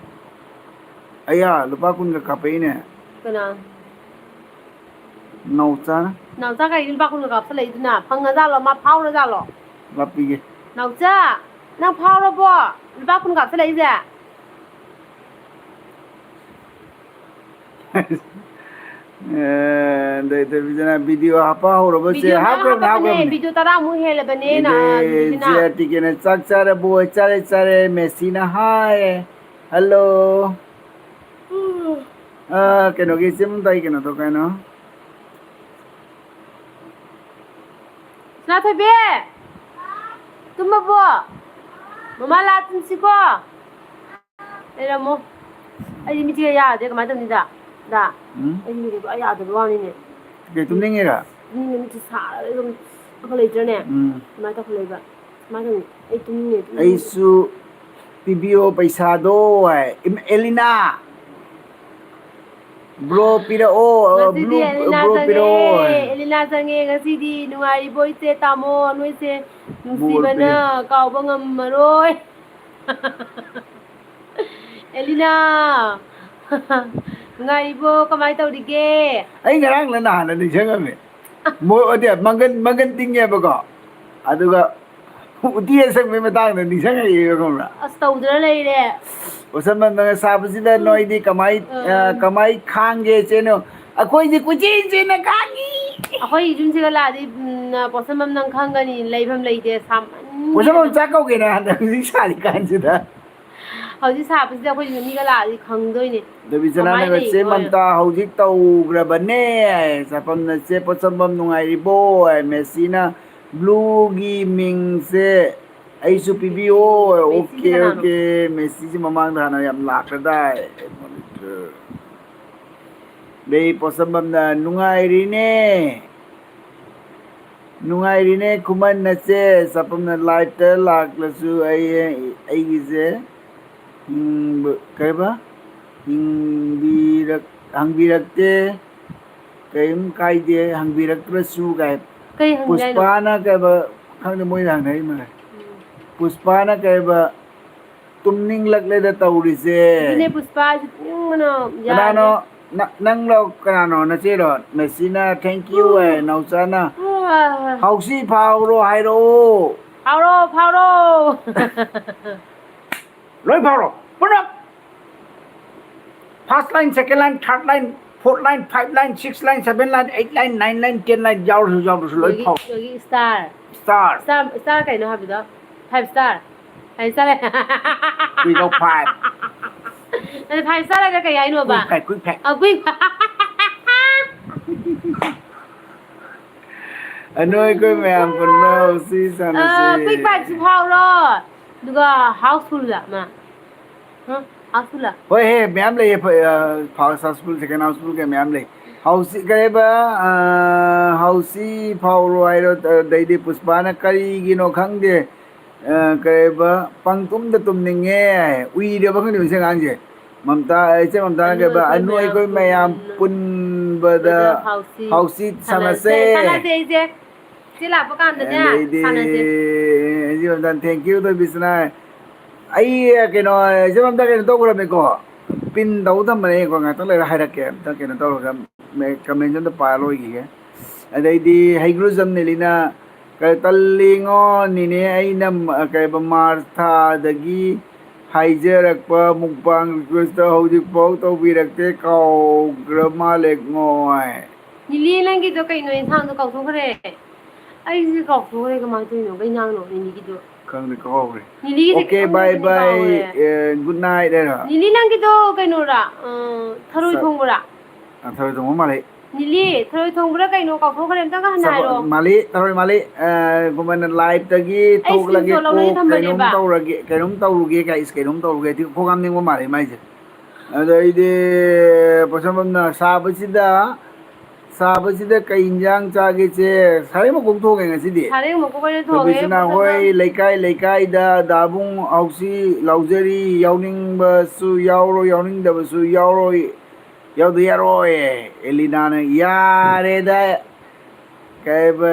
ꯑꯌꯥ, ꯂꯨꯄꯥ ꯀꯨꯟꯒ ꯀꯥꯞꯄꯛꯏꯅꯦ꯫ ꯀꯅꯥ? ꯅꯥꯎꯆꯥꯅ꯫ ꯅꯥꯎꯆꯥ ꯀꯩꯒꯤ ꯂꯨꯄꯥ ꯀꯨꯟꯒ ꯀꯥꯞꯁꯜꯂꯛꯏꯗꯨꯅ? ꯐꯪꯉꯖꯥꯠꯂꯣ? ꯃꯥ ꯐꯥꯎꯔꯖꯥꯠꯂꯣ? ꯂꯨꯄꯥ ꯄꯤꯒꯦ꯫ ꯅꯥꯎꯆꯥ, ꯅꯪ ꯐꯥꯎꯔꯕꯣ? ꯂꯨꯄꯥ ꯀꯨꯟ ꯀꯥꯞꯁꯜꯂꯛꯏꯁꯦ? ꯑꯦ, ꯑꯗꯩ ꯊꯣꯏꯕꯤꯆꯅ ꯚꯤꯗꯤꯑꯣ ꯍꯥꯞꯄ ꯍꯧꯔꯕ ꯆꯦ? ꯚꯤꯗꯤꯑꯣ ꯃꯌꯥꯝ ꯍꯥꯞꯈ꯭ꯔꯕꯅꯦ, ꯍꯥꯞꯄꯕꯅꯦ, ꯍꯥꯞꯈ꯭ꯔꯕꯅꯦ꯫ ꯚꯤꯗꯤꯑꯣ ꯇꯔꯥꯃꯨꯛ ꯍꯦꯜꯂꯕꯅꯦ, ꯅ-, ꯑꯗꯩ ꯅꯨꯄꯤꯁꯤꯅ꯫ ꯖꯦ ꯑꯥꯔ ꯇꯤ ꯀꯦꯅ, "ꯆꯥꯛ ꯆꯥꯔꯕꯣ?" "ꯆꯥꯔꯦ, ꯆꯥꯔꯦ", ꯃꯦꯁꯤꯅ ꯍꯥꯏ꯫ ꯍꯜꯂꯣ꯫ ꯑ, ꯀꯩꯅꯣꯒꯤ ꯆꯦ ꯃꯝꯇꯥꯒꯤ ꯀꯩꯅꯣꯗꯣ ꯀꯩꯅꯣ? ꯁꯅꯥꯊꯣꯏꯕꯤ! ꯇꯨꯝꯃꯕꯣ? ꯃꯃꯥ ꯂꯥꯛꯑ ꯇꯨꯝꯁꯤꯀꯣ? ꯂꯩꯔꯝꯃꯣ꯫ ꯑꯩꯗꯤ ꯃꯤꯠꯁꯦ ꯌꯥꯗ꯭ꯔꯦ, ꯀꯃꯥꯏꯅ ꯇꯧꯅꯤ ꯗꯥ? ꯗꯥ? ꯎꯝ? ꯑꯩꯗꯤ ꯃꯤꯠꯁꯦ ꯄꯨꯔꯥ ꯌꯥꯗꯕ ꯋꯥꯅꯤꯅꯦ꯫ ꯀꯩ, ꯇꯨꯝꯅꯤꯡꯉꯤꯔꯥ? ꯇꯨꯝꯅꯤꯡꯉꯦ, ꯃꯤꯠꯁꯦ ꯁꯥꯔꯒ ꯑꯗꯨꯝ ꯑꯃ ꯂꯩꯇ꯭ꯔꯅꯦ? ꯎꯝ꯫ ꯑꯗꯨꯃꯥꯏꯅ ꯇꯧꯈꯠꯂꯛꯏꯕ꯫ ꯁꯨꯃꯥꯏꯅ ꯇꯧꯅꯤ꯫ ꯑꯩ ꯇꯨꯝꯅꯤꯡꯉꯦ, ꯇꯨꯝꯅꯤꯡꯉꯦ꯫ ꯑꯩꯁꯨ ꯄꯤꯕꯤꯌꯣ ꯄꯩꯁꯥꯗꯣ ꯍꯥꯏ꯫ ꯏꯝ-, ꯑꯦꯂꯤꯅꯥ! ꯕ꯭ꯔꯣ ꯄꯤꯔꯛꯑꯣ, ꯉꯁꯤꯗꯤ ꯕ꯭ꯂꯨ, ꯑꯦꯂꯤꯅꯥ ꯕ꯭ꯔꯣ ꯆꯪꯉꯦ, ꯄꯤꯔꯛꯑꯣ ꯍꯥꯏ꯫ ꯑꯦꯂꯤꯅꯥ ꯆꯪꯉꯦ ꯉꯁꯤꯗꯤ꯫ ꯅꯨꯡꯉꯥꯏꯔꯤꯕꯣ ꯏꯆꯦ, ꯇꯥꯃꯣ? ꯅꯣꯏꯁꯦ ꯕꯣꯔ ꯅꯨꯡꯁꯤꯕꯅ ꯄꯤꯔꯛꯑꯣ꯫ ꯀꯥꯎꯕ ꯉꯝꯃꯔꯣꯏ꯫ ꯑꯦꯂꯤꯅꯥ! ꯅꯨꯡꯉꯥꯏꯔꯤꯕꯣ? ꯀꯃꯥꯏ ꯇꯧꯔꯤꯒꯦ? ꯑꯩ ꯉꯔꯥꯡꯂ ꯅꯍꯥꯟꯅ ꯅꯤꯡꯁꯤꯡꯉꯝꯃꯦ꯫ ꯃꯣꯏ ꯑꯗꯤ ꯃꯪꯒꯟ ꯃꯪꯒꯟ ꯇꯤꯡꯉꯦꯕꯀꯣ꯫ ꯑꯗꯨꯒ ꯎꯇꯤ ꯑꯁꯪꯕꯒꯤ ꯃꯇꯥꯡꯗ ꯅꯤꯡꯁꯤꯡꯉꯛꯑꯦꯕ, ꯈꯪꯕ꯭ꯔꯥ? ꯑꯁ, ꯇꯧꯗꯅ ꯂꯩꯔꯦ꯫ ꯄꯣꯠꯁꯝꯕꯝꯅꯒ ꯁꯥꯕꯁꯤꯗ ꯅꯣꯏꯗꯤ ꯀꯃꯥꯏ ꯑ, ꯀꯃꯥꯏ ꯈꯥꯡꯒꯦ ꯆꯦꯅꯣ? ꯑꯩꯈꯣꯏꯗꯤ ꯀꯣꯏꯆꯦꯟ ꯆꯦꯟꯅ ꯈꯥꯡꯉꯤ꯫ ꯑꯩꯈꯣꯏ ꯌꯨꯝꯁꯤꯒ ꯂꯥꯛꯑꯗꯤ ꯎꯝ, ꯄꯣꯠꯁꯝꯕꯝ ꯅꯪ ꯈꯪꯒꯅꯤ, ꯂꯩꯐꯝ ꯂꯩꯇꯦ, ꯁꯥꯃꯟꯗꯅ꯫ ꯄꯣꯠꯁꯝꯕꯝ ꯆꯥꯛ ꯀꯧꯒꯦꯅ ꯍꯟꯗꯛ ꯍꯧꯖꯤꯛ ꯁꯥꯔꯤ ꯀꯥꯟꯁꯤꯗ꯫ ꯍꯧꯖꯤꯛ ꯁꯥꯕꯁꯤꯗ ꯑꯩꯈꯣꯏ ꯃꯤꯒ ꯂꯥꯛꯑꯗꯤ ꯈꯪꯗꯣꯏꯅꯦ꯫ ꯗꯦꯕꯤꯆꯅꯥꯅꯒ ꯀꯃꯥꯏꯅ ꯆꯦ ꯂꯩꯔꯤꯅꯣ ꯍꯥꯏꯅ꯫ ꯃꯝꯇꯥ ꯍꯧꯖꯤꯛ ꯇꯧꯈ꯭ꯔꯕꯅꯦ꯫ ꯆꯥꯄꯝꯅ ꯆꯦ ꯄꯣꯠꯁꯝꯕꯝ ꯅꯨꯡꯉꯥꯏꯔꯤꯕꯣ? ꯃꯦꯁꯤꯅ ꯕ꯭ꯂꯨꯒꯤ ꯃꯤꯡꯁꯦ ꯑꯩꯁꯨ ꯄꯤꯕꯤꯌꯣ꯫ ꯃꯦꯁꯤꯁꯦ ꯑꯣꯀꯦ, ꯀꯅꯥꯅꯣ? ꯑꯣꯀꯦ꯫ ꯃꯦꯁꯤꯁꯦ ꯃꯃꯥꯡꯗ ꯍꯥꯟꯅ ꯌꯥꯝ ꯂꯥꯛꯈ꯭ꯔꯗꯥꯏ꯫ ꯃꯣꯅꯤꯇꯔ꯫ ꯗꯦ ꯄꯣꯠꯁꯝꯕꯝꯅ ꯅꯨꯡꯉꯥꯏꯔꯤꯅꯦ꯫ ꯅꯨꯡꯉꯥꯏꯔꯤꯅꯦ ꯈꯨꯃꯟ ꯅꯆꯦ꯫ ꯆꯥꯄꯝꯅ ꯂꯥꯏꯞꯇ ꯂꯥꯛꯂꯁꯨ ꯑꯩ, ꯑꯩꯒꯤꯁꯦ ꯍꯤꯡꯕ-, ꯀꯩꯕ? ꯍꯤꯡꯕꯤꯔꯛ-, ꯍꯪꯕꯤꯔꯛꯇꯦ꯫ ꯀꯔꯤꯝ ꯀꯥꯏꯗꯦ, ꯍꯪꯕꯤꯔꯛꯇ꯭ꯔꯁꯨ ꯀꯥꯏ꯫ ꯀꯩ ꯍꯪꯒꯦ ꯍꯥꯏꯅꯣ? ꯄꯨꯁꯄꯥꯅ ꯀꯩꯕ, ꯈꯪꯗꯦ, ꯃꯣꯏꯅ ꯍꯪꯅꯔꯤ ꯃꯥꯜꯂꯦ꯫ ꯎꯝ꯫ ꯄꯨꯁꯄꯥꯅ ꯀꯩꯕ, ꯇꯨꯝꯅꯤꯡꯂꯛꯂꯦꯗ ꯇꯧꯔꯤꯁꯦ꯫ ꯑꯗꯨꯅꯦ ꯄꯨꯁꯄꯥ, ꯑꯩꯁꯨ ꯇꯨꯝꯅꯤꯡꯕꯅ ꯌꯥꯗ꯭ꯔꯦ꯫ ꯀꯅꯥꯅꯣ? ꯅ-, ꯅꯪꯂꯣ? ꯀꯅꯥꯅꯣ? ꯅꯆꯦꯔꯣ? ꯃꯦꯁꯤꯅ thank you ꯍꯥꯏ, ꯅꯥꯎꯆꯥꯅ꯫ ꯑꯥ꯫ ꯍꯥꯎꯁꯤ ꯐꯥꯎꯔꯣ ꯍꯥꯏꯔꯛꯑꯣ꯫ ꯐꯥꯎꯔꯣ, ꯐꯥꯎꯔꯣ꯫ ꯂꯣꯏ ꯐꯥꯎꯔꯣ꯫ ꯄꯨꯂꯞ꯫ First line, second line, third line, fourth line, five line, six line, seven line, eight line, nine line, ten line, ꯌꯥꯎꯔꯁꯨ ꯌꯥꯎꯗ꯭ꯔꯁꯨ ꯂꯣꯏ ꯑꯗꯒꯤ, ꯐꯥꯎ꯫ ꯑꯗꯒꯤ star꯫ Star꯫ Star, star ꯀꯩꯅꯣ ꯍꯥꯏꯕꯗꯣ? Five star꯫ Five star꯫ We go five꯫ ꯑꯗ five star ꯍꯥꯏꯔꯒ ꯀꯩ ꯍꯥꯏꯅꯣꯕ? quick five, quick five꯫ ꯑ, quick ꯑꯅꯣꯏ ꯑꯩꯈꯣꯏ ꯃꯌꯥꯝ ꯄꯨꯟꯕ ꯍꯧꯁꯤ ꯑ, ꯁꯥꯟꯅꯁꯤ꯫ Quick five ꯁꯨ ꯐꯥꯎꯔꯣ꯫ ꯑꯗꯨꯒ houseful ꯂ ꯃꯥ? ꯍꯥ? Houseful ꯂ? ꯍꯣꯏ ꯍꯦ, ꯃꯌꯥꯝ ꯂꯩꯌꯦ꯫ ꯐ-, ꯑ, first houseful, second houseful ꯀꯩ ꯃꯌꯥꯝ ꯂꯩ꯫ ꯍꯥꯎꯁꯤ ꯀꯩꯕ, ꯑ, ꯍꯥꯎꯁꯤ ꯐꯥꯎꯔꯣ ꯍꯥꯏꯔꯣ꯫ ꯑꯗꯩꯗꯤ ꯄꯨꯁꯄꯥꯅ ꯀꯔꯤꯒꯤꯅꯣ ꯈꯪꯗꯦ꯫ ꯑ, ꯀꯩꯕ, ꯄꯪꯇꯨꯝꯗ ꯇꯨꯝꯅꯤꯡꯉꯦ꯫ ꯎꯏꯔꯕ ꯈꯪꯗꯦ ꯃꯁꯤ ꯑꯉꯥꯡꯁꯦ꯫ ꯃꯝꯇꯥ, ꯏꯆꯦ ꯃꯝꯇꯥꯅ ꯀꯩꯕ, "ꯑꯅꯨ ꯑꯩꯈꯣꯏ ꯃꯌꯥꯝ ꯄꯨꯟꯕꯗ ꯍꯥꯎꯁꯤ ꯁꯥꯟꯅꯁꯦ"꯫ ꯁꯥꯟꯅꯁꯦ, ꯏꯆꯦ꯫ ꯏꯆꯦ ꯂꯥꯛꯄ ꯀꯥꯟꯗꯅꯦ ꯑꯗꯩꯗꯤ ꯁꯥꯟꯅꯁꯦ꯫ ꯏꯆꯦ ꯃꯝꯇꯥꯅ, "Thank you, ꯊꯣꯏꯕꯤꯁꯅꯥ"꯫ ꯑꯩ, ꯀꯩꯅꯣ, ꯏꯆꯦ ꯃꯝꯇꯥ ꯀꯩꯅꯣ ꯇꯧꯈ꯭ꯔꯕꯅꯤꯀꯣ꯫ ꯄꯤꯟ ꯇꯧ ꯊꯝꯕꯅꯦ, ꯑꯩꯈꯣꯏ ꯉꯥꯛꯇꯪ ꯂꯩꯔ ꯍꯥꯏꯔꯛꯀꯦ꯫ ꯑꯝꯇ ꯀꯩꯅꯣ ꯇꯧꯔꯒ ꯀꯃꯦꯟꯁ ꯑꯝꯇ ꯄꯥꯔ ꯂꯣꯏꯈꯤꯒꯦ꯫ ꯑꯗꯩꯗꯤ ꯍꯩꯒ꯭ꯔꯨꯖꯝ ꯅꯦꯂꯤꯅ, "ꯀ-, ꯇꯜꯂꯤꯉꯣ ꯅꯤꯅꯦ, ꯑꯩꯅ ꯃ-, ꯀꯩꯕ, ꯃꯥꯔꯆ ꯊꯥꯗꯒꯤ ꯍꯥꯏꯖꯔꯛꯄ ꯃꯨꯛꯕꯥꯡ ꯔꯤꯀ꯭ꯋꯦꯁꯇ ꯍꯧꯖꯤꯛꯐꯥꯎ ꯇꯧꯕꯤꯔꯛꯇꯦ, ꯀꯥꯎꯈ꯭ꯔ ꯃꯥꯜꯂꯦ ꯉꯣꯏ꯫" ꯅꯤꯂꯤ, ꯅꯪꯒꯤꯗꯣ ꯀꯩꯅꯣ, ꯌꯦꯟꯁꯥꯡꯗꯣ ꯀꯥꯎꯊꯣꯛꯈ꯭ꯔꯦ꯫ ꯑꯩꯁꯦ ꯀꯥꯎꯊꯣꯛꯈ꯭ꯔꯦ, ꯀꯃꯥꯏꯅ ꯇꯧꯔꯤꯅꯣ? ꯀꯩ ꯌꯦꯟꯁꯥꯡꯅꯣ ꯅꯤꯂꯤꯒꯤꯗꯣ? ꯈꯪꯗꯦ, ꯀꯥꯎꯈ꯭ꯔꯦ꯫ ꯅꯤꯂꯤꯒꯤꯁꯦ OK, ꯈꯤꯇꯪ bye ꯂꯩꯕꯅꯦ, bye, ꯀꯥꯎꯈ꯭ꯔꯦ꯫ ꯑꯦ, good night ꯍꯥꯏꯔꯣ? ꯅꯤꯂꯤ, ꯅꯪꯒꯤꯗꯣ ꯀꯩꯅꯣꯔꯥ? ꯑ, ꯊꯔꯣꯏ ꯆꯥ-, ꯊꯣꯡꯕꯔꯥ? ꯑ, ꯊꯔꯣꯏ ꯊꯣꯡꯕ ꯃꯥꯜꯂꯦ꯫ ꯅꯤꯂꯤ, ꯊꯔꯣꯏ ꯊꯣꯡꯕ꯭ꯔꯥ ꯀꯩꯅꯣ? ꯀꯥꯎꯊꯣꯛꯈ꯭ꯔꯦ, ꯑꯝꯇꯪꯒ ꯍꯟꯅ ꯆꯥꯕ-, ꯍꯥꯏꯔꯛꯑꯣ꯫ ꯃꯥꯜꯂꯤ, ꯊꯔꯣꯏ ꯃꯥꯜꯂꯤ꯫ ꯑ, ꯒꯨꯝꯕꯅ live ꯇꯒꯤ ꯑꯩ ꯊꯣꯛꯂꯒꯦ screenshot ꯀꯣ, ꯂꯧꯅꯤꯡꯉꯥꯏ ꯀꯩꯅꯣꯝ ꯊꯝꯕꯅꯦꯕ꯫ ꯇꯧꯔꯒꯦ, ꯀꯩꯅꯣꯝ ꯇꯧꯔꯨꯒꯦ, guys, ꯀꯩꯅꯣꯝ ꯇꯧꯔꯨꯒꯦ꯫ ꯑꯗꯨ ꯄ꯭ꯔꯣꯒ꯭ꯔꯥꯝ ꯅꯤꯡꯕ ꯃꯥꯜꯂꯦ ꯃꯥꯏꯁꯦ꯫ ꯑꯗꯩꯗꯤ ꯄꯣꯠꯁꯝꯕꯝꯅ ꯁꯥꯕꯁꯤꯗ, ꯁꯥꯕꯁꯤꯗ ꯀꯩ ꯏꯟꯖꯥꯡ ꯆꯥꯒꯦ ꯆꯦ? ꯁꯥꯔꯦꯡ ꯃꯀꯣꯛ ꯊꯣꯡꯉꯦ ꯉꯁꯤꯗꯤ꯫ ꯁꯥꯔꯦꯡ ꯃꯀꯣꯛ ꯑꯣꯏꯅ ꯊꯣꯡꯉꯦ, ꯊꯣꯏꯕꯤꯁꯅꯥ ꯄꯣꯠꯁꯝꯕꯝ꯫ ꯍꯣꯏ ꯂꯩꯀꯥꯏ ꯂꯩꯀꯥꯏꯗ ꯗꯥꯕꯨꯡ ꯍꯧꯁꯤ ꯂꯥꯎꯖꯔꯤ, ꯌꯥꯎꯅꯤꯡꯕꯁꯨ ꯌꯥꯎꯔꯣ, ꯌꯥꯎꯅꯤꯡꯗꯕꯁꯨ ꯌꯥꯎꯔꯣꯏ, ꯌꯥꯎꯗ ꯌꯥꯔꯣꯏ꯫ ꯑꯦꯂꯤꯅꯥꯅ, "ꯌꯥꯔꯦꯗ, ꯀꯩꯕ,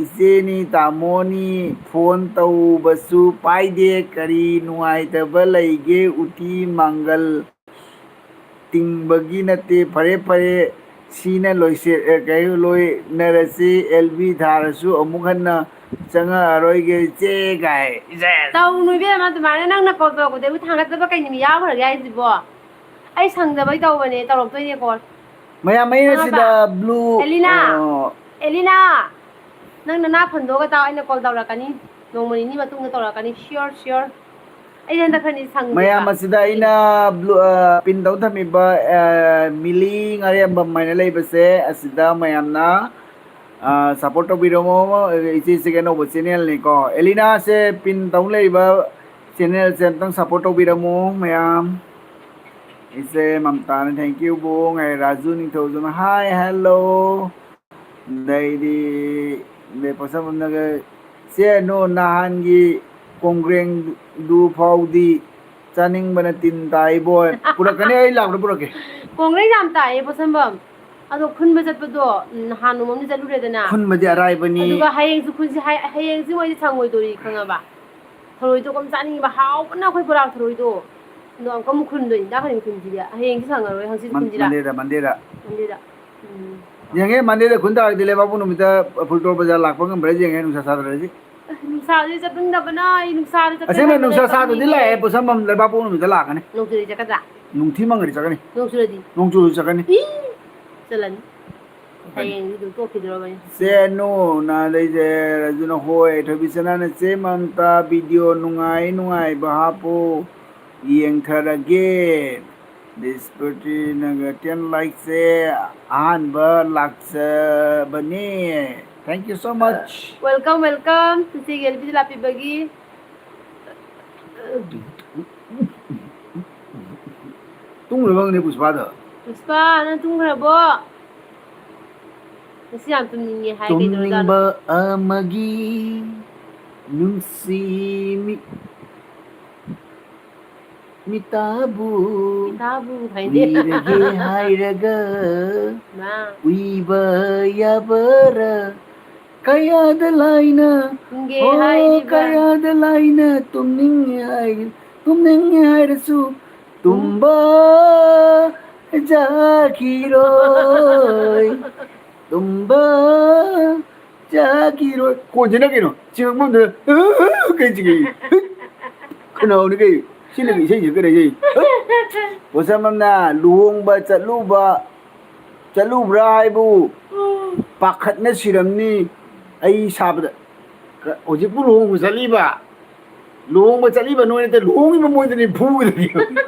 ꯏꯆꯦꯅꯤ ꯇꯥꯃꯣꯅꯤ ꯐꯣꯟ ꯇꯧꯕꯁꯨ ꯄꯥꯏꯗꯦ, ꯀꯔꯤ ꯅꯨꯡꯉꯥꯏꯇꯕ ꯂꯩꯒꯦ? ꯎꯇꯤ ꯃꯪꯒꯜ ꯇꯤꯡꯕꯒꯤ ꯅꯠꯇꯦ, ꯐꯔꯦ ꯐꯔꯦ, ꯁꯤꯅ ꯂꯣꯏꯁꯦ-, ꯑꯦ, ꯀꯩ, ꯂꯣꯏꯅꯔꯁꯤ, ꯑꯦꯜ ꯕꯤ ꯊꯥꯔꯁꯨ ꯑꯃꯨꯛ ꯍꯟꯅ ꯆꯪꯉꯛꯑꯔꯣꯏꯒꯦ ꯏꯆꯦ" ꯀꯥꯏ꯫ ꯏꯆꯦ꯫ ꯇꯧꯅꯨ ꯏꯕꯦꯝꯃ, ꯑꯗꯨꯃꯥꯏꯅ ꯅꯪꯅ ꯀꯣꯜ ꯇꯧꯔꯛꯄꯗꯕꯨ ꯊꯥꯡꯒꯠꯇꯕ ꯀꯩ ꯅꯨꯃꯤꯠ ꯌꯥꯎꯈ꯭ꯔꯒꯦ ꯍꯥꯏꯁꯤꯕꯣ? ꯑꯩ ꯁꯪꯗꯕꯩ ꯇꯧꯕꯅꯦ, ꯇꯧꯔꯛꯇꯣꯏꯅꯦ ꯀꯣꯜ꯫ ꯃꯌꯥꯝ ꯑꯩꯅ ꯈꯪꯉꯕ? ꯁꯤꯗ blue, ꯑꯦꯂꯤꯅꯥ, ꯑ, ꯑꯦꯂꯤꯅꯥ, ꯅꯪ ꯅꯅꯥ ꯐꯟꯗꯣꯛꯑꯒ ꯇꯥꯎ, ꯑꯩꯅ ꯀꯣꯜ ꯇꯧꯔꯛꯀꯅꯤ, ꯅꯣꯡꯃ ꯅꯤꯅꯤ ꯃꯇꯨꯡꯗ ꯇꯧꯔꯛꯀꯅꯤ, sure, sure꯫ ꯑꯩ ꯍꯟꯗꯛ ꯈꯔꯅꯤ ꯁꯪꯗꯦꯕ꯫ ꯃꯌꯥꯝ ꯑꯁꯤꯗ ꯑꯩꯅ blue, ꯑ, pin ꯇꯧ ꯊꯝꯃꯤꯕ, ꯑ, ꯃꯤꯂꯤ ꯉꯥꯔꯦꯝꯕꯝ ꯍꯥꯏꯅ ꯂꯩꯕꯁꯦ, ꯑꯁꯤꯗ ꯃꯌꯥꯝꯅ, ꯑ, support ꯇꯧꯕꯤꯔꯝꯃꯣ꯫ ꯏꯆꯦ, ꯏꯆꯦꯒꯤ ꯑꯅꯧꯕ channel ꯅꯤꯀꯣ꯫ ꯑꯦꯂꯤꯅꯥꯁꯦ pin ꯇꯧ ꯂꯩꯔꯤꯕ channel ꯁꯦ ꯑꯝꯇꯪ support ꯇꯧꯕꯤꯔꯝꯃꯣ ꯃꯌꯥꯝ꯫ ꯏꯆꯦ ꯃꯝꯇꯥꯅ, "Thank you ꯕꯨꯡ" high. Raju Ningthoujam, "Hi, hello"꯫ ꯑꯗꯩꯗꯤ, ꯑꯗꯩ ꯄꯣꯠꯁꯝꯕꯝꯅꯒ, "ꯆꯦ, ꯅꯣ, ꯅꯍꯥꯟꯒꯤ ꯀꯣꯡꯒ꯭ꯔꯦꯡꯗꯨ ꯐꯥꯎꯗꯤ ꯆꯥꯅꯤꯡꯕꯅ ꯇꯤꯟ ꯇꯥꯏꯕꯣ"꯫ ꯄꯨꯔꯛꯀꯅꯤ, ꯑꯩ ꯂꯥꯛꯄꯗ ꯄꯨꯔꯛꯀꯦ꯫ ꯀꯣꯡꯒ꯭ꯔꯦꯡ ꯌꯥꯝ ꯇꯥꯏꯌꯦ ꯄꯣꯠꯁꯝꯕꯝ꯫ ꯑꯗꯣ ꯈꯨꯟꯕ ꯆꯠꯄꯗꯣ, ꯎꯝ, ꯅꯍꯥꯟ ꯅꯣꯡꯃ ꯑꯃ ꯆꯠꯂꯨꯔꯦꯗꯅ꯫ ꯈꯨꯟꯕꯗꯤ ꯑꯔꯥꯏꯕꯅꯤ꯫ ꯑꯗꯨꯒ ꯍꯌꯦꯡꯁꯨ ꯈꯨꯟꯁꯤ ꯍꯥꯏ-, ꯍꯌꯦꯡꯁꯤ ꯃꯣꯏꯗꯤ ꯁꯪꯉꯣꯏꯗꯣꯔꯤ, ꯈꯪꯉꯕ? ꯊꯔꯣꯏꯗꯣ ꯀꯝ ꯆꯥꯅꯤꯡꯉꯤꯕ, ꯍꯥꯎꯕꯅ ꯑꯩꯈꯣꯏ ꯕꯣꯔꯥ ꯊꯔꯣꯏꯗꯣ꯫ ꯑꯗꯣ ꯑꯃꯨꯛꯀ ꯑꯃꯨꯛ ꯈꯨꯟꯗꯣꯏꯅꯤ, ꯏꯟꯗꯥ ꯈꯨꯗꯤꯡ ꯈꯨꯟꯁꯤꯗꯤ꯫ ꯍꯌꯦꯡꯁꯤ ꯁꯪꯉꯔꯣꯏ, ꯍꯪꯆꯤꯠ ꯈꯨꯟꯁꯤꯔꯥ? ꯃꯟꯗꯦꯗ, ꯃꯟꯗꯦꯗ꯫ ꯃꯟꯗꯦꯗ꯫ ꯎꯝ꯫ ꯌꯦꯡꯉꯦ, ꯃꯟꯗꯦꯗ ꯈꯨꯟ ꯇꯥꯔꯒꯗꯤ ꯂꯩꯕꯥꯛꯄꯣꯛ ꯅꯨꯃꯤꯠꯇ ꯐꯨꯜꯇꯣꯔ ꯕꯖꯥꯔ ꯂꯥꯛꯄ ꯉꯝꯕ꯭ꯔꯥ ꯌꯦꯡꯉꯦ, ꯅꯨꯡꯁꯥ ꯁꯥꯗ꯭ꯔꯗꯤ꯫ ꯑꯁ, ꯅꯨꯡꯁꯥꯁꯦ ꯆꯠꯅꯤꯡꯗꯕꯅ ꯑꯩ, ꯅꯨꯡꯁꯥꯁꯦ ꯆꯠꯄ ꯑꯁꯦꯡꯕ ꯌꯥꯗꯕꯅ ꯅꯨꯡꯁꯥ ꯁꯥꯗ꯭ꯔꯗꯤ ꯆꯠꯅꯤꯡꯉꯦ꯫ ꯂꯥꯛꯑꯦ, ꯄꯣꯠꯁꯝꯕꯝ ꯂꯩꯕꯥꯛꯄꯣꯛ ꯅꯨꯃꯤꯠꯇ ꯂꯥꯛꯀꯅꯤ꯫ ꯅꯣꯡ ꯆꯨꯔꯗꯤ ꯆꯠꯀꯗ꯭ꯔꯥ? ꯅꯨꯡꯊꯤ ꯃꯪꯉꯗꯤ ꯆꯠꯀꯅꯤ꯫ ꯅꯣꯡ ꯆꯨꯔꯗꯤ? ꯅꯣꯡ ꯆꯨꯔꯁꯨ ꯆꯠꯀꯅꯤ꯫ ꯏ! ꯆꯠꯂꯅꯤ꯫ ꯍꯌꯦꯡꯗꯤ ꯑꯗꯨꯝ ꯇꯣꯛꯈꯤꯗ꯭ꯔꯣꯕꯅꯤ꯫ ꯆꯦ ꯅꯨꯅ ꯂꯩꯖꯩ, ꯔꯥꯖꯨꯅ ꯍꯣꯏ, ꯊꯣꯏꯕꯤꯆꯅꯥꯅ ꯆꯦ ꯃꯝꯇꯥ ꯚꯤꯗꯤꯑꯣ ꯅꯨꯡꯉꯥꯏ ꯅꯨꯡꯉꯥꯏꯕ ꯍꯥꯞꯄꯨ, ꯌꯦꯡꯊꯔꯒꯦ꯫ ꯗꯤꯁꯄꯇꯤꯅꯒ ꯇꯦꯟ ꯂꯥꯏꯛꯁꯦ ꯑꯍꯥꯟꯕ ꯂꯥꯛꯆꯕꯅꯦ꯫ Thank you so much. Welcome, welcome. ꯏꯆꯦꯒꯤ ꯑꯦꯜ ꯕꯤꯗ ꯂꯥꯛꯄꯤꯕꯒꯤ꯫ ꯇꯨꯝꯈ꯭ꯔꯕ ꯈꯪꯗꯦ ꯄꯨꯁꯄꯥꯗꯣ꯫ ꯄꯨꯁꯄꯥ, ꯅꯪ ꯇꯨꯝꯈ꯭ꯔꯕꯣ? ꯉꯁꯤ ꯌꯥꯝ ꯇꯨꯝꯅꯤꯡꯉꯦ ꯍꯥꯏ, ꯀꯩꯗꯧꯔꯖꯥꯠꯅꯣ? ꯇꯨꯝꯅꯤꯡꯕ ꯑꯃꯒꯤ ꯅꯨꯡꯁꯤ ꯃꯤ-, ꯃꯤꯇꯥꯕꯨ ꯃꯤꯇꯥꯕꯨ ꯍꯥꯏꯗꯦ꯫ ꯎꯏꯔꯒꯦ ꯍꯥꯏꯔꯒ ꯃꯥ꯫ ꯎꯏꯕ ꯌꯥꯕꯔ? ꯀꯌꯥꯗ ꯂꯥꯏꯅ, ꯇꯨꯝꯒꯦ ꯑꯣ, ꯍꯥꯏꯔꯤꯕ꯫ ꯀꯌꯥꯗ ꯂꯥꯏꯅ ꯇꯨꯝꯅꯤꯡꯉꯦ ꯍꯥꯏ-, ꯇꯨꯝꯅꯤꯡꯉꯦ ꯍꯥꯏꯔꯁꯨ ꯇꯨꯝꯕ ꯌꯥꯈꯤꯔꯣꯏ, ꯇꯨꯝꯕ ꯌꯥꯈꯤꯔꯣꯏ꯫ ꯀꯣꯟꯁꯤꯅ ꯀꯩꯅꯣ? ꯆꯤꯡꯉꯛꯐꯝꯗꯨꯗ ꯀꯩ ꯆꯤꯡꯉꯛꯏ? ꯈꯅꯥꯎꯅꯤ ꯀꯩ? ꯁꯤꯅ ꯏꯁꯩꯁꯦ ꯀꯩꯅꯣ ꯏꯁꯩ? ꯄꯣꯠꯁꯝ ꯑꯃꯅ ꯂꯨꯍꯣꯡꯕ ꯆꯠꯂꯨꯕ, ꯆꯠꯂꯨꯕ꯭ꯔꯥ ꯍꯥꯏꯕꯨ ꯄꯥꯈꯠꯅ ꯁꯤꯔꯝꯅꯤ ꯑꯩ ꯁꯥꯕꯗ꯫ ꯍꯧꯖꯤꯛꯄꯨ ꯂꯨꯍꯣꯡꯕ ꯆꯠꯂꯤꯕ? ꯂꯨꯍꯣꯡꯕ ꯆꯠꯂꯤꯕ ꯅꯣꯏ ꯅꯠꯇꯦ, ꯂꯨꯍꯣꯡꯉꯤꯕ ꯃꯣꯏꯗꯅꯤ ꯐꯨꯒꯗꯕꯅꯤ꯫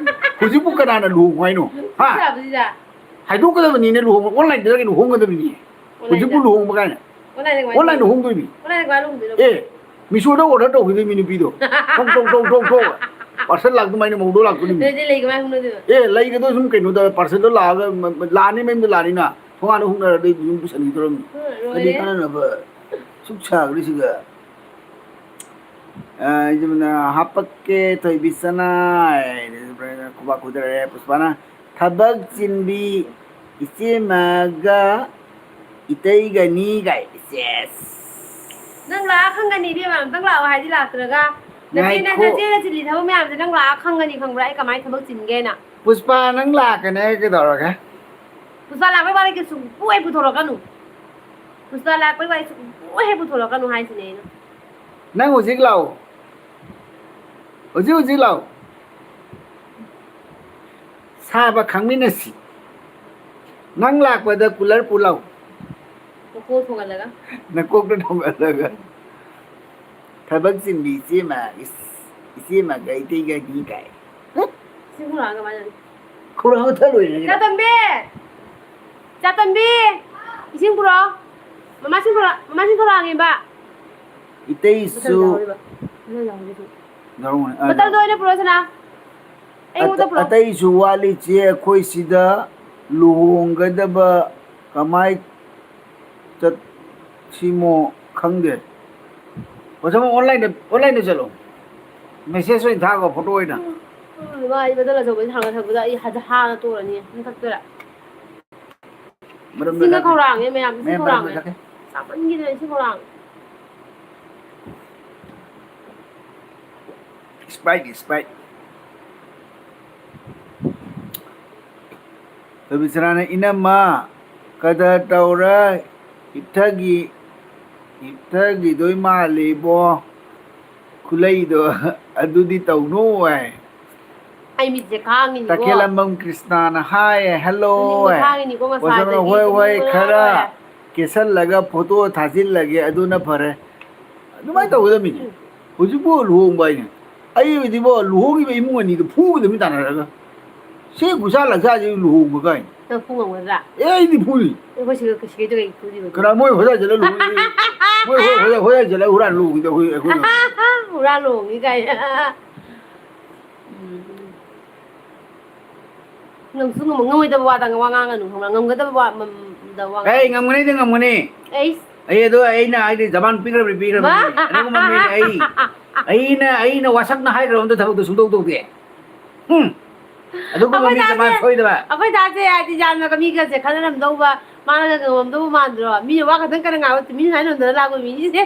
ꯍꯧꯖꯤꯛꯄꯨ ꯀꯅꯥꯅ ꯂꯨꯍꯣꯡꯉꯨ ꯍꯥꯏꯅꯣ? ꯍꯥ? ꯁꯥꯕꯁꯤꯗ꯫ ꯍꯥꯏꯗꯣꯛꯀꯗꯕꯅꯤꯅꯦ ꯂꯨꯍꯣꯡꯕ꯫ Online ꯗ ꯀꯩꯅꯣ ꯍꯣꯡꯒꯗꯕꯅꯤ꯫ Online ꯗ꯫ ꯍꯧꯖꯤꯛꯄꯨ ꯂꯨꯍꯣꯡꯕ ꯀꯥꯏꯅ꯫ Online ꯗ ꯀꯃꯥꯏꯅ online ꯗ ꯂꯨꯍꯣꯡꯗꯣꯏꯅꯣ? Online ꯗ ꯀꯃꯥꯏꯅ ꯂꯨꯍꯣꯡꯗꯣꯏꯅꯣ? ꯑꯦ, ꯃꯤꯁꯣꯗ order ꯇꯧꯈꯤꯗꯣꯏ ꯃꯤ ꯅꯨꯄꯤꯗꯣ꯫ ꯊꯣꯛ, ꯊꯣꯛ, ꯊꯣꯛ, ꯊꯣꯛ, ꯊꯣꯛ꯫ Parcel ꯂꯥꯛꯇ ꯃꯥꯏꯅ ꯃꯧꯗꯣ ꯂꯥꯛꯇꯣꯏꯅꯤ꯫ ꯅꯣꯏꯗꯤ ꯂꯩ ꯀꯃꯥꯏꯅ ꯍꯨꯝꯅꯗꯣꯏꯕ? ꯑꯦ, ꯂꯩꯒꯗꯣ ꯁꯨꯝ ꯀꯩꯅꯣꯗ parcel ꯗꯣ ꯂꯥꯛꯑꯒ ꯃ-, ꯃ-, ꯂꯥꯛꯑꯅꯤ, ꯃꯌꯨꯝꯗ ꯂꯥꯛꯑꯅꯤꯅ꯫ ꯊꯣꯡꯒꯥꯟꯗ ꯍꯨꯛꯅꯔꯗꯤ ꯌꯨꯝ ꯄꯨꯁꯟꯈꯤꯗꯧꯔꯝꯅꯤ꯫ ꯎꯝ, ꯂꯣꯏꯔꯦ꯫ ꯀꯔꯤ ꯀꯥꯟꯅꯅꯕ ꯁꯨꯛ ꯁꯥꯈ꯭ꯔꯤꯁꯤꯒ? ꯑ, ꯑꯩꯁꯨ ꯍꯥꯄꯛꯀꯦ, ꯊꯣꯏꯕꯤ ꯁꯅꯥ꯫ ꯈꯨꯕꯥꯛ ꯈꯨꯗꯔꯦ ꯄꯨꯁꯄꯥꯅ꯫ ꯊꯕꯛ ꯆꯤꯟꯕꯤ ꯏꯆꯦꯃꯒ ꯏꯇꯩꯒꯅꯤ ꯀꯥꯏ꯫ ꯁꯦꯁ꯫ ꯅꯪ ꯂꯥꯛꯑ ꯈꯪꯒꯅꯤ, ꯏꯕꯦꯝꯃ꯫ ꯑꯝꯇꯪ ꯂꯥꯛꯑꯣ ꯍꯥꯏꯗꯤ ꯂꯥꯛꯇ꯭ꯔꯒ꯫ ꯅꯆꯦꯅ, ꯉꯥꯏꯈꯣ꯫ ꯅꯆꯦꯅ ꯆꯤꯜꯂꯤ ꯊꯕꯛ ꯃꯌꯥꯝꯁꯦ ꯅꯪ ꯂꯥꯛꯑ ꯈꯪꯒꯅꯤ, ꯈꯪꯕ꯭ꯔꯥ? ꯑꯩ ꯀꯃꯥꯏꯅ ꯊꯕꯛ ꯆꯤꯟꯒꯦꯅ꯫ ꯄꯨꯁꯄꯥ, ꯅꯪ ꯂꯥꯛꯀꯅꯤ ꯍꯥꯏ ꯀꯩꯗꯧꯔꯒꯦ? ꯄꯨꯁꯄꯥ ꯂꯥꯛꯄꯩ ꯋꯥꯔꯤ ꯀꯩꯁꯨ ꯄꯨꯍꯦꯛ ꯄꯨꯊꯣꯔꯛꯀꯅꯨ꯫ ꯄꯨꯁꯄꯥ ꯂꯥꯛꯄꯩ ꯋꯥꯔꯤ ꯁꯨꯡꯄꯨ ꯍꯦꯛ ꯄꯨꯊꯣꯔꯛꯀꯅꯨ ꯍꯥꯏꯁꯤꯅꯦ ꯑꯩꯅ꯫ ꯅꯪ ꯍꯧꯖꯤꯛ ꯂꯥꯛꯑꯣ꯫ ꯍꯧꯖꯤꯛ ꯍꯧꯖꯤꯛ ꯂꯥꯛꯑꯣ꯫ ꯁꯥꯕ ꯈꯪꯃꯤꯟꯅꯁꯤ꯫ ꯅꯪ ꯂꯥꯛꯄꯗ ꯀꯨꯂꯔ ꯄꯨ ꯂꯥꯛꯑꯣ꯫ ꯅꯀꯣꯛ ꯊꯣꯡꯍꯜꯂꯒ꯫ ꯅꯀꯣꯛꯇ ꯊꯣꯡꯍꯜꯂꯒ꯫ ꯊꯕꯛ ꯆꯤꯟꯕꯤ ꯏꯆꯦꯃ, ꯏꯁ, ꯏꯆꯦꯃꯒ ꯏꯇꯩꯒꯅꯤ ꯀꯥꯏ꯫ ꯁꯤ ꯈꯨꯔꯥꯡꯒ ꯃꯥꯟꯅꯅꯤ꯫ ꯈꯨꯔꯥꯡꯒ ꯊꯛ ꯂꯣꯏꯔꯦ꯫ ꯆꯥꯇꯣꯟꯕꯤ! ꯆꯥꯇꯣꯟꯕꯤ! ꯏꯁꯤꯡ ꯄꯨꯔꯛꯑꯣ꯫ ꯃꯃꯥꯁꯤꯡ ꯄꯨꯔꯛ-, ꯃꯃꯥꯁꯤꯡ ꯊꯣꯛꯂꯛꯑꯒꯦꯕ꯫ ꯏꯇꯩꯁꯨ ꯃꯊꯪ ꯌꯥꯎꯔꯤꯕ꯫ ꯃꯊꯪ ꯌꯥꯎꯔꯤꯕ꯫ ꯌꯥꯎꯔꯝꯒꯅꯤ꯫ ꯑꯥ, ꯕꯇꯜꯗꯣ ꯑꯣꯏꯅ ꯄꯨꯔꯛꯑꯣ ꯁꯅꯥ꯫ ꯑꯩꯉꯣꯟꯗ ꯑꯇ-, ꯄꯨꯔꯛꯑꯣ꯫ ꯑꯇꯩꯁꯨ ꯋꯥꯠꯂꯤ ꯆꯦ, ꯑꯩꯈꯣꯏ ꯁꯤꯗ ꯂꯨꯍꯣꯡꯒꯗꯕ ꯀꯃꯥꯏ ꯆꯠꯁꯤꯃꯣ ꯈꯪꯗꯦ꯫ ꯑꯣꯖꯥ, online ꯗ, online ꯗ ꯆꯠꯂꯣ꯫ Message ꯑꯣꯏꯅ ꯊꯥꯈꯣ, photo ꯑꯣꯏꯅ꯫ ꯎꯝ, ꯎꯝ, ꯃꯥ ꯑꯩ ꯕꯗꯜ ꯑꯆꯧꯕꯁꯦ ꯊꯥꯡꯒꯠ ꯊꯛꯄꯗ ꯑꯩ ꯍꯥ-, ꯍꯥꯅ ꯇꯣꯔꯅꯤ꯫ ꯅꯪ ꯊꯛꯇꯣꯏꯔꯥ? ꯃꯔꯝꯗ ꯏꯁꯤꯡꯒ ꯆꯠꯀꯦ꯫ ꯈꯧꯔꯥꯡꯉꯦ ꯃꯌꯥꯝ, ꯏꯁꯤꯡ ꯃꯌꯥꯝ ꯃꯔꯝꯗ ꯈꯧꯔꯥꯡꯉꯦ꯫ ꯆꯠꯀꯦ꯫ ꯆꯥꯃꯟꯒꯤꯗꯅ ꯏꯁꯤꯡ ꯈꯧꯔꯥꯡꯉꯦ꯫ Sprite, Sprite꯫ ꯔꯕꯤꯆꯔꯥꯅ, "ꯏꯅꯝꯃ, ꯀꯗꯔ ꯇꯧꯔ ꯍꯤꯞꯊꯒꯤ-, ꯍꯤꯞꯊꯈꯤꯗꯣꯏ ꯃꯥꯜꯂꯤꯕꯣ, ꯈꯨꯂꯩꯗꯣ, ꯑꯗꯨꯗꯤ ꯇꯧꯅꯨ" ꯍꯥꯏ꯫ ꯑꯩ ꯃꯤꯠꯁꯦ ꯈꯥꯡꯉꯤꯅꯤꯀꯣ꯫ ꯇꯈꯦꯂꯝꯕꯝ ꯀ꯭ꯔꯤꯁꯅꯥꯅ ꯍꯥꯏ, "ꯍꯦꯜꯂꯣ" ꯇꯨꯝꯅꯤꯡꯕ ꯍꯥꯏ꯫ ꯈꯥꯡꯉꯤꯅꯤꯀꯣ ꯉꯁꯥꯏꯗꯒꯤ, ꯄꯣꯠꯁꯝꯅ, "ꯍꯣꯏ, ꯍꯣꯏ, ꯇꯨꯝꯅꯤꯡꯕꯅ ꯈꯔ ꯂꯣꯏꯔꯦ꯫ ꯀꯦꯁꯜꯂꯒ ꯐꯣꯇꯣ ꯊꯥꯖꯤꯜꯂꯒꯦ, ꯑꯗꯨꯅ ꯐꯔꯦ"꯫ ꯑꯗꯨꯃꯥꯏꯅ ꯎꯝ꯫ ꯇꯧꯒꯗꯕꯅꯤꯅꯦ꯫ ꯎꯝ꯫ ꯍꯧꯖꯤꯛꯄꯨ ꯂꯨꯍꯣꯡꯕ ꯍꯥꯏꯅꯦ꯫ ꯑꯩ ꯑꯣꯏꯗꯤꯕꯣ, ꯂꯨꯍꯣꯡꯉꯤꯕ ꯏꯃꯨꯡ ꯑꯅꯤꯗꯨ ꯐꯨꯒꯗꯕꯅꯤ ꯇꯥꯟꯅꯔꯒ꯫ ꯁꯤ ꯒꯨꯁꯥ ꯂꯛꯁꯥꯁꯤ ꯂꯨꯍꯣꯡꯕ ꯀꯥꯏꯅ꯫ ꯅꯪ ꯐꯨ ꯉꯝꯒꯗ꯭ꯔꯥ? ꯑꯦ, ꯑꯩꯗꯤ ꯐꯨꯅꯤ꯫ ꯑꯩꯈꯣꯏ ꯁꯤꯒ ꯀꯩꯁꯨ ꯀꯩꯗꯧ ꯐꯨꯗꯣꯏꯕ? ꯀꯅꯥ ꯃꯣꯏ ꯍꯣꯌꯥ ꯆꯠꯂ ꯂꯨꯍꯣꯡꯉꯤ? ꯃꯣꯏ ꯍꯣ-, ꯍꯣꯌꯥ, ꯍꯣꯌꯥ ꯆꯠꯂ ꯍꯨꯔꯥꯟ ꯂꯨꯍꯣꯡꯉꯤꯗ ꯑꯩꯈꯣꯏ, ꯑꯩꯈꯣꯏ꯫ ꯍꯨꯔꯥꯟ ꯂꯨꯍꯣꯡꯉꯤ ꯀꯥꯏꯅ꯫ ꯎꯝ꯫ ꯉꯝꯁꯨ ꯉꯝꯃꯣꯏ, ꯉꯝꯃꯣꯏꯗꯕ ꯋꯥꯗ ꯋꯥ ꯉꯥꯡꯒꯅꯨ, ꯈꯪꯕ꯭ꯔꯥ? ꯉꯝꯒꯗꯕ ꯋꯥ, ꯃꯝ-, ꯗ ꯋꯥ ꯉꯥꯡ-꯫ ꯑꯩ ꯉꯝꯒꯅꯤꯗ, ꯉꯝꯒꯅꯤ꯫ ꯑꯩꯁ꯫ ꯑꯩ ꯑꯗꯣ ꯑꯩꯅ ꯍꯥꯏꯗꯤ ꯖꯕꯥꯟ ꯄꯤꯈ꯭ꯔꯕꯅꯤ, ꯄꯤꯈ꯭ꯔꯕꯅꯤ꯫ ꯃꯥ-꯫ ꯑꯗꯨꯒꯨꯝꯕ ꯃꯤꯅꯤ ꯑꯩ꯫ ꯑꯩꯅ, ꯑꯩꯅ ꯋꯥꯁꯛꯅ ꯍꯥꯏꯈ꯭ꯔꯕ ꯑꯝꯇ ꯊꯕꯛꯇꯣ ꯁꯨꯡꯇꯧ ꯇꯧꯗꯦ꯫ ꯎꯝ꯫ ꯑꯗꯨꯒꯨꯝꯕ ꯑꯩꯈꯣꯏ ꯃꯤ ꯖꯕꯥꯟ ꯗꯥꯁꯦ, ꯁꯣꯏꯗꯕ꯫ ꯑꯩꯈꯣꯏ ꯗꯥꯁꯦ ꯍꯥꯏꯗꯤ ꯌꯥꯝꯅꯒ ꯃꯤꯒꯁꯦ ꯈꯟꯅꯔꯝꯗꯧꯕ, ꯃꯥꯅꯒ ꯉꯝꯃꯝꯗꯧꯕ ꯃꯥꯟꯗ꯭ꯔꯣ? ꯃꯤꯅ ꯋꯥ ꯈꯛꯇꯪ ꯀꯟꯅ ꯉꯥꯡꯕ ꯇꯨꯃꯤꯟ ꯁꯨꯃꯥꯏꯅ ꯅꯣꯟꯗꯅ ꯂꯥꯛꯄ ꯃꯤꯁꯦ꯫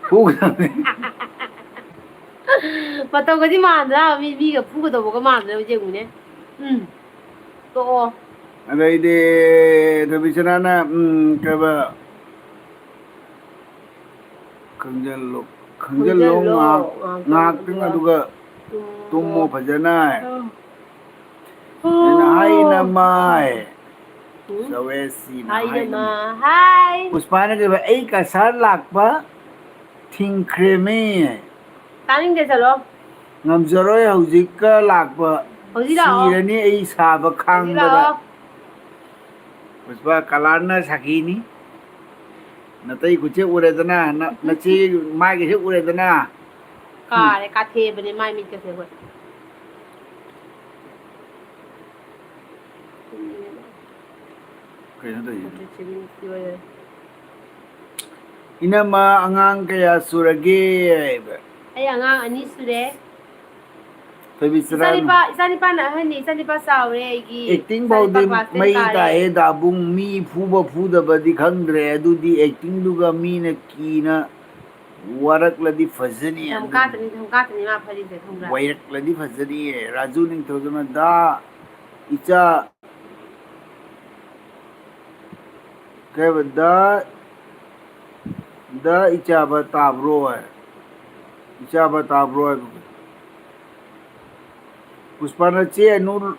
ꯐꯨꯒꯗꯕꯅꯤ꯫ ꯃꯇꯧꯒꯗꯤ ꯃꯥꯟꯗ꯭ꯔꯥ? ꯃꯤ, ꯃꯤꯒ ꯐꯨꯒꯗꯧꯕꯒ ꯃꯥꯟꯗ꯭ꯔꯥ? ꯌꯦꯡꯉꯨꯅꯦ꯫ ꯎꯝ꯫ ꯇꯣꯛꯑꯣ꯫ ꯑꯗꯩꯗꯤ ꯊꯣꯏꯕꯤꯆꯅꯥꯅ, ꯎꯝ, ꯀꯩꯕ, ꯈꯪꯖꯜꯂꯣ, ꯈꯪꯖꯜꯂꯣ ꯈꯪꯖꯜꯂꯣ, ꯉꯥꯏꯍꯥꯛ-, ꯉꯥꯏꯍꯥꯛꯇꯪ, ꯉꯥꯏꯍꯥꯛꯇꯪ, ꯑꯗꯨꯒ ꯑꯗꯨꯒ ꯇꯨꯝꯃꯣ꯫ ꯇꯨꯝꯃꯣ ꯐꯖꯅ꯫ ꯑꯥ꯫ ꯑꯩꯅ ꯍꯥꯏ, "ꯏꯅꯝꯃ" ꯍꯥꯏ꯫ ꯎꯝ? ꯆꯧꯋꯦ ꯁꯤꯅ ꯍꯥꯏ, ꯍꯥꯏ, ꯏꯅꯝꯃ꯫ ꯏꯅꯝꯃ꯫ ꯍꯥꯏ꯫ ꯄꯨꯁꯄꯥꯅ ꯀꯩꯕ, "ꯑꯩ ꯀꯁꯥꯔ ꯂꯥꯛꯄ ꯊꯤꯡꯈ꯭ꯔꯦꯃꯤ"꯫ ꯇꯥꯅꯤꯡꯗꯦ, ꯆꯠꯂꯣ꯫ "ꯉꯝꯖꯔꯣꯏ ꯍꯧꯖꯤꯛꯀ ꯂꯥꯛꯄ꯫ ꯍꯧꯖꯤꯛ ꯂꯥꯛꯑꯣ꯫ ꯁꯤꯔꯅꯤ ꯑꯩ ꯁꯥꯕ ꯍꯧꯖꯤꯛ ꯈꯥꯡꯕꯗ"꯫ ꯂꯥꯛꯑꯣ꯫ ꯄꯨꯁꯄꯥ, ꯀꯂꯥꯔꯅ ꯁꯥꯈꯤꯅꯤ꯫ ꯅꯇꯩ ꯈꯨꯠꯁꯦ ꯎꯔꯦꯗꯅ, ꯅ-, ꯅꯆꯦ ꯃꯥꯏꯒꯁꯦ ꯎꯔꯦꯗꯅ꯫ ꯀꯥꯔꯦ, ꯀꯥꯊꯦꯛꯑꯕꯅꯦ ꯃꯥꯏ ꯃꯤꯠꯀꯁꯦ ꯑꯩꯈꯣꯏ꯫ ꯀꯩꯅꯣ ꯇꯧꯔꯤꯁꯤꯕꯣ? ꯏꯅꯝꯃ, ꯑꯉꯥꯡ ꯀꯌꯥ ꯁꯨꯔꯒꯦ? ꯑꯩ ꯑꯉꯥꯡ ꯑꯅꯤ ꯁꯨꯔꯦ꯫ ꯊꯣꯏꯕꯤꯆꯔꯥ꯫ ꯏꯆꯥꯅꯤꯄꯥ, ꯏꯆꯥꯅꯤꯄꯥꯅ ꯑꯍꯟꯅꯤ, ꯏꯆꯥꯅꯤꯄꯥ ꯆꯥꯎꯔꯦ ꯑꯩꯒꯤ꯫ Acting ꯏꯆꯥꯅꯤꯄꯥ ꯐꯥꯎꯗꯤ class ten ꯃꯩ ꯀꯥꯔꯦ꯫ ꯇꯥꯏꯌꯦ ꯗꯥꯕꯨꯡ, ꯃꯤ ꯐꯨꯕ ꯐꯨꯗꯕꯗꯤ ꯈꯪꯗ꯭ꯔꯦ, ꯑꯗꯨꯗꯤ acting ꯗꯨꯒ ꯃꯤꯅ ꯀꯤꯅ ꯋꯥꯔꯛꯂꯗꯤ ꯐꯖꯅꯤ, ꯙꯝꯀꯥ ꯑꯗꯨꯅꯤ꯫ ꯇꯅꯤ, ꯙꯝꯀꯥ ꯇꯅꯤ ꯃꯥ ꯐꯔꯤꯁꯦ, ꯈꯪꯕ꯭ꯔꯥ? ꯋꯥꯏꯔꯛꯂꯗꯤ ꯐꯖꯅꯤꯌꯦ꯫ ꯔꯥꯖꯨ ꯅꯤꯡꯊꯧꯖꯝꯅ ꯗꯥ ꯏꯆꯥ ꯀꯩꯕ? ꯗꯥ, ꯗꯥ ꯏꯆꯥꯕ ꯇꯥꯕ꯭ꯔꯣ ꯍꯥꯏ꯫ ꯏꯆꯥꯕ ꯇꯥꯕ꯭ꯔꯣ ꯍꯥꯏꯕ꯫ ꯄꯨꯁꯄꯥꯅ ꯆꯦ ꯑꯅꯨ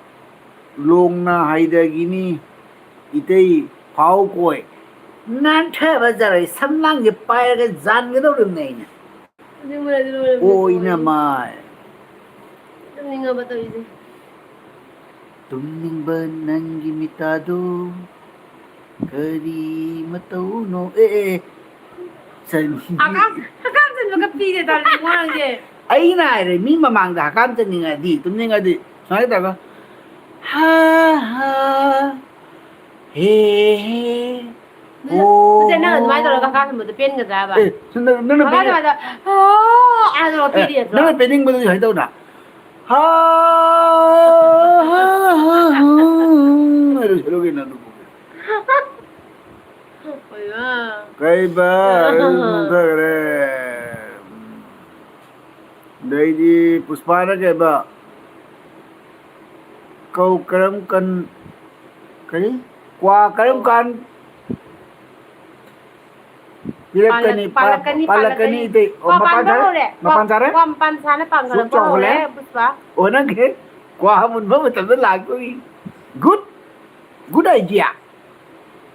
ꯂꯣꯡꯅ ꯍꯥꯏꯗꯒꯤꯅꯤ ꯏꯇꯩ ꯐꯥꯎ ꯀꯣꯏ꯫ ꯅꯥꯟꯊꯕ ꯖꯔꯣꯏ ꯁꯝꯂꯥꯡꯁꯦ ꯄꯥꯏꯔꯒ ꯌꯥꯟꯒꯗꯧꯔꯤꯕꯅꯦ ꯑꯩꯅ꯫ ꯇꯨꯝꯅꯤꯡꯕꯅꯗꯤ ꯂꯣꯏꯔꯦ, ꯑꯣ, ꯃꯣꯏ ꯏꯅꯝꯃ꯫ ꯇꯨꯝꯅꯤꯡꯉꯕ ꯇꯧꯔꯤꯁꯦ꯫ ꯇꯨꯝꯅꯤꯡꯕ ꯅꯪꯒꯤ ꯃꯤꯇꯥꯗꯣ ꯀꯔꯤ ꯃꯇꯧꯅꯣ? ꯑꯦ, ꯑꯦ, ꯑꯦ꯫ ꯆꯟ-꯫ ꯍꯀꯥꯝ, ꯍꯀꯥꯝ ꯆꯟꯕꯒ ꯄꯤꯔꯦ ꯇꯧꯔꯤꯁꯦ ꯃꯣꯏꯔꯥꯡꯁꯦ꯫ ꯑꯩꯅ ꯍꯥꯏꯔꯦ, ꯃꯤ ꯃꯃꯥꯡꯗ ꯍꯀꯥꯝ ꯆꯟꯅꯤꯡꯉꯗꯤ, ꯇꯨꯝꯅꯤꯡꯉꯗꯤ, ꯁꯨꯃꯥꯏꯅ ꯇꯧꯔꯒ, ꯍꯥ, ꯍꯥ, ꯍꯦ, ꯍꯦ, ꯅꯠꯇꯦ, ꯅꯪ ꯑꯗꯨꯃꯥꯏꯅ ꯇꯧꯔꯒ ꯍꯀꯥꯝ ꯆꯟꯕꯗꯣ ꯄꯦꯟꯒꯗ꯭ꯔꯕ? ꯑꯦ, ꯁꯨꯝ ꯅꯪ, ꯅꯪꯅ ꯍꯀꯥꯝ ꯄꯦꯟꯅꯤꯡ-, ꯆꯟꯕꯗ, "ꯑꯣ" ꯍꯥꯏꯔꯒ ꯑꯦ, ꯄꯤꯔꯤꯗ꯭ꯔꯣ? ꯅꯪꯅ ꯄꯦꯟꯅꯤꯡꯕꯗꯨꯗꯤ ꯁꯨꯃꯥꯏꯅ ꯇꯧꯅ꯫ ꯍꯥ, ꯍꯥ, ꯍꯥ, ꯍꯥ, ꯍꯥꯏꯔꯨ, ꯍꯥꯏꯔꯨ ꯀꯩꯅꯣ ꯑꯗꯨꯕꯨ꯫ ꯑꯣꯏꯃꯥ꯫ ꯀꯩꯕ? ꯑꯩ ꯅꯣꯛꯊꯈ꯭ꯔꯦ꯫ ꯄꯥꯔꯒꯦꯕ꯫ ꯀꯧ ꯀꯔꯝ ꯀꯟ ꯀꯔꯤ? ꯀ꯭ꯋꯥ ꯀꯔꯝ ꯀꯥꯟ ꯄꯤꯔꯛꯀꯅꯤ? ꯄꯥꯜꯂꯛ-, ꯄꯥꯜꯂꯛꯀꯅꯤ, ꯄꯥꯜꯂꯛꯀꯅꯤ, ꯄꯥꯜꯂꯛꯀꯅꯤ꯫ ꯏꯇꯩ꯫ ꯑꯣ, ꯀ꯭ꯋꯥ ꯃꯄꯥꯟ ꯄꯥꯟꯕ ꯁꯥꯔꯦ? ꯍꯧꯔꯦ꯫ ꯃꯄꯥꯟ ꯀ꯭ꯋꯥ, ꯁꯥꯔꯦ? ꯀ꯭ꯋꯥ ꯃꯄꯥꯟ ꯁꯥꯅ ꯄꯥꯟꯈꯠꯂꯛꯄ ꯁꯨꯝ ꯆꯥꯎꯈꯠꯂꯦ? ꯍꯧꯔꯦ, ꯄꯨꯁꯄꯥ꯫ ꯑꯣ, ꯅꯪꯒꯤ ꯀ꯭ꯋꯥ ꯃꯨꯟꯕ ꯃꯇꯝꯗ ꯂꯥꯛꯇꯣꯔꯤ꯫ Good, good idea꯫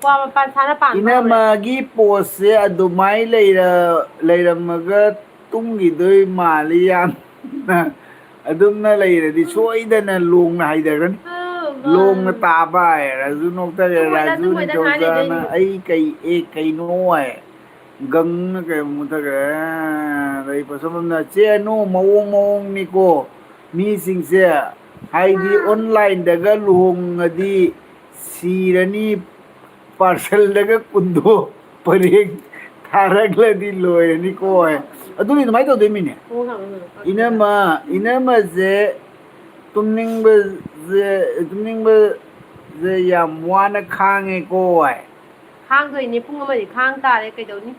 ꯀ꯭ꯋꯥ ꯃꯄꯥꯟ ꯁꯥꯅ ꯄꯥꯟꯕ ꯍꯧꯔꯦ꯫ ꯏꯅꯝꯃꯒꯤ ꯄꯣꯁꯁꯦ ꯑꯗꯨꯃꯥꯏ ꯂꯩꯔ-, ꯂꯩꯔꯝꯃꯒ ꯇꯨꯝꯈꯤꯗꯣꯏ ꯃꯥꯜꯂꯤ ꯌꯥꯝꯅ꯫ ꯑꯗꯨꯝꯅ ꯂꯩꯔꯗꯤ ꯁꯣꯏꯗꯅ ꯂꯣꯡꯅ ꯍꯥꯏꯊꯈ꯭ꯔꯅꯤ꯫ ꯑꯣ, ꯃꯥ꯫ ꯂꯣꯡꯅ ꯇꯥꯕ ꯍꯥꯏ꯫ ꯔꯥꯖꯨ ꯅꯣꯛꯊꯔꯦ꯫ ꯇꯨꯝꯃꯣꯏꯗ, ꯔꯥꯖꯨ ꯇꯨꯝꯃꯣꯏꯗ, ꯀꯃꯥꯏꯅ ꯅꯤꯡꯊꯧꯖꯥꯅ ꯂꯩꯗꯣꯏꯅꯣ? "ꯑꯩ ꯀꯩ, ꯑꯦ, ꯀꯩꯅꯣ?" ꯍꯥꯏ꯫ ꯒꯪꯅ ꯀꯩ ꯑꯃꯨꯛ ꯃꯨꯠꯊꯈ꯭ꯔꯦ꯫ ꯑꯗꯩ ꯄꯣꯠꯁꯝꯅ ꯆꯦ ꯑꯅꯨ ꯃꯑꯣꯡ ꯃꯑꯣꯡꯅꯤꯀꯣ ꯃꯤꯁꯤꯡꯁꯦ꯫ ꯍꯥꯏꯗꯤ ꯑꯥ꯫ Onlineꯗꯒ ꯂꯨꯍꯣꯡꯉꯗꯤ ꯁꯤꯔꯅꯤ꯫ Parcelꯗꯒ ꯀꯨꯟꯗꯣ ꯄꯔꯦꯡ ꯊꯥꯔꯛꯂꯗꯤ ꯂꯣꯏꯔꯅꯤꯀꯣ ꯍꯥꯏ꯫ ꯑꯗꯨꯗꯤ ꯑꯗꯨꯃꯥꯏꯅ ꯇꯧꯗꯣꯏꯃꯤꯅꯦ꯫ ꯍꯣꯏ, ꯍꯣꯏ, ꯍꯣꯏ꯫ ꯏꯅꯝꯃ, ꯏꯅꯝꯃꯁꯦ ꯇꯨꯝꯅꯤꯡꯕꯁꯦ, ꯇꯨꯝꯅꯤꯡꯕꯁꯦ ꯌꯥꯝ ꯋꯥꯅ ꯈꯥꯡꯉꯦꯀꯣ ꯍꯥꯏ꯫ ꯈꯥꯡꯗꯣꯏꯅꯦ, ꯄꯨꯡ ꯑꯃꯗꯤ ꯈꯥꯡ ꯇꯥꯔꯦ, ꯀꯩꯗꯧꯅꯤ?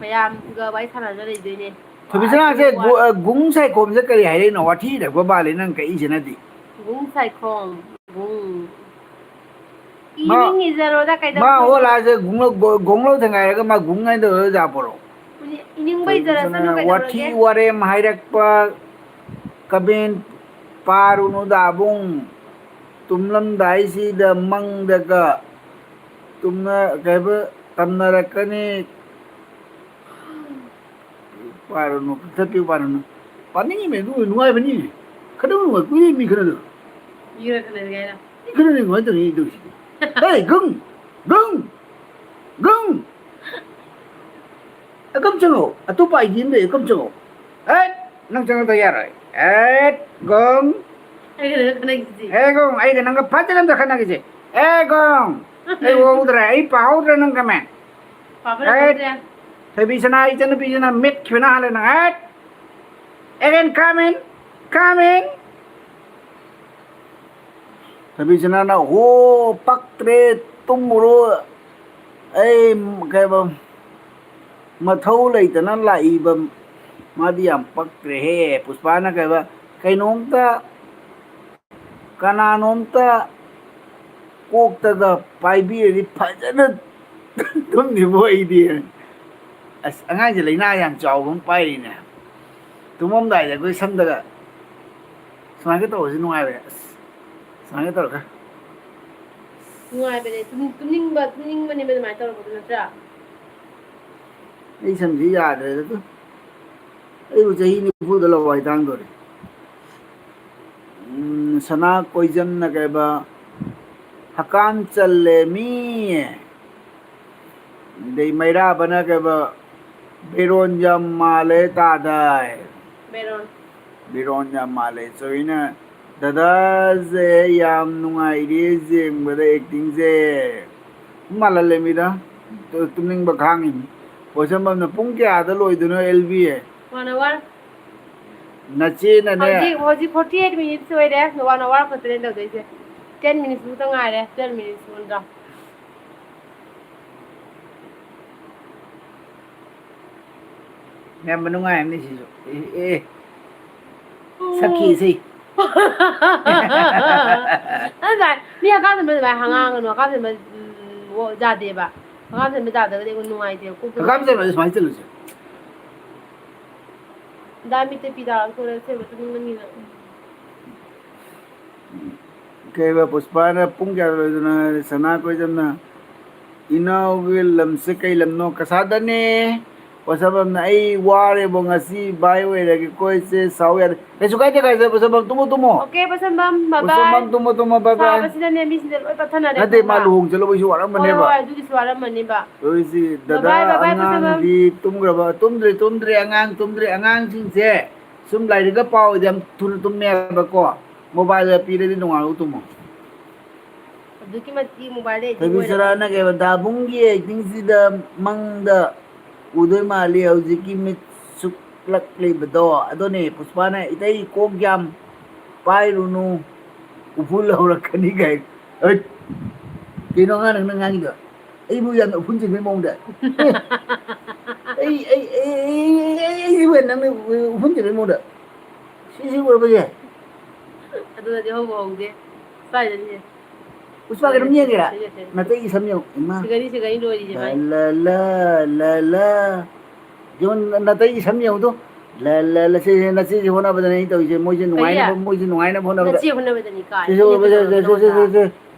ꯃꯌꯥꯝꯒ ꯋꯥꯔꯤ ꯁꯥꯟꯅꯗ ꯂꯩꯗꯣꯏꯅꯦ꯫ ꯊꯣꯏꯕꯤꯁꯅꯥꯁꯦ ꯋꯥ-, ꯒꯨ-, ꯑ, ꯒꯨꯡ ꯁꯥꯏꯈꯣꯝꯁꯦ ꯀꯔꯤ ꯍꯥꯏꯔꯛꯏꯅꯣ? ꯋꯥꯊꯤ ꯏꯔꯛꯄ ꯃꯥꯜꯂꯦ ꯅꯪ ꯀꯛꯏꯁꯤꯅꯗꯤ꯫ ꯒꯨꯡ ꯁꯥꯏꯈꯣꯝ, ꯒꯨꯡ꯫ ꯃꯥ, ꯏꯅꯤꯡ ꯏꯖꯔꯣꯗ, ꯃꯥ ꯀꯩꯗꯧꯗꯣꯏꯅꯣ? ꯑꯣ ꯂꯥꯁꯦ ꯒꯨꯡꯂꯧ-, ꯒꯣ-, ꯒꯣꯡꯂꯧ ꯊꯦꯡꯒꯥꯏꯔꯒ ꯃꯥ ꯒꯨꯡ ꯍꯥꯏꯅ ꯇꯧꯔ ꯌꯥꯕ꯭ꯔꯣ? ꯏꯅꯤꯡꯕ ꯏꯖꯔꯁꯅꯨ, ꯊꯣꯏꯕꯤꯁꯅꯥ ꯋꯥꯊꯤ ꯀꯩꯗꯧꯔꯒꯦ? ꯋꯥꯔꯦꯝ ꯍꯥꯏꯔꯛꯄ comment ꯄꯥꯔꯨꯅꯨꯗ ꯑꯕꯨꯡ꯫ ꯇꯨꯝꯂꯝꯗꯥꯏꯁꯤꯗ ꯃꯪꯗꯒ ꯇꯨꯝꯅ-, ꯀꯩꯕ, ꯇꯝꯅꯔꯛꯀꯅꯤ꯫ ꯄꯥꯔꯨꯅꯨ, ꯀꯛꯊꯠꯄꯤꯌꯨ, ꯄꯥꯔꯨꯅꯨ꯫ ꯄꯥꯅꯤꯡꯉꯤꯃꯦ, ꯑꯗꯨ ꯅꯨꯡꯉꯥꯏꯕꯅꯤ꯫ ꯈꯠꯅꯕ ꯅꯨꯡꯉꯥꯏ, ꯀꯨꯏꯔꯦ ꯃꯤ ꯈꯠꯅꯗꯕ꯫ ꯃꯤ ꯈꯔ ꯈꯠꯅꯔꯤ ꯍꯥꯏꯔꯣ? ꯃꯤ ꯈꯠꯅꯔꯤ, ꯀꯃꯥꯏꯅ ꯇꯧꯔꯤ ꯇꯧꯔꯤꯁꯤꯗꯤ? ꯍꯦ, ꯒꯪ! ꯒꯪ! ꯒꯪ! ꯑꯀꯝ ꯆꯪꯉꯣ, ꯑꯇꯣꯞꯄ idea ꯑꯃ ꯂꯩ, ꯑꯀꯝ ꯆꯪꯉꯣ꯫ ꯍꯦꯠ! ꯅꯪ ꯆꯪꯉꯛꯇ ꯌꯥꯔꯣꯏ꯫ ꯍꯦꯠ! ꯒꯪ! ꯑꯩꯒ ꯅꯪꯒ ꯈꯠꯅꯈꯤꯁꯤ꯫ ꯑꯦ ꯒꯪ, ꯑꯩꯒ ꯅꯪꯒ ꯐꯖꯅ ꯑꯝꯇ ꯈꯠꯅꯈꯤꯁꯤ꯫ ꯑꯦ ꯒꯪ! ꯑꯩ ꯎꯍꯧꯗ꯭ꯔꯦ, ꯑꯩ ꯄꯥꯍꯧꯗ꯭ꯔꯦ ꯅꯪ comment꯫ ꯄꯥꯕ ꯍꯦꯠ! ꯂꯣꯏꯍꯧꯗ꯭ꯔꯦ꯫ ꯊꯣꯏꯕꯤꯁꯅꯥ ꯏꯆꯟꯅꯨꯄꯤꯁꯤꯅ ꯃꯤꯠ ꯈꯤꯕꯅ ꯍꯥꯜꯂꯦ ꯅꯪ꯫ ꯍꯦꯠ! Again, comment, comment. ꯊꯣꯏꯕꯤꯁꯅꯥꯅ, "ꯍꯣ, ꯄꯛꯇ꯭ꯔꯦ, ꯇꯨꯝꯃꯨꯔꯣ, ꯑꯩ ꯀꯩꯕ, ꯃꯊꯧ ꯂꯩꯇꯅ ꯂꯥꯛꯏꯕ ꯃꯥꯗꯤ ꯌꯥꯝ ꯄꯛꯇ꯭ꯔꯦꯍꯦ꯫ ꯄꯨꯁꯄꯥꯅ ꯀꯩꯕ, ꯀꯩꯅꯣꯝꯇ, ꯀꯅꯥꯅꯣꯝꯇ ꯀꯣꯛꯇꯒ ꯄꯥꯏꯕꯤꯔꯗꯤ ꯐꯖꯅ ꯇꯨꯝꯅꯤꯕꯣ ꯑꯩꯗꯤ꯫ ꯑꯁ, ꯑꯉꯥꯡꯁꯦ ꯂꯥꯏꯅꯥ ꯌꯥꯝ ꯆꯥꯎꯕ ꯑꯃ ꯄꯥꯏꯔꯤꯅꯦ꯫ ꯇꯨꯝꯃꯝꯗꯥꯏꯗ ꯑꯩꯈꯣꯏ ꯁꯝꯗꯒ ꯁꯨꯃꯥꯏꯅ ꯇꯧꯕꯁꯦ ꯅꯨꯡꯉꯥꯏꯕꯅꯦ꯫ ꯑꯁ, ꯁꯨꯃꯥꯏꯅ ꯇꯧꯔꯒ꯫ ꯅꯨꯡꯉꯥꯏꯕꯅꯦ꯫ ꯇꯨꯝ-, ꯇꯨꯝꯅꯤꯡꯕ, ꯇꯨꯝꯅꯤꯡꯕꯅꯦꯕ ꯑꯗꯨꯃꯥꯏꯅ ꯇꯧꯔꯛꯄꯗꯣ, ꯅꯠꯇ꯭ꯔꯥ? ꯑꯩ ꯁꯝꯁꯤ ꯌꯥꯗ꯭ꯔꯦꯗ ꯑꯗꯨ꯫ ꯑꯩꯕꯨ ꯆꯍꯤ ꯅꯤꯐꯨꯗ ꯂꯋꯥꯏ ꯇꯥꯡꯗꯣꯔꯦ꯫ ꯎꯝ, ꯁꯅꯥ ꯀꯣꯏꯖꯝꯅ ꯀꯩꯕ, ꯍꯀꯥꯝ ꯆꯜꯂꯦ ꯃꯤ꯫ ꯑꯗꯩ ꯃꯩꯔꯥꯕꯅ ꯀꯩꯕ, ꯕꯦꯔꯣꯟ ꯌꯥꯝ ꯃꯥꯜꯂꯦ ꯇꯥꯗꯥꯏ꯫ ꯕꯦꯔꯣꯟ꯫ ꯕꯦꯔꯣꯟ ꯌꯥꯝ ꯃꯥꯜꯂꯦ꯫ ꯆꯣꯏꯅ, "ꯗꯗꯥꯁꯦ ꯌꯥꯝ ꯅꯨꯡꯉꯥꯏꯔꯦ ꯌꯦꯡꯕꯗ ꯑꯦꯛꯇꯤꯡꯁꯦ꯫" ꯃꯥꯜꯍꯜꯂꯦ ꯃꯤꯗ꯫ ꯇꯨ-, ꯇꯨꯝꯅꯤꯡꯕ ꯈꯥꯡꯉꯤꯅꯤ꯫ ꯄꯣꯠꯁꯝꯕꯝꯅ, "ꯄꯨꯡ ꯀꯌꯥꯗ ꯂꯣꯏꯗꯣꯏꯅꯣ ꯑꯦꯜ ꯕꯤ?" One hour꯫ ꯅꯆꯦꯅꯅꯦ꯫ ꯍꯧꯖꯤꯛ, ꯍꯧꯖꯤꯛ forty eight minutes ꯑꯣꯏꯔꯦ꯫ One hour ꯈꯛꯇꯅꯦ ꯇꯧꯗꯣꯏꯁꯦ꯫ Ten minutes ꯃꯨꯛꯇ ꯉꯥꯏꯔꯦ꯫ Twelve minutes ꯃꯨꯛꯇ꯫ ꯌꯥꯝ ꯅꯨꯡꯉꯥꯏꯕꯅꯤ ꯁꯤꯁꯨ꯫ ꯑꯦ, ꯑꯦ꯫ ꯁꯛꯈꯤ ꯏꯁꯩ꯫ ꯑꯗꯨꯃꯥꯏ ꯃꯤ ꯍꯀꯥꯝ ꯆꯟꯕ ꯑꯗꯨꯃꯥꯏ ꯉꯥꯡꯒꯅꯨ꯫ ꯍꯀꯥꯝ ꯆꯟꯕ, ꯎꯝ, ꯌꯥꯗꯦꯕ꯫ ꯍꯀꯥꯝ ꯆꯟꯕ ꯌꯥꯗ꯭ꯔꯒꯗꯤ ꯑꯩꯉꯣꯟ ꯅꯨꯡꯉꯥꯏꯇꯦꯕ꯫ ꯀꯣꯛꯇ ꯍꯀꯥꯝ ꯆꯟꯕꯁꯦ ꯁꯨꯃꯥꯏꯅ ꯆꯜꯂꯨꯁꯦ꯫ ꯗꯥ ꯃꯤꯠꯇ ꯄꯤ ꯇꯥꯔꯛꯇꯣꯔꯦ, ꯑꯁꯦꯡꯕ ꯇꯨꯝꯅꯤꯡꯃꯟꯒꯤꯗꯅ꯫ ꯀꯩꯕ, ꯄꯨꯁꯄꯥꯅ ꯄꯨꯡ ꯀꯌꯥꯗ ꯂꯣꯏꯗꯣꯏꯅꯣ ꯍꯥꯏꯔꯦ, ꯁꯅꯥ ꯀꯣꯏꯖꯝꯅ, "ꯏꯅꯥꯎꯒꯤ ꯂꯝꯁꯦ ꯀꯩ ꯂꯝꯅꯣ?" ꯀꯁꯥꯗꯅꯦ꯫ ꯄꯣꯠꯁꯝꯕꯝꯅ, "ꯑꯩ ꯋꯥꯔꯦꯕꯣ ꯉꯁꯤ, ꯚꯥꯏ ꯑꯣꯏꯔꯒꯦꯀꯣ ꯑꯩꯁꯦ, ꯁꯥꯎ ꯌꯥꯗꯦ꯫" ꯀꯩꯁꯨ ꯀꯥꯏꯗꯦ, ꯀꯥꯏꯗꯦ, ꯄꯣꯠꯁꯝꯕꯝ, ꯇꯨꯝꯃꯣ, ꯇꯨꯝꯃꯣ꯫ Okay, ꯄꯣꯠꯁꯝꯕꯝ, bye bye꯫ ꯄꯣꯠꯁꯝꯕꯝ, ꯇꯨꯝꯃꯣ, ꯇꯨꯝꯃꯣ, bye bye꯫ ꯁꯥꯕꯁꯤꯗꯅꯦ ꯃꯤꯁꯤꯡꯁꯦ ꯂꯣꯏ ꯄꯠꯊꯅꯔꯦ, ꯅꯠꯇꯦ, ꯈꯪꯕ꯭ꯔꯥ? ꯃꯥ ꯂꯨꯍꯣꯡ ꯆꯠꯂꯨꯕꯩꯁꯨ ꯍꯣꯏ, ꯋꯥꯔꯝꯃꯅꯦꯕ꯫ ꯍꯣꯏ, ꯑꯗꯨꯒꯤꯁꯨ ꯋꯥꯔꯝꯃꯅꯤꯕ꯫ ꯇꯧꯔꯤꯁꯤ, bye ꯗꯗꯥ bye, bye bye, ꯄꯣꯠꯁꯝꯕꯝ꯫ ꯑꯉꯥꯡꯗꯤ ꯇꯨꯝꯈ꯭ꯔꯕ? ꯇꯨꯝꯗ꯭ꯔꯤ, ꯇꯨꯝꯗ꯭ꯔꯤ, ꯑꯉꯥꯡ ꯇꯨꯝꯗ꯭ꯔꯤ꯫ ꯑꯉꯥꯡꯁꯤꯡꯁꯦ ꯁꯨꯝ ꯂꯥꯏꯔꯤꯛꯀ ꯄꯥꯎꯗꯤ ꯌꯥꯝ ꯊꯨꯅ ꯇꯨꯝꯃꯦ ꯍꯥꯏꯕꯀꯣ꯫ Mobileꯒ ꯄꯤꯔꯗꯤ ꯅꯣꯡꯉꯥꯜꯂꯒ ꯇꯨꯝꯃꯣ꯫ ꯑꯗꯨꯛꯀꯤ ꯃꯇꯤꯛ mobile addict ꯊꯣꯏꯕꯤ ꯑꯣꯏꯔꯦ꯫ ꯁꯔꯥꯅ ꯀꯩꯕ, "ꯗꯥ ꯕꯨꯡꯒꯤ actingꯁꯤꯗ ꯃꯪꯗ ꯎꯗꯣꯏ ꯃꯥꯜꯂꯤ ꯍꯧꯖꯤꯛꯀꯤ ꯃꯤꯠ ꯁꯨꯛꯂꯛꯂꯤꯕꯗꯣ꯫" ꯑꯗꯨꯅꯦ ꯄꯨꯁꯄꯥꯅ, "ꯏꯇꯩ ꯀꯣꯛ ꯌꯥꯝ ꯄꯥꯏꯔꯨꯅꯨ, ꯎꯐꯨꯜ ꯍꯧꯔꯛꯀꯅꯤ" ꯀꯥꯏ꯫ ꯍꯩꯠ! ꯀꯩꯅꯣ ꯑꯉꯥꯡ ꯅꯪꯅ ꯉꯥꯡꯉꯤꯗꯣ? ꯑꯩꯕꯨ ꯌꯥꯝꯅ ꯎꯐꯨꯟ ꯆꯦꯟꯕꯩ ꯃꯑꯣꯡꯗ꯫ ꯑꯩ ꯑꯩ ꯑꯩ ꯑꯩ ꯑꯩ ꯑꯩ ꯅꯪꯅ ꯎꯍꯟꯗ꯭ꯔꯤꯕꯩ ꯃꯑꯣꯡꯗ ꯁꯤꯁꯤ ꯎꯔꯕꯁꯦ꯫ ꯑꯗꯨꯅꯗꯤ ꯍꯧꯕ ꯍꯧꯗꯦ꯫ ꯁ꯭ꯋꯥꯏꯗꯅꯤꯁꯦ꯫ ꯎꯁꯄꯥ ꯀꯩꯅꯣꯝ ꯌꯦꯡꯒꯦꯔꯥ? ꯁꯦ, ꯁꯦ, ꯁꯦ꯫ ꯅꯥꯇꯩꯒꯤ ꯁꯝ ꯌꯦꯡꯉꯨ꯫ ꯏꯃꯥ꯫ ꯁꯤꯒꯅꯤ, ꯁꯤꯒꯅꯤ ꯂꯣꯏꯔꯤꯁꯦ ꯃꯥꯏ꯫ ꯂ, ꯂ, ꯂ, ꯂ꯫ ꯌꯦꯡꯉꯨ, ꯅꯥꯇꯩꯒꯤ ꯁꯝ ꯌꯦꯡꯉꯨꯗꯣ꯫ ꯂ, ꯂ, ꯂ, ꯁꯦ, ꯁꯦ, ꯅꯆꯦꯁꯦ ꯍꯣꯠꯅꯕꯗꯅꯦ ꯑꯩꯅ ꯇꯧꯔꯤꯁꯦ꯫ ꯃꯣꯏꯁꯦ ꯀꯔꯤ? ꯅꯨꯡꯉꯥꯏꯅꯕ, ꯃꯣꯏꯁꯦ ꯅꯨꯡꯉꯥꯏꯅꯕ ꯍꯣꯠꯅꯕꯗ꯫ ꯅꯆꯦ ꯍꯣꯠꯅꯕꯗꯅꯤ ꯀꯥꯏ? ꯁꯦ, ꯁꯦ, ꯑꯩꯅ ꯁꯦ, ꯀꯩꯗꯧꯔꯒꯦ ꯁꯦ, ꯁꯦ, ꯅꯉꯣꯟꯗ? ꯁꯦ,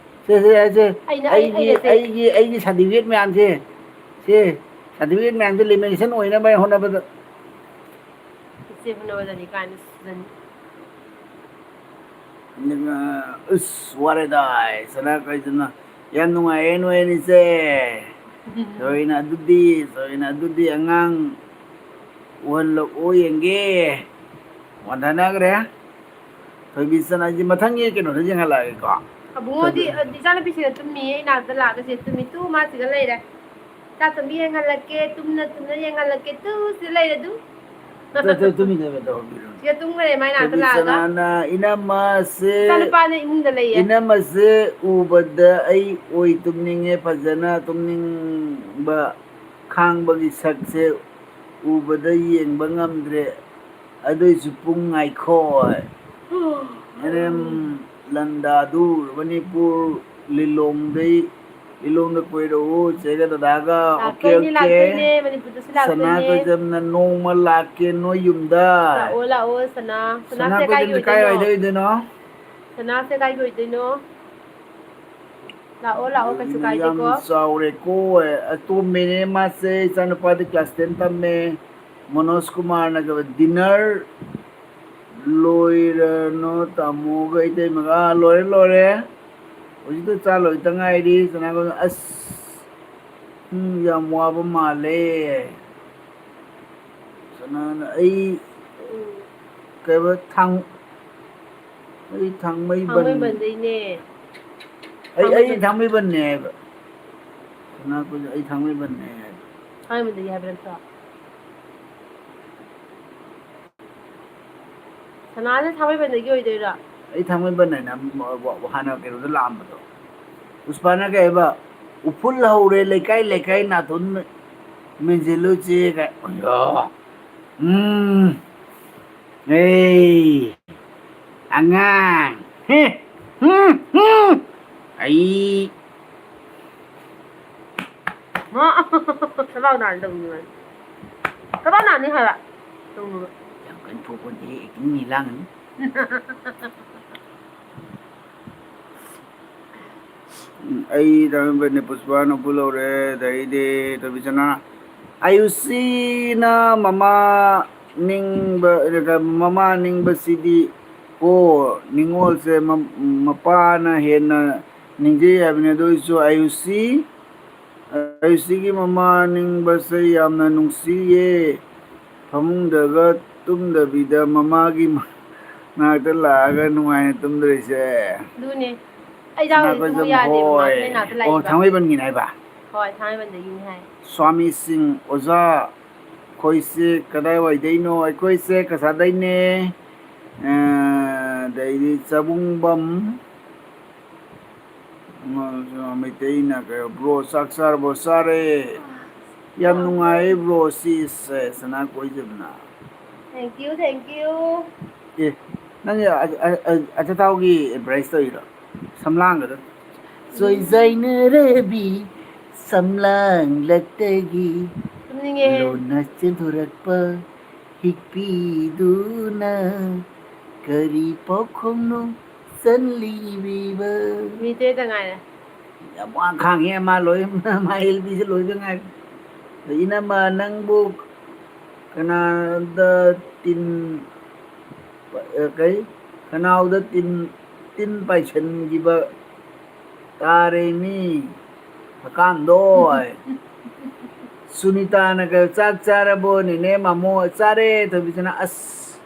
ꯁꯦ, ꯁꯦ, ꯁꯦ꯫ ꯑꯩꯅ, ꯑꯩ, ꯑꯩꯒꯤ, ꯑꯩꯅ ꯁꯦ꯫ ꯑꯩꯒꯤ, ꯑꯩꯒꯤ certificate ꯃꯌꯥꯝꯁꯦ꯫ ꯁꯦ, certificate ꯃꯌꯥꯝꯁꯦ lamination ꯑꯣꯏꯅꯕ ꯍꯣꯠꯅꯕꯗ꯫ ꯏꯆꯦ ꯍꯣꯠꯅꯕꯗꯅꯤ ꯀꯥꯏꯅ ꯁꯤꯖꯟ꯫ ꯑꯗꯨꯒ, ꯑꯁ, ꯋꯥꯔꯦꯗꯥꯏ, ꯁꯅꯥ ꯀꯩꯗꯅ꯫ ꯌꯥꯝ ꯅꯨꯡꯉꯥꯏꯌꯦ ꯅꯣꯏ ꯑꯅꯤꯁꯦ꯫ ꯊꯣꯏꯅ ꯑꯗꯨꯗꯤ, ꯊꯣꯏꯅ ꯑꯗꯨꯗꯤ ꯑꯉꯥꯡ ꯎꯍꯜꯂꯛꯑꯣ ꯌꯦꯡꯒꯦ꯫ ꯋꯥꯟꯊꯅꯈ꯭ꯔꯦ꯫ ꯊꯣꯏꯕꯤ ꯆꯅꯥꯏꯁꯦ ꯃꯊꯪꯒꯤ ꯀꯩꯅꯣꯗ ꯌꯦꯡꯍꯜꯂꯛꯑꯒꯦꯀꯣ꯫ ꯑꯕꯨꯡꯉꯣꯗꯤ, ꯊꯣꯏꯕꯤ꯫ ꯑ, ꯏꯆꯥꯅꯨꯄꯤꯁꯤꯗ ꯇꯨꯝꯃꯤꯌꯦ, ꯏꯅꯥꯛꯇ ꯂꯥꯛꯑꯒ ꯁꯤꯗ ꯇꯨꯝꯃꯤ꯫ ꯇꯨ, ꯃꯥ ꯁꯤꯗ ꯂꯩꯔꯦ꯫ ꯏꯆꯥꯇꯣꯝꯕꯤ ꯌꯦꯡꯍꯜꯂꯛꯀꯦ, ꯇꯨꯝꯅ ꯇꯨꯝꯅ ꯌꯦꯡꯍꯜꯂꯛꯀꯦ꯫ ꯇꯨ, ꯁꯤꯗ ꯂꯩꯔꯦ ꯑꯗꯨ꯫ ꯇꯨ, ꯇꯨ, ꯇꯨꯃꯤꯟ ꯂꯩꯌꯨ, ꯇꯧꯕꯤꯔꯣ꯫ ꯁꯤꯗ ꯇꯨꯝꯈ꯭ꯔꯦ, ꯃꯥꯏ ꯅꯥꯛꯇ ꯊꯣꯏꯕꯤ ꯂꯥꯛꯑꯒ꯫ ꯆꯅꯥꯅ ꯏꯅꯝꯃꯁꯦ, ꯏꯆꯥꯅꯨꯄꯥꯅ ꯏꯃꯨꯡꯗ ꯂꯩꯌꯦ꯫ ꯏꯅꯝꯃꯁꯦ ꯎꯕꯗ ꯑꯩ ꯑꯣꯏ ꯇꯨꯝꯅꯤꯡꯉꯦ, ꯐꯖꯅ ꯇꯨꯝꯅꯤꯡꯕ ꯈꯥꯡꯕꯒꯤ ꯁꯛꯁꯦ ꯎꯕꯗ ꯌꯦꯡꯕ ꯉꯝꯗ꯭ꯔꯦ꯫ ꯑꯗꯨꯏꯁꯨ ꯄꯨꯡ ꯉꯥꯏꯈꯣ꯫ ꯑꯦꯟ ꯑꯦꯝ ꯂꯟꯗꯥꯗꯨ, ꯃꯅꯤꯄꯨꯔ ꯂꯤꯂꯣꯡꯗꯩ, ꯂꯤꯂꯣꯡꯗ ꯀꯣꯏꯔꯛꯎ, ꯆꯦꯒ ꯗꯗꯥꯒ꯫ ꯑꯣꯀꯦ, ꯂꯥꯛꯇꯣꯏꯅꯦ, ꯑꯣꯀꯦ꯫ ꯂꯥꯛꯇꯣꯏꯅꯦ, ꯃꯅꯤꯄꯨꯔꯗꯁꯨ ꯁꯅꯥ ꯂꯥꯛꯇꯣꯏꯅꯦ꯫ ꯀꯣꯏꯖꯝꯅ ꯅꯣꯡꯃ ꯂꯥꯛꯀꯦ ꯅꯣꯏ ꯌꯨꯝꯗ꯫ ꯂꯥꯛꯑꯣ, ꯂꯥꯛꯑꯣ, ꯁꯅꯥ꯫ ꯁꯅꯥ ꯁꯅꯥꯁꯦ ꯀꯥꯏꯒꯤ ꯀꯣꯏꯖꯝꯁꯦ ꯀꯥꯏ ꯑꯣꯏꯗꯣꯏꯅꯣ? ꯋꯥꯏꯗ ꯑꯣꯏꯗꯣꯏꯅꯣ? ꯁꯅꯥꯁꯦ ꯀꯥꯏꯒꯤ ꯑꯣꯏꯗꯣꯏꯅꯣ? ꯂꯥꯛꯑꯣ, ꯂꯥꯛꯑꯣ, ꯀꯩꯁꯨ ꯌꯥꯝ ꯀꯥꯏꯗꯦꯀꯣ꯫ ꯆꯥꯎꯔꯦꯀꯣ꯫ ꯑꯇꯣꯝꯕꯤꯅꯦ ꯃꯥꯁꯦ, ꯏꯆꯥꯅꯨꯄꯥꯗꯤ class ten ꯇꯝꯃꯦ꯫ ꯃꯅꯣꯖ ꯀꯨꯃꯥꯔꯅꯒ dinner ꯂꯣꯏꯔꯅꯣ ꯇꯥꯃꯣꯒ ꯏꯇꯩꯃꯒ? ꯑꯥ, ꯂꯣꯏꯔꯦ, ꯂꯣꯏꯔꯦ꯫ ꯍꯧꯖꯤꯛꯇ ꯆꯥ ꯂꯣꯏꯇ ꯉꯥꯏꯔꯤ꯫ ꯀꯅꯥꯒ-, ꯑꯁ, ꯎꯝ, ꯌꯥꯝ ꯋꯥꯕ ꯃꯥꯜꯂꯦ꯫ ꯀꯅꯥꯅ ꯑꯩ ꯎꯝ꯫ ꯀꯩꯕ ꯊꯥꯡ-, ꯑꯩ ꯊꯥꯡꯃꯩꯕꯟ-, ꯊꯥꯡꯃꯩꯕꯟꯗꯩꯅꯦ꯫ ꯑꯩ, ꯑꯩ ꯊꯥꯡꯃꯩꯕꯟ-, ꯊꯥꯡꯃꯩꯕꯟꯅꯦ ꯍꯥꯏꯕ꯫ ꯀꯅꯥ ꯀꯨꯟ-, ꯑꯩ ꯊꯥꯡꯃꯩꯕꯟꯅꯦ ꯍꯥꯏꯕ꯫ ꯊꯥꯡꯃꯩꯕꯟꯗꯒꯤ ꯍꯥꯏꯕ ꯅꯠꯇ꯭ꯔꯣ? ꯁꯅꯥꯁꯦ ꯊꯥꯡꯃꯩꯕꯟꯗꯒꯤ ꯑꯣꯏꯗꯣꯏꯔꯣ? ꯑꯩ ꯊꯥꯡꯃꯩꯕꯟ ꯍꯥꯏꯅ ꯍꯥꯟꯅ ꯀꯩꯅꯣꯗ ꯂꯥꯛꯑꯝꯕꯗꯣ꯫ ꯄꯨꯁꯄꯥꯅ ꯀꯩ ꯍꯥꯏꯕ? ꯎꯐꯨꯜ ꯍꯧꯔꯦ ꯂꯩꯀꯥꯏ ꯂꯩꯀꯥꯏ ꯅꯥꯇꯣꯟ ꯃꯦꯟꯁꯤꯜꯂꯨꯁꯦ ꯀꯥꯏ꯫ ꯑꯣ꯫ ꯎꯝ꯫ ꯑꯦ꯫ ꯑꯉꯥꯡ꯫ ꯍꯦ꯫ ꯎꯝ, ꯎꯝ꯫ ꯑꯩ꯫ ꯃꯥ꯫ ꯊꯕꯥꯛ ꯅꯥꯅꯤ ꯇꯧꯅꯨ ꯍꯥꯏ꯫ ꯊꯕꯥꯛ ꯅꯥꯅꯤ ꯍꯥꯏꯕ꯫ ꯇꯧꯅꯨꯕ꯫ ꯌꯥꯝ ꯀꯟꯅ ꯊꯣꯛꯄ ꯅꯠꯇꯦꯍꯦ, acting ꯅꯤ ꯂꯥꯡꯒꯅꯨ꯫ ꯎꯝ, ꯑꯩ ꯊꯥꯡꯃꯩꯕꯟꯗ ꯄꯨꯁꯄꯥ ꯅꯣꯛꯄꯨ ꯂꯧꯔꯦ, ꯑꯗꯩꯗꯤ ꯇꯣꯕꯤꯆꯅꯥ꯫ ꯑꯌꯨꯁꯤꯅ ꯃꯃꯥ ꯅꯤꯡꯕ, ꯃꯃꯥ ꯅꯤꯡꯕꯁꯤꯗꯤ ꯀꯣ, ꯅꯤꯡꯉꯣꯜꯁꯦ ꯃ-, ꯃꯄꯥꯅ ꯍꯦꯟꯅ ꯅꯤꯡꯖꯩ ꯍꯥꯏꯕꯅꯤ꯫ ꯑꯗꯨ ꯑꯣꯏꯔꯁꯨ ꯑꯌꯨꯁꯤ, ꯑꯌꯨꯁꯤꯒꯤ ꯃꯃꯥ ꯅꯤꯡꯕꯁꯦ ꯌꯥꯝꯅ ꯅꯨꯡꯁꯤꯌꯦ꯫ ꯐꯃꯨꯡꯗꯒ ꯇꯨꯝꯗꯕꯤꯗ ꯃꯃꯥꯒꯤ ꯃ-, ꯃꯅꯥꯛꯇ ꯂꯥꯛꯑꯒ ꯅꯨꯡꯉꯥꯏꯅ ꯇꯨꯝꯗꯣꯏꯁꯦ꯫ ꯑꯗꯨꯅꯦ꯫ ꯑꯩ ꯖꯥꯎꯗꯤ ꯇꯨꯝꯕ ꯁꯅꯥꯄꯩꯖꯝ ꯌꯥꯗꯦ, ꯃꯃꯥ ꯍꯣꯏ꯫ ꯂꯩꯅꯥꯗ ꯑꯣ, ꯂꯥꯛꯏꯕ꯫ ꯊꯥꯡꯃꯩꯕꯟꯒꯤꯅꯦ ꯍꯥꯏꯕ? ꯍꯣꯏ, ꯊꯥꯡꯃꯩꯕꯟꯗꯒꯤꯅꯤ ꯍꯥꯏ꯫ ꯁ꯭ꯋꯥꯃꯤ ꯁꯤꯡ, ꯑꯣꯖꯥ, ꯑꯩꯈꯣꯏꯁꯦ ꯀꯗꯥꯏꯋꯥꯏꯗꯩꯅꯣ? ꯑꯩꯈꯣꯏꯁꯦ ꯀꯁꯥꯗꯩꯅꯦ꯫ ꯑ, ꯑꯗꯩꯗꯤ ꯆꯕꯨꯡꯕꯝ, ꯃꯩꯇꯩꯅ ꯀꯩ, "Bro, ꯆꯥꯛ ꯆꯥꯔꯕꯣ?" "ꯆꯥꯔꯦ꯫ ꯌꯥꯝ ꯅꯨꯡꯉꯥꯏꯌꯦ, bro, ꯁꯤ ꯁꯅꯥ ꯀꯣꯏꯖꯕꯅ꯫" Thank you, thank you꯫ ꯑꯦ, ꯅꯪ ꯑ-, ꯑ-, ꯑ-, ꯑꯆꯥꯊꯥꯎꯒꯤ advertise ꯇꯧꯔꯤꯔꯣ? ꯁꯝꯂꯥꯡꯒꯗ꯫ ꯆꯣꯏꯖꯥꯏꯅꯔꯕꯤ ꯁꯝꯂꯥꯡꯂꯛꯇꯒꯤ ꯇꯨꯝꯅꯤꯡꯉꯦ꯫ ꯂꯣꯟꯅ ꯆꯦꯟꯊꯣꯔꯛꯄ ꯍꯤꯛꯄꯤꯗꯨꯅ ꯀꯔꯤ ꯄꯥꯎꯈꯣꯡꯅꯣ ꯆꯜꯂꯤꯕꯤꯕ? ꯃꯤꯇꯩꯗ ꯉꯥꯏꯔꯦ꯫ ꯌꯥꯝ ꯋꯥ ꯈꯥꯡꯉꯦ ꯃꯥ ꯂꯣꯏ, ꯃꯥ ꯑꯦꯜ ꯕꯤꯁꯦ ꯂꯣꯏꯗ ꯉꯥꯏꯔꯦ꯫ ꯏꯅꯝꯃ ꯅꯪꯕꯨ ꯀꯅꯥꯗ ꯇꯤꯟ, ꯑ, ꯀꯩ? ꯈꯅꯥꯎꯗ ꯇꯤꯟ, ꯇꯤꯟ ꯄꯥꯏꯁꯟꯈꯤꯕ ꯇꯥꯔꯦ ꯃꯤ꯫ ꯍꯀꯥꯝꯗꯣ ꯍꯥꯏ꯫ ꯁꯨꯅꯤꯇꯥꯅ ꯀꯩ, "ꯆꯥꯛ ꯆꯥꯔꯕꯣ ꯅꯦꯅꯦ ꯃꯥꯃꯣ?" "ꯆꯥꯔꯦ ꯊꯣꯏꯕꯤꯁꯅꯥ꯫" "ꯑꯁ,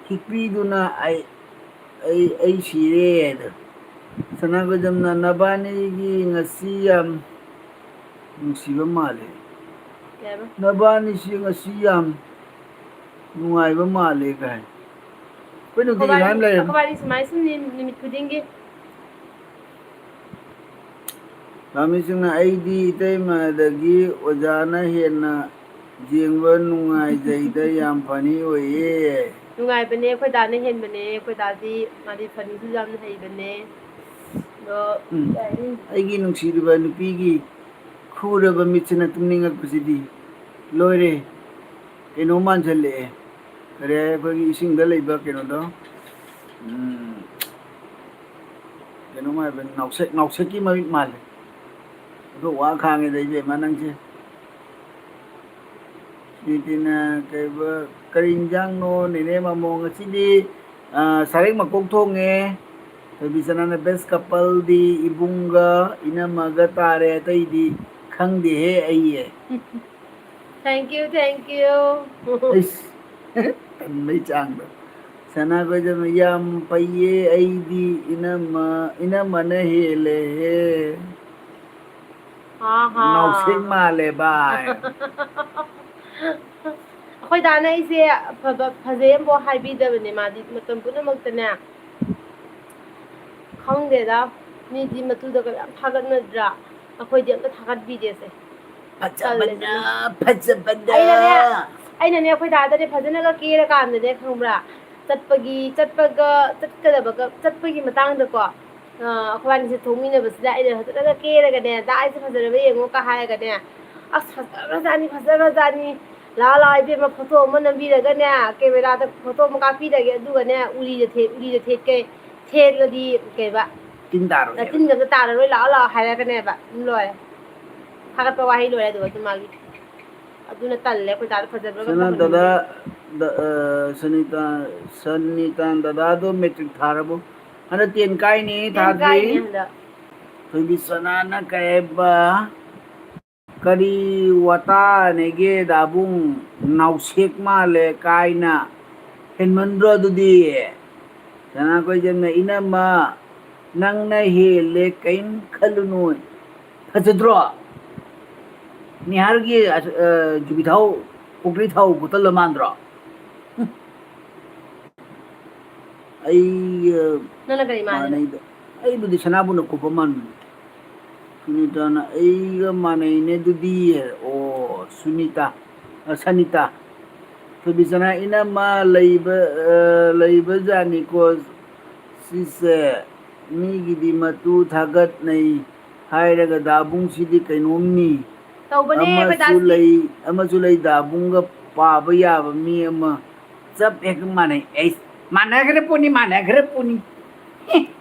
ꯍꯤꯛꯄꯤꯗꯨꯅ ꯑꯩ, ꯑꯩ, ꯑꯩ ꯁꯤꯔꯦ" ꯍꯥꯏꯗꯣ꯫ ꯁꯅꯥꯒꯣꯏꯖꯝꯅ, "ꯅꯕꯥꯅꯤꯒꯤ ꯉꯁꯤ ꯌꯥꯝ ꯅꯨꯡꯁꯤꯕ ꯃꯥꯜꯂꯦ꯫ ꯀꯩ ꯍꯥꯏꯕ? ꯅꯕꯥꯅꯤꯁꯤ ꯉꯁꯤ ꯌꯥꯝ ꯅꯨꯡꯉꯥꯏꯕ ꯃꯥꯜꯂꯦ" ꯀꯥꯏ꯫ ꯑꯩꯈꯣꯏ ꯅꯨꯡꯇꯤꯒꯤ ꯑꯩꯈꯣꯏꯕꯥꯅꯤ, ꯑꯗꯨꯃꯥꯏꯅ ꯂꯩꯔꯝꯃꯤ꯫ ꯑꯩꯈꯣꯏꯕꯥꯅꯤ ꯁꯨꯃꯥꯏꯅ ꯁꯨꯝ ꯅꯨꯃꯤꯠ ꯈꯨꯗꯤꯡꯒꯤ꯫ ꯄꯥꯝꯃꯤꯁꯤꯡꯅ, "ꯑꯩꯗꯤ ꯏꯇꯩꯃꯗꯒꯤ ꯑꯣꯖꯥꯅ ꯍꯦꯟꯅ ꯌꯦꯡꯕ ꯅꯨꯡꯉꯥꯏꯖꯩꯗ, ꯌꯥꯝ funny ꯑꯣꯏꯌꯦ"꯫ ꯅꯨꯡꯉꯥꯏꯕꯅꯦ, ꯑꯩꯈꯣꯏ ꯗꯥꯅ ꯍꯦꯟꯕꯅꯦ, ꯑꯩꯈꯣꯏ ꯗꯥꯗꯤ ꯃꯥꯗꯤ funnyꯁꯨ ꯌꯥꯝꯅ ꯍꯩꯕꯅꯦ꯫ ꯑꯗꯣ ꯎꯝ꯫ ꯀꯩ ꯍꯥꯏꯅꯤ? ꯑꯩꯒꯤ ꯅꯨꯡꯁꯤꯔꯤꯕ ꯅꯨꯄꯤꯒꯤ ꯈꯨꯔꯕ ꯃꯤꯠꯁꯤꯅ ꯇꯨꯝꯅꯤꯡꯉꯛꯄꯁꯤꯗꯤ ꯂꯣꯏꯔꯦ꯫ ꯀꯩꯅꯣ ꯃꯥꯟꯁꯤꯜꯂꯛꯑꯦ꯫ ꯀꯔꯤ ꯍꯥꯏ, ꯑꯩꯈꯣꯏꯒꯤ ꯏꯁꯤꯡꯗ ꯂꯩꯕ ꯀꯩꯅꯣꯗꯣ? ꯎꯝ, ꯀꯩꯅꯣꯝ ꯍꯥꯏꯕꯅꯤ, ꯅꯥꯎꯁꯦꯛ, ꯅꯥꯎꯁꯦꯛꯀꯤ ꯃꯃꯤꯠ ꯃꯥꯜꯂꯦ꯫ ꯑꯗꯨ ꯋꯥ ꯈꯥꯡꯉꯦꯗ, ꯏꯕꯦꯝꯃ, ꯅꯪꯁꯦ꯫ ꯁꯤꯗꯤꯅ ꯀꯩꯕ-, ꯀꯔꯤ ꯏꯟꯖꯥꯡꯅꯣ, ꯅꯦꯅꯦ ꯃꯃꯣ? ꯉꯁꯤꯗꯤ, ꯑ, ꯁꯔꯦꯡ ꯃꯀꯣꯛ ꯊꯣꯡꯉꯦ꯫ ꯊꯣꯏꯕꯤꯁꯅꯥꯅ best coupleꯗꯤ ꯏꯕꯨꯡꯒ ꯏꯅꯝꯃꯒ ꯇꯥꯔꯦ, ꯑꯇꯩꯗꯤ ꯈꯪꯗꯦꯍꯦ ꯑꯩꯌꯦ꯫ Thank you, thank you꯫ ꯑꯩꯁ, ꯇꯟꯕꯩ ꯆꯥꯡꯗꯣ꯫ ꯁꯅꯥꯈꯣꯏꯖꯝꯅ, "ꯌꯥꯝ ꯐꯩꯌꯦ, ꯑꯩꯗꯤ ꯏꯅꯝꯃ, ꯏꯅꯝꯃꯅ ꯍꯦꯜꯂꯦꯍꯦ꯫ ꯍꯥ, ꯍꯥ꯫ ꯅꯥꯎꯁꯦꯛ ꯃꯥꯜꯂꯦ ꯚꯥꯏ"꯫ ꯑꯩꯈꯣꯏ ꯗꯥꯅ ꯑꯩꯁꯦ ꯑꯐꯕ, ꯐꯖꯩ ꯑꯃꯐꯥꯎ ꯍꯥꯏꯕꯤꯗꯕꯅꯦ꯫ ꯃꯥꯗꯤ ꯃꯇꯝ ꯄꯨꯝꯅꯃꯛꯇꯅꯦ, ꯈꯪꯗꯦꯗ, ꯃꯤꯗꯤ ꯃꯇꯨꯗꯒ ꯌꯥꯝ ꯊꯥꯒꯠꯅꯗ꯭ꯔꯥ? ꯑꯩꯈꯣꯏꯗꯤ ꯑꯝꯇ ꯊꯥꯒꯠꯄꯤꯗꯦꯁꯦ꯫ ꯐꯖꯕꯅ, ꯇꯜꯂꯦꯗꯅ꯫ ꯐꯖꯕꯅ꯫ ꯑꯩꯅꯅꯦ, ꯑꯩꯅꯅꯦ ꯑꯩꯈꯣꯏ ꯗꯥꯗꯅꯦ ꯐꯖꯅꯒ ꯀꯦꯔꯀꯥꯟꯗꯅꯦ, ꯈꯪꯕ꯭ꯔꯥ? ꯆꯠꯄꯒꯤ, ꯆꯠꯄꯒ, ꯆꯠꯀꯗꯕꯒ, ꯆꯠꯄꯒꯤ ꯃꯇꯥꯡꯗꯀꯣ, ꯑ, ꯑꯩꯈꯣꯏꯕꯥꯅꯤꯁꯦ ꯊꯣꯛꯃꯤꯟꯅꯕꯁꯤꯗ ꯑꯩꯅ ꯐꯖꯅꯒ ꯀꯦꯔꯒꯅꯦ, "ꯗꯥ, ꯑꯩꯁꯦ ꯐꯖꯔꯕ ꯌꯦꯡꯉꯣ"ꯀ ꯍꯥꯏꯔꯒꯅꯦ, "ꯑꯁ, ꯐꯖꯈ꯭ꯔꯖꯥꯠꯅꯤ, ꯐꯖꯈ꯭ꯔꯖꯥꯠꯅꯤ꯫ ꯂꯥꯛꯑꯣ, ꯂꯥꯛꯑꯣ, ꯏꯕꯦꯝꯃ, ꯐꯣꯇꯣ ꯑꯃ ꯅꯝꯕꯤꯔꯒꯅꯦ, ꯀꯦꯃꯦꯔꯥꯗ ꯐꯣꯇꯣ ꯑꯃ ꯀꯥꯞꯄꯤꯔꯒꯦ, ꯑꯗꯨꯒꯅꯦ, ꯎꯔꯤꯗ ꯊꯦꯠ-, ꯎꯔꯤꯗ ꯊꯦꯠꯀꯦ, ꯊꯦꯠꯂꯗꯤ ꯀꯩꯕ? ꯇꯤꯟ ꯇꯥꯔꯣꯏ ꯍꯥꯏꯕ꯫ ꯇꯤꯟꯒ ꯑꯝꯇ ꯇꯥꯔꯔꯣꯏ, ꯂꯥꯛꯑꯣ, ꯂꯥꯛꯑꯣ" ꯍꯥꯏꯔꯒꯅꯦꯕ꯫ ꯑꯗꯨꯝ ꯂꯣꯏꯔꯦ꯫ ꯊꯥꯒꯠꯄ ꯋꯥꯍꯩ ꯂꯣꯏꯔꯦ ꯑꯗꯨꯒ ꯑꯗꯨꯝ ꯃꯥꯒꯤ꯫ ꯑꯗꯨꯅ ꯇꯜꯂꯦ, ꯑꯩꯈꯣꯏ ꯗꯥꯗ ꯐꯖꯕ꯭ꯔꯥꯒ ꯁꯅꯥ ꯑꯝꯇ ꯗꯗꯥ, ꯍꯪꯅꯤꯡꯗꯦ꯫ ꯗ-, ꯑ, ꯁꯅꯤꯇꯥ-, ꯁꯅꯤꯇꯥꯟ ꯗꯗꯥꯗꯣ ꯃꯦꯇ꯭ꯔꯤꯛ ꯊꯥꯔꯕꯣ? ꯍꯟꯗꯛ ꯇꯦꯟ ꯀꯥꯏꯅꯤ, ꯇꯦꯟ ꯊꯥꯗ꯭ꯔꯤ꯫ ꯀꯥꯏꯅꯤ ꯍꯟꯗꯛ꯫ ꯊꯣꯏꯕꯤ ꯁꯅꯥꯅ ꯀꯩ ꯍꯥꯏꯕ? ꯀꯔꯤ ꯋꯥꯇꯥꯅꯦꯒꯦ ꯗꯥꯕꯨꯡ? ꯅꯥꯎꯁꯦꯛ ꯃꯥꯜꯂꯦ ꯀꯥꯏꯅ꯫ ꯍꯦꯟꯃꯟꯗ꯭ꯔꯣ ꯑꯗꯨꯗꯤ? ꯁꯅꯥꯈꯣꯏꯖꯝꯅ, "ꯏꯅꯝꯃ, ꯅꯪꯅ ꯍꯦꯜꯂꯦ, ꯀꯩꯝ ꯈꯜꯂꯨꯅꯨ"꯫ ꯐꯖꯗ꯭ꯔꯣ? ꯅꯤꯍꯥꯔꯒꯤ, ꯑ, ꯖꯨꯕꯤ ꯊꯥꯎ, ꯄꯨꯈ꯭ꯔꯤ ꯊꯥꯎ ꯕꯣꯇꯜꯗꯣ ꯃꯥꯟꯗ꯭ꯔꯣ? ꯍꯨꯝ꯫ ꯑꯩ, ꯑ, ꯅꯪꯅ ꯀꯔꯤ ꯃꯥꯜꯂꯤꯕ? ꯃꯥꯟꯅꯩꯗ꯫ ꯑꯩꯕꯨꯗꯤ ꯁꯅꯥꯕꯨꯟꯅ ꯀꯨꯞꯄ ꯃꯥꯟꯕꯅꯤ꯫ ꯁꯨꯅꯤꯇꯥꯅ ꯑꯩꯒ ꯃꯥꯟꯅꯩꯅꯦ ꯑꯗꯨꯗꯤ꯫ ꯑꯣ, ꯁꯨꯅꯤꯇꯥ, ꯑ, ꯁꯅꯤꯇꯥ꯫ ꯊꯣꯏꯕꯤꯆꯅꯥ, ꯏꯅꯝꯃ ꯂꯩꯕ, ꯑ, ꯂꯩꯕꯖꯥꯠꯅꯤꯀꯣ ꯁꯤꯁꯦ꯫ ꯃꯤꯒꯤꯗꯤ ꯃꯇꯨ ꯊꯥꯒꯠꯅꯩ ꯍꯥꯏꯔꯒ ꯗꯥꯕꯨꯡꯁꯤꯗꯤ ꯀꯩꯅꯣꯝꯅꯤ꯫ ꯇꯧꯕꯅꯦ, ꯑꯃꯁꯨ ꯑꯩꯈꯣꯏ ꯗꯥꯁꯇꯤ꯫ ꯂꯩ, ꯑꯃꯁꯨ ꯂꯩ, ꯗꯥꯕꯨꯡꯒ ꯄꯥꯕ ꯌꯥꯕ ꯃꯤ ꯑꯃ꯫ ꯆꯞ ꯍꯦꯛ ꯃꯥꯟꯅꯩ꯫ ꯑꯩ ꯃꯥꯟꯅꯈ꯭ꯔ ꯄꯣꯠꯅꯤ, ꯃꯥꯟꯅꯈ꯭ꯔ ꯄꯣꯠꯅꯤ꯫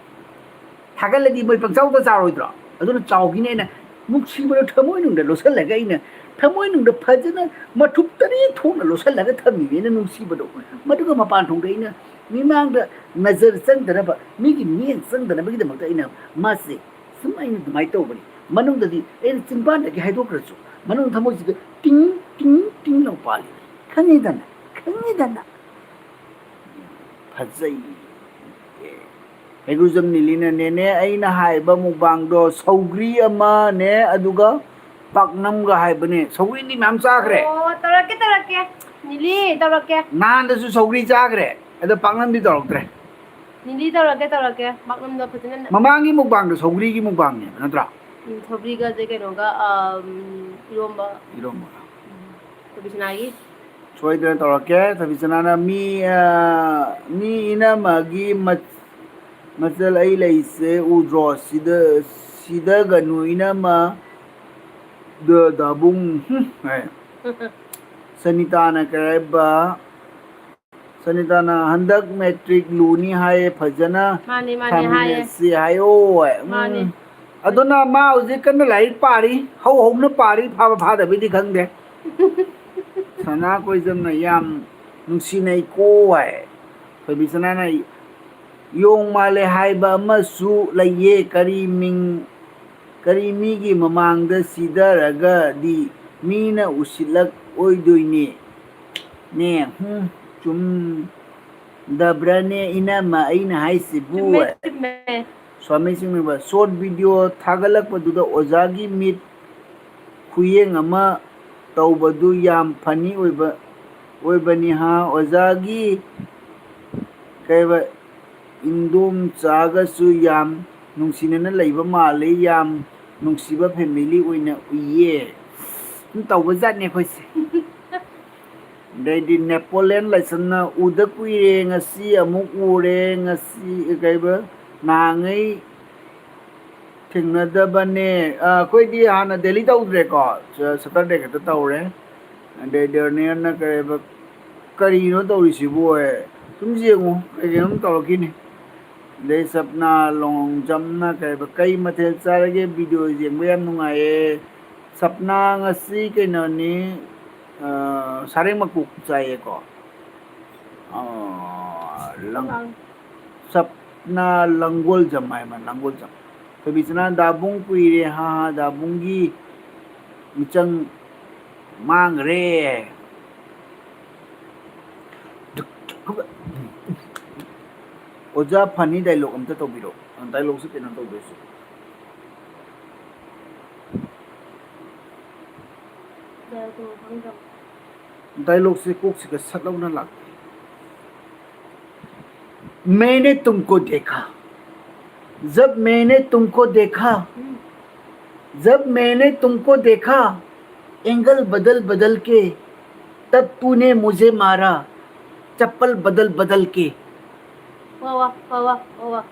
ꯊꯥꯒꯠꯂꯗꯤ ꯃꯣꯏ ꯄꯪꯆꯥꯎꯗ ꯆꯥꯎꯔꯣꯏꯗ꯭ꯔꯣ? ꯑꯗꯨꯅ ꯆꯥꯎꯈꯤꯅꯦꯅ ꯅꯨꯡꯁꯤꯕꯗꯣ ꯊꯃꯣꯏꯅꯨꯡꯗ ꯂꯣꯠꯁꯤꯜꯂꯒ ꯑꯩꯅ ꯊꯃꯣꯏꯅꯨꯡꯗ ꯐꯖꯅ ꯃꯊꯨꯞ ꯇꯔꯦꯠ ꯊꯣꯛꯅ ꯂꯣꯠꯁꯤꯜꯂꯒ ꯊꯝꯃꯤꯅꯦꯅ ꯅꯨꯡꯁꯤꯕꯗꯣ꯫ ꯃꯗꯨꯒ ꯃꯄꯥꯟ ꯊꯣꯡꯗ ꯑꯩꯅ ꯃꯤꯃꯥꯡꯗ ꯅꯖꯔ ꯆꯪꯗꯅꯕ, ꯃꯤꯒꯤ ꯃꯤꯠꯌꯦꯡ ꯆꯪꯗꯅꯕꯒꯤꯗꯃꯛꯇ ꯑꯩꯅ ꯃꯥꯁꯦ ꯁꯨꯝ ꯑꯩꯅ ꯑꯗꯨꯃꯥꯏꯅ ꯇꯧꯕꯅꯤ꯫ ꯃꯅꯨꯡꯗꯗꯤ ꯑꯩꯅ ꯆꯤꯟꯕꯥꯟꯗꯒꯤ ꯍꯥꯏꯗꯣꯛꯈ꯭ꯔꯁꯨ ꯃꯅꯨꯡ ꯊꯃꯣꯏꯁꯤꯗ ꯇꯤꯡ ꯇꯤꯡ ꯇꯤꯡ ꯂꯥꯎ ꯄꯥꯜꯂꯤ꯫ ꯈꯪꯉꯤꯗꯅ, ꯈꯪꯉꯤꯗꯅ꯫ ꯐꯖꯩ꯫ ꯍꯩꯒ꯭ꯔꯨꯖꯝ ꯅꯤꯂꯤꯅ, "ꯅꯦꯅꯦ, ꯑꯩꯅ ꯍꯥꯏꯕ ꯃꯨꯛꯕꯥꯡꯗꯣ ꯁꯧꯒ꯭ꯔꯤ ꯑꯃꯅꯦ, ꯑꯗꯨꯒ ꯄꯥꯛꯅꯝꯒ ꯍꯥꯏꯕꯅꯦ꯫ ꯁꯧꯒ꯭ꯔꯤꯗꯤ ꯃꯌꯥꯝ ꯆꯥꯈ꯭ꯔꯦ꯫ ꯑꯣ, ꯇꯧꯔꯛꯀꯦ, ꯇꯧꯔꯛꯀꯦ꯫ ꯅꯤꯂꯤ, ꯇꯧꯔꯛꯀꯦ꯫ ꯅꯍꯥꯟꯗꯁꯨ ꯁꯧꯒ꯭ꯔꯤ ꯆꯥꯈ꯭ꯔꯦ, ꯑꯗꯣ ꯄꯥꯛꯅꯝꯗꯤ ꯇꯧꯔꯛꯇ꯭ꯔꯦ꯫ ꯅꯤꯂꯤ, ꯇꯧꯔꯛꯀꯦ, ꯇꯧꯔꯛꯀꯦ꯫ ꯄꯥꯛꯅꯝꯗꯣ ꯐꯖꯅ ꯅ- ꯃꯃꯥꯡꯒꯤ ꯃꯨꯛꯕꯥꯡꯗꯣ ꯁꯧꯒ꯭ꯔꯤꯒꯤ ꯃꯨꯛꯕꯥꯡꯅꯦꯕ, ꯅꯠꯇ꯭ꯔꯥ? ꯎꯝ, ꯁꯧꯒ꯭ꯔꯤꯒꯁꯦ ꯀꯩꯅꯣꯒ, ꯑꯝ, ꯏꯔꯣꯝꯕ꯫ ꯏꯔꯣꯝꯕ꯫ ꯎꯝ, ꯀꯣꯕꯤ ꯁꯅꯥꯒꯤ꯫ ꯁꯣꯏꯗꯅ ꯇꯧꯔꯛꯀꯦ꯫ ꯊꯕꯤꯆꯅꯥꯅ, "ꯃꯤ, ꯑ, ꯃꯤ ꯏꯅꯝꯃꯒꯤ ꯃꯆ-, ꯃꯆꯜ ꯑꯩ ꯂꯩꯁꯦ ꯎꯗ꯭ꯔꯣ? ꯁꯤꯗ, ꯁꯤꯗꯒꯅꯨ ꯏꯅꯝꯃ, ꯗ-, ꯗꯥꯕꯨꯡ", ꯍꯨꯝ, ꯍꯥꯏ꯫ ꯁꯅꯤꯇꯥꯅ ꯀꯔꯤ ꯍꯥꯏꯕ? ꯁꯅꯤꯇꯥꯅ, "ꯍꯟꯗꯛ ꯃꯦꯇ꯭ꯔꯤꯛ ꯂꯨꯅꯤ ꯍꯥꯏꯌꯦ, ꯐꯖꯅ ꯃꯥꯅꯤ, ꯃꯥꯅꯤ, ꯍꯥꯏꯌꯦ꯫ ꯊꯥꯃꯤꯟꯅꯁꯤ ꯍꯥꯏꯌꯣ", ꯍꯥꯏ꯫ ꯎꯝ꯫ ꯃꯥꯅꯤ꯫ ꯑꯗꯨꯅ ꯃꯥ ꯍꯧꯖꯤꯛ ꯀꯟꯅ ꯂꯥꯏꯔꯤꯛ ꯄꯥꯔꯤ, ꯍꯧ ꯍꯧꯅ ꯄꯥꯔꯤ, ꯐꯥꯕ ꯐꯥꯗꯕꯩꯗꯤ ꯈꯪꯗꯦ꯫ ꯁꯅꯥ ꯀꯣꯏꯖꯝꯅ, "ꯌꯥꯝ ꯅꯨꯡꯁꯤꯅꯩꯀꯣ" ꯍꯥꯏ꯫ ꯊꯣꯏꯕꯤꯁꯅꯥꯅ, "ꯌꯣꯡ ꯃꯥꯜꯂꯦ ꯍꯥꯏꯕ ꯑꯃꯁꯨ ꯂꯩꯌꯦ, ꯀꯔꯤ ꯃꯤꯡ, ꯀꯔꯤ ꯃꯤꯒꯤ ꯃꯃꯥꯡꯗ ꯁꯤꯗꯔꯒꯗꯤ ꯃꯤꯅ ꯎꯁꯤꯠꯂꯛꯑꯣꯏꯗꯣꯏꯅꯦ꯫ ꯅꯦ, ꯍꯨꯝ, ꯆꯨꯝꯗꯕ꯭ꯔꯅꯦ ꯏꯅꯝꯃ ꯑꯩꯅ ꯍꯥꯏꯁꯤꯕꯨ?" ꯆꯨꯝꯃꯦ, ꯆꯨꯝꯃꯦ꯫ ꯁ꯭ꯋꯥꯃꯤ ꯆꯤꯡꯃꯤꯕ, short video ꯊꯥꯒꯠꯂꯛꯄꯗꯨꯗ ꯑꯣꯖꯥꯒꯤ ꯃꯤꯠ ꯈꯨꯌꯦꯡ ꯑꯃ ꯇꯧꯕꯗꯨ ꯌꯥꯝ funny ꯑꯣꯏꯕ, ꯑꯣꯏꯕꯅꯤ ꯍꯥ꯫ ꯑꯣꯖꯥꯒꯤ ꯀꯩꯕ, ꯏꯟꯗꯣꯝꯆꯥꯒꯁꯨ ꯌꯥꯝ ꯅꯨꯡꯁꯤꯅꯅ ꯂꯩꯕ ꯃꯥꯜꯂꯤ꯫ ꯌꯥꯝ ꯅꯨꯡꯁꯤꯕ family ꯑꯣꯏꯅ ꯎꯏꯌꯦ꯫ ꯁꯨꯝ ꯇꯧꯕꯖꯥꯠꯅꯦ ꯑꯩꯈꯣꯏꯁꯦ꯫ ꯑꯗꯩꯗꯤ ꯅꯦꯄꯣꯂꯤꯌꯟ ꯂꯥꯏꯁ꯭ꯔꯝꯅ, "ꯎꯗ ꯀꯨꯏꯔꯦ, ꯉꯁꯤ ꯑꯃꯨꯛ ꯎꯔꯦ, ꯉꯁꯤ ꯀꯩꯕ, ꯅꯍꯥꯟꯉꯩ ꯊꯦꯡꯅꯗꯕꯅꯦ"꯫ ꯑ, ꯑꯩꯈꯣꯏꯗꯤ ꯍꯥꯟꯅ daily ꯇꯧꯗ꯭ꯔꯦꯀꯣ, ꯁ-, Saturday ꯈꯛꯇ ꯇꯧꯔꯦ꯫ ꯑꯗꯩ ꯗꯦꯅꯤꯌꯦꯜꯅ ꯀꯩꯕ, "ꯀꯔꯤꯅꯣ ꯇꯧꯔꯤꯁꯤꯕꯨ?" ꯍꯥꯏ꯫ ꯁꯨꯝ ꯌꯦꯡꯉꯨ, ꯀꯩ ꯀꯩꯅꯣꯝ ꯇꯧꯔꯛꯈꯤꯅꯤ꯫ ꯑꯗꯩ ꯁꯞꯅꯥ ꯂꯣꯡꯖꯝꯅ ꯀꯩꯕ, "ꯀꯩ ꯃꯊꯦꯜ ꯆꯥꯔꯒꯦ? Video ꯌꯦꯡꯕ ꯌꯥꯝ ꯅꯨꯡꯉꯥꯏꯌꯦ"꯫ ꯁꯞꯅꯥ ꯉꯁꯤ ꯀꯩꯅꯣꯅꯤ, ꯑ, ꯁꯥꯔꯦꯡ ꯃꯀꯨ ꯆꯥꯏꯌꯦꯀꯣ꯫ ꯑ, ꯂꯪ-, ꯂꯪ-, ꯁꯞꯅꯥ ꯂꯪꯒꯣꯜꯖꯝ ꯍꯥꯏ ꯃꯥ, ꯂꯪꯒꯣꯜꯖꯝ꯫ ꯊꯣꯏꯕꯤꯆꯅ, "ꯗꯥꯕꯨꯡ ꯀꯨꯏꯔꯦ, ꯍꯥ ꯍꯥ, ꯗꯥꯕꯨꯡꯒꯤ ꯃꯤꯆꯪ ꯃꯥꯡꯈ꯭ꯔꯦ"꯫ ꯑꯣꯖꯥ, funny dialogue ꯑꯝꯇ ꯇꯧꯕꯤꯔꯛꯑꯣ꯫ Dialogueꯁꯤ ꯀꯩꯅꯣ ꯇꯧꯗꯣꯏꯁꯦ꯫ Dialogueꯁꯦ ꯀꯣꯛꯁꯤꯒ ꯁꯠ ꯂꯧꯅ ꯂꯥꯛꯇꯦ꯫ "मैंने तुमको देखा, जब मैंने तुमको देखा, जब मैंने तुमको देखा, एंगल बदल बदल के, तब तूने मुझे मारा, चप्पल बदल बदल के"꯫ वा वा वा वा वा वा।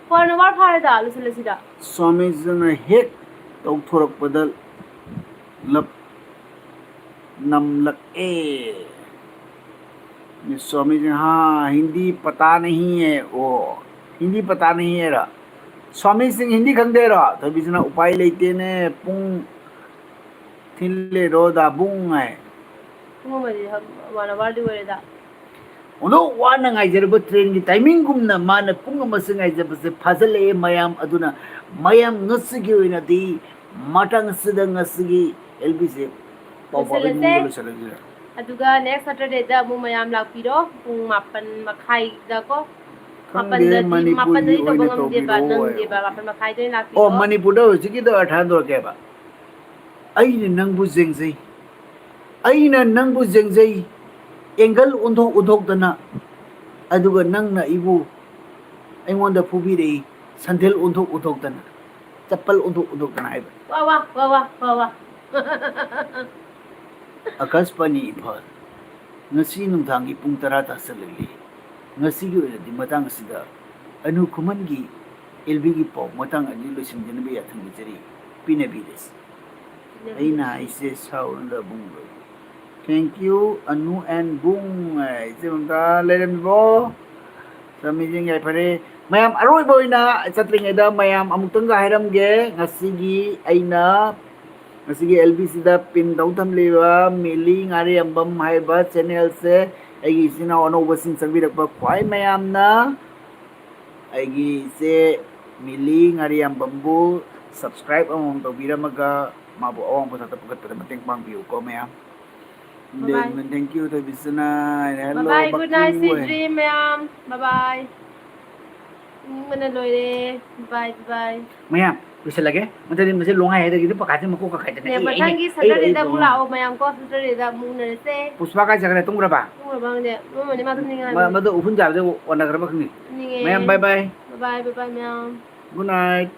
One hour ꯐꯥꯔꯦꯗ, ꯂꯣꯏꯁꯤꯜꯂꯁꯤꯗ꯫ ꯁ꯭ꯋꯥꯃꯤꯖꯤꯅ ꯍꯦꯛ ꯇꯧꯊꯣꯔꯛꯄꯗ ꯂꯞ ꯅꯝꯂꯛꯑꯦ꯫ ꯁ꯭ꯋꯥꯃꯤꯖꯤ, "ꯍꯥ, ꯍꯤꯟꯗꯤ ꯄꯇꯥ ꯅꯍꯤ ꯍꯦ, ꯑꯣ, ꯍꯤꯟꯗꯤ ꯄꯇꯥ ꯅꯍꯤ ꯍꯦꯔ? ꯁ꯭ꯋꯥꯃꯤꯁꯤꯡ ꯍꯤꯟꯗꯤ ꯈꯪꯗꯦꯔꯣ?" ꯊꯣꯏꯕꯤꯁꯤꯅ, "ꯎꯄꯥꯏ ꯂꯩꯇꯦꯅꯦ, ꯄꯨꯡ ꯊꯤꯜꯂꯦꯔꯣ ꯗꯥꯕꯨꯡ" ꯍꯥꯏ꯫ ꯄꯨꯡ ꯑꯃꯗꯤ ꯍ-, one hourꯗꯤ ꯑꯣꯏꯔꯦꯗ꯫ ꯑꯣꯟꯊꯣꯛ ꯋꯥꯅ ꯉꯥꯏꯖꯔꯨꯕ trainꯒꯤ timingꯒꯨꯝꯅ ꯃꯥꯅ ꯄꯨꯡ ꯑꯃꯁꯨ ꯉꯥꯏꯖꯕꯁꯦ ꯐꯥꯖꯤꯜꯂꯛꯑꯦ ꯃꯌꯥꯝ꯫ ꯑꯗꯨꯅ ꯃꯌꯥꯝ ꯉꯁꯤꯒꯤ ꯑꯣꯏꯅꯗꯤ ꯃꯇꯥꯡ ꯑꯁꯤꯗ ꯉꯁꯤꯒꯤ LBꯁꯦ ꯄꯥꯎ ꯄꯥꯕꯒꯤ ꯂꯣꯏꯁꯤꯜꯂꯁꯦ꯫ ꯃꯑꯣꯡꯗ ꯂꯣꯏꯁꯤꯜꯂꯁꯦ꯫ ꯑꯗꯨꯒ next Saturdayꯗ ꯑꯃꯨꯛ ꯃꯌꯥꯝ ꯂꯥꯛꯄꯤꯔꯣ, ꯄꯨꯡ ꯃꯥꯄꯟ ꯃꯈꯥꯏꯗꯀꯣ꯫ ꯈꯪꯗꯦ, ꯃꯥꯄꯟꯗꯗꯤ, ꯃꯅꯤꯄꯨꯔꯒꯤ ꯃꯥꯄꯟꯗꯗꯤ ꯇꯧꯕ ꯑꯣꯏꯅ ꯉꯝꯗꯦꯕ, ꯇꯧꯕꯤꯔꯛꯑꯣ ꯅꯪꯗꯦꯕ, ꯍꯥꯏꯌꯣ꯫ ꯃꯥꯄꯟ ꯃꯈꯥꯏꯗ ꯑꯣꯏꯅ ꯑꯣ, ꯂꯥꯛꯄꯤꯔꯣ꯫ ꯃꯅꯤꯄꯨꯔꯗ ꯍꯧꯖꯤꯛꯀꯤꯗꯣ ꯑꯔꯊ ꯍꯟꯗꯣꯔꯛꯀꯦꯕ꯫ ꯑꯩꯅ ꯅꯪꯕꯨ ꯌꯦꯡꯖꯩ, ꯑꯩꯅ ꯅꯪꯕꯨ ꯌꯦꯡꯖꯩ, angle ꯑꯣꯟꯊꯣꯛ ꯑꯣꯟꯊꯣꯛꯇꯅ꯫ ꯑꯗꯨꯒ ꯅꯪꯅ ꯑꯩꯕꯨ, ꯑꯩꯉꯣꯟꯗ ꯐꯨꯕꯤꯔꯛꯏ, ꯁꯟꯗꯦꯜ ꯑꯣꯟꯊꯣꯛ ꯑꯣꯟꯊꯣꯛꯇꯅ, ꯆꯄꯜ ꯑꯣꯟꯊꯣꯛ ꯑꯣꯟꯊꯣꯛꯇꯅ ꯍꯥꯏꯕ꯫ ꯋꯥ ꯋꯥ ꯋꯥ ꯋꯥ ꯋꯥ ꯋꯥ꯫ ꯑꯀꯥꯁꯕꯥꯅꯤ ꯏꯝꯐꯥꯜ, ꯉꯁꯤ ꯅꯨꯡꯗꯥꯡꯒꯤ ꯄꯨꯡ ꯇꯔꯥ ꯇꯥꯁꯜꯂꯛꯂꯤ꯫ ꯉꯁꯤꯒꯤ ꯑꯣꯏꯅꯗꯤ ꯃꯇꯥꯡ ꯑꯁꯤꯗ ꯑꯅꯨ ꯈꯨꯃꯟꯒꯤ ꯑꯦꯜꯕꯤꯒꯤ ꯄꯥꯎ ꯃꯇꯥꯡ ꯑꯅꯤ ꯂꯣꯏꯁꯤꯟꯖꯅꯕ ꯌꯥꯊꯪ ꯅꯤꯖꯔꯤ꯫ ꯄꯤꯅꯕꯤꯔꯁꯤ꯫ ꯑꯩꯅ ꯍꯥꯏꯁꯦ ꯁꯥꯎꯔꯅꯨꯗ ꯑꯕꯨꯡ꯫ Thank you, Anu and ꯕꯨꯡ꯫ ꯏꯆꯦ ꯃꯝꯇꯥ ꯂꯩꯔꯝꯃꯤꯕꯣ? ꯆꯝꯃꯤꯖꯤꯡ ꯌꯥꯏꯐꯔꯦ꯫ ꯃꯌꯥꯝ, ꯑꯔꯣꯏꯕ ꯑꯣꯏꯅ ꯆꯠꯇ꯭ꯔꯤꯉꯩꯗ ꯃꯌꯥꯝ ꯑꯃꯨꯛꯇꯪꯒ ꯍꯥꯏꯔꯝꯒꯦ, ꯉꯁꯤꯒꯤ ꯑꯩꯅ, ꯉꯁꯤꯒꯤ ꯑꯦꯜꯕꯤꯁꯤꯗ ꯄꯤꯟ ꯇꯧ ꯊꯝꯂꯤꯕ ꯃꯤꯂꯤ ꯉꯥꯔꯤꯌꯥꯝꯕꯝ ꯍꯥꯏꯕ ꯆꯦꯅꯦꯜꯁꯦ ꯑꯩꯒꯤ ꯏꯆꯤꯟ ꯏꯅꯥꯎ ꯑꯅꯧꯕꯁꯤꯡ ꯆꯪꯕꯤꯔꯛꯄ ꯈ꯭ꯋꯥꯏ ꯃꯌꯥꯝꯅ ꯑꯩꯒꯤ ꯏꯆꯦ ꯃꯤꯂꯤ ꯉꯥꯔꯤꯌꯥꯝꯕꯝꯕꯨ subscribe ꯑꯃꯃꯝ ꯇꯧꯕꯤꯔꯝꯃꯒ ꯃꯥꯕꯨ ꯑꯋꯥꯡꯕ ꯊꯥꯛꯇ ꯄꯨꯈꯠꯄꯗ ꯃꯇꯦꯡ ꯄꯥꯡꯕꯤꯌꯨꯀꯣ ꯃꯌꯥꯝ꯫ Bye bye. Thank you, ꯊꯣꯏꯕꯤꯁꯅ꯫ Hello, Bye bye, good night, sweet ꯕꯀꯨ꯫ dream ꯃꯌꯥꯝ꯫ Bye bye. ꯅꯤꯡꯕꯅ ꯂꯣꯏꯔꯦ꯫ Bye bye. ꯃꯌꯥꯝ, ꯂꯣꯏꯁꯤꯜꯂꯒꯦ꯫ ꯃꯊꯪꯗꯤ ꯃꯁꯤ ꯂꯣꯡꯍꯥꯏ ꯍꯥꯏꯗꯒꯤꯗꯤ ꯄꯀꯥꯁꯦ ꯃꯀꯣꯛ ꯀꯥꯈꯥꯏꯗꯅ꯫ ꯃꯌꯥꯝ, ꯑꯩ, ꯑꯩ, ꯃꯊꯪꯒꯤ ꯑꯩ, Saturdayꯗ ꯑꯩ, ꯑꯃꯨꯛ ꯂꯥꯛꯑꯣ ꯃꯌꯥꯝ ꯀꯣ, Saturdayꯗ ꯑꯃꯨꯛ ꯎꯅꯔꯁꯦ꯫ ꯄꯨꯁꯄꯥ ꯀꯥꯏ ꯆꯠꯈ꯭ꯔꯦ? ꯇꯨꯝꯈ꯭ꯔꯕ? ꯇꯨꯝꯈ꯭ꯔꯕ ꯈꯪꯗꯦ꯫ ꯃꯃꯅꯤ ꯃꯥ ꯇꯨꯝꯅꯤꯡꯉꯦ ꯃ-, ꯍꯥꯏꯕꯅꯤ꯫ ꯃꯗꯨ ꯎꯐꯨꯟ ꯆꯥꯕꯗ ꯑꯣꯟꯅꯈ꯭ꯔꯕ ꯈꯪꯗꯦ꯫ ꯇꯨꯝꯅꯤꯡꯉꯦ꯫ ꯃꯌꯥꯝ, bye bye꯫ Bye bye, bye bye ꯃꯌꯥꯝ꯫ Good night꯫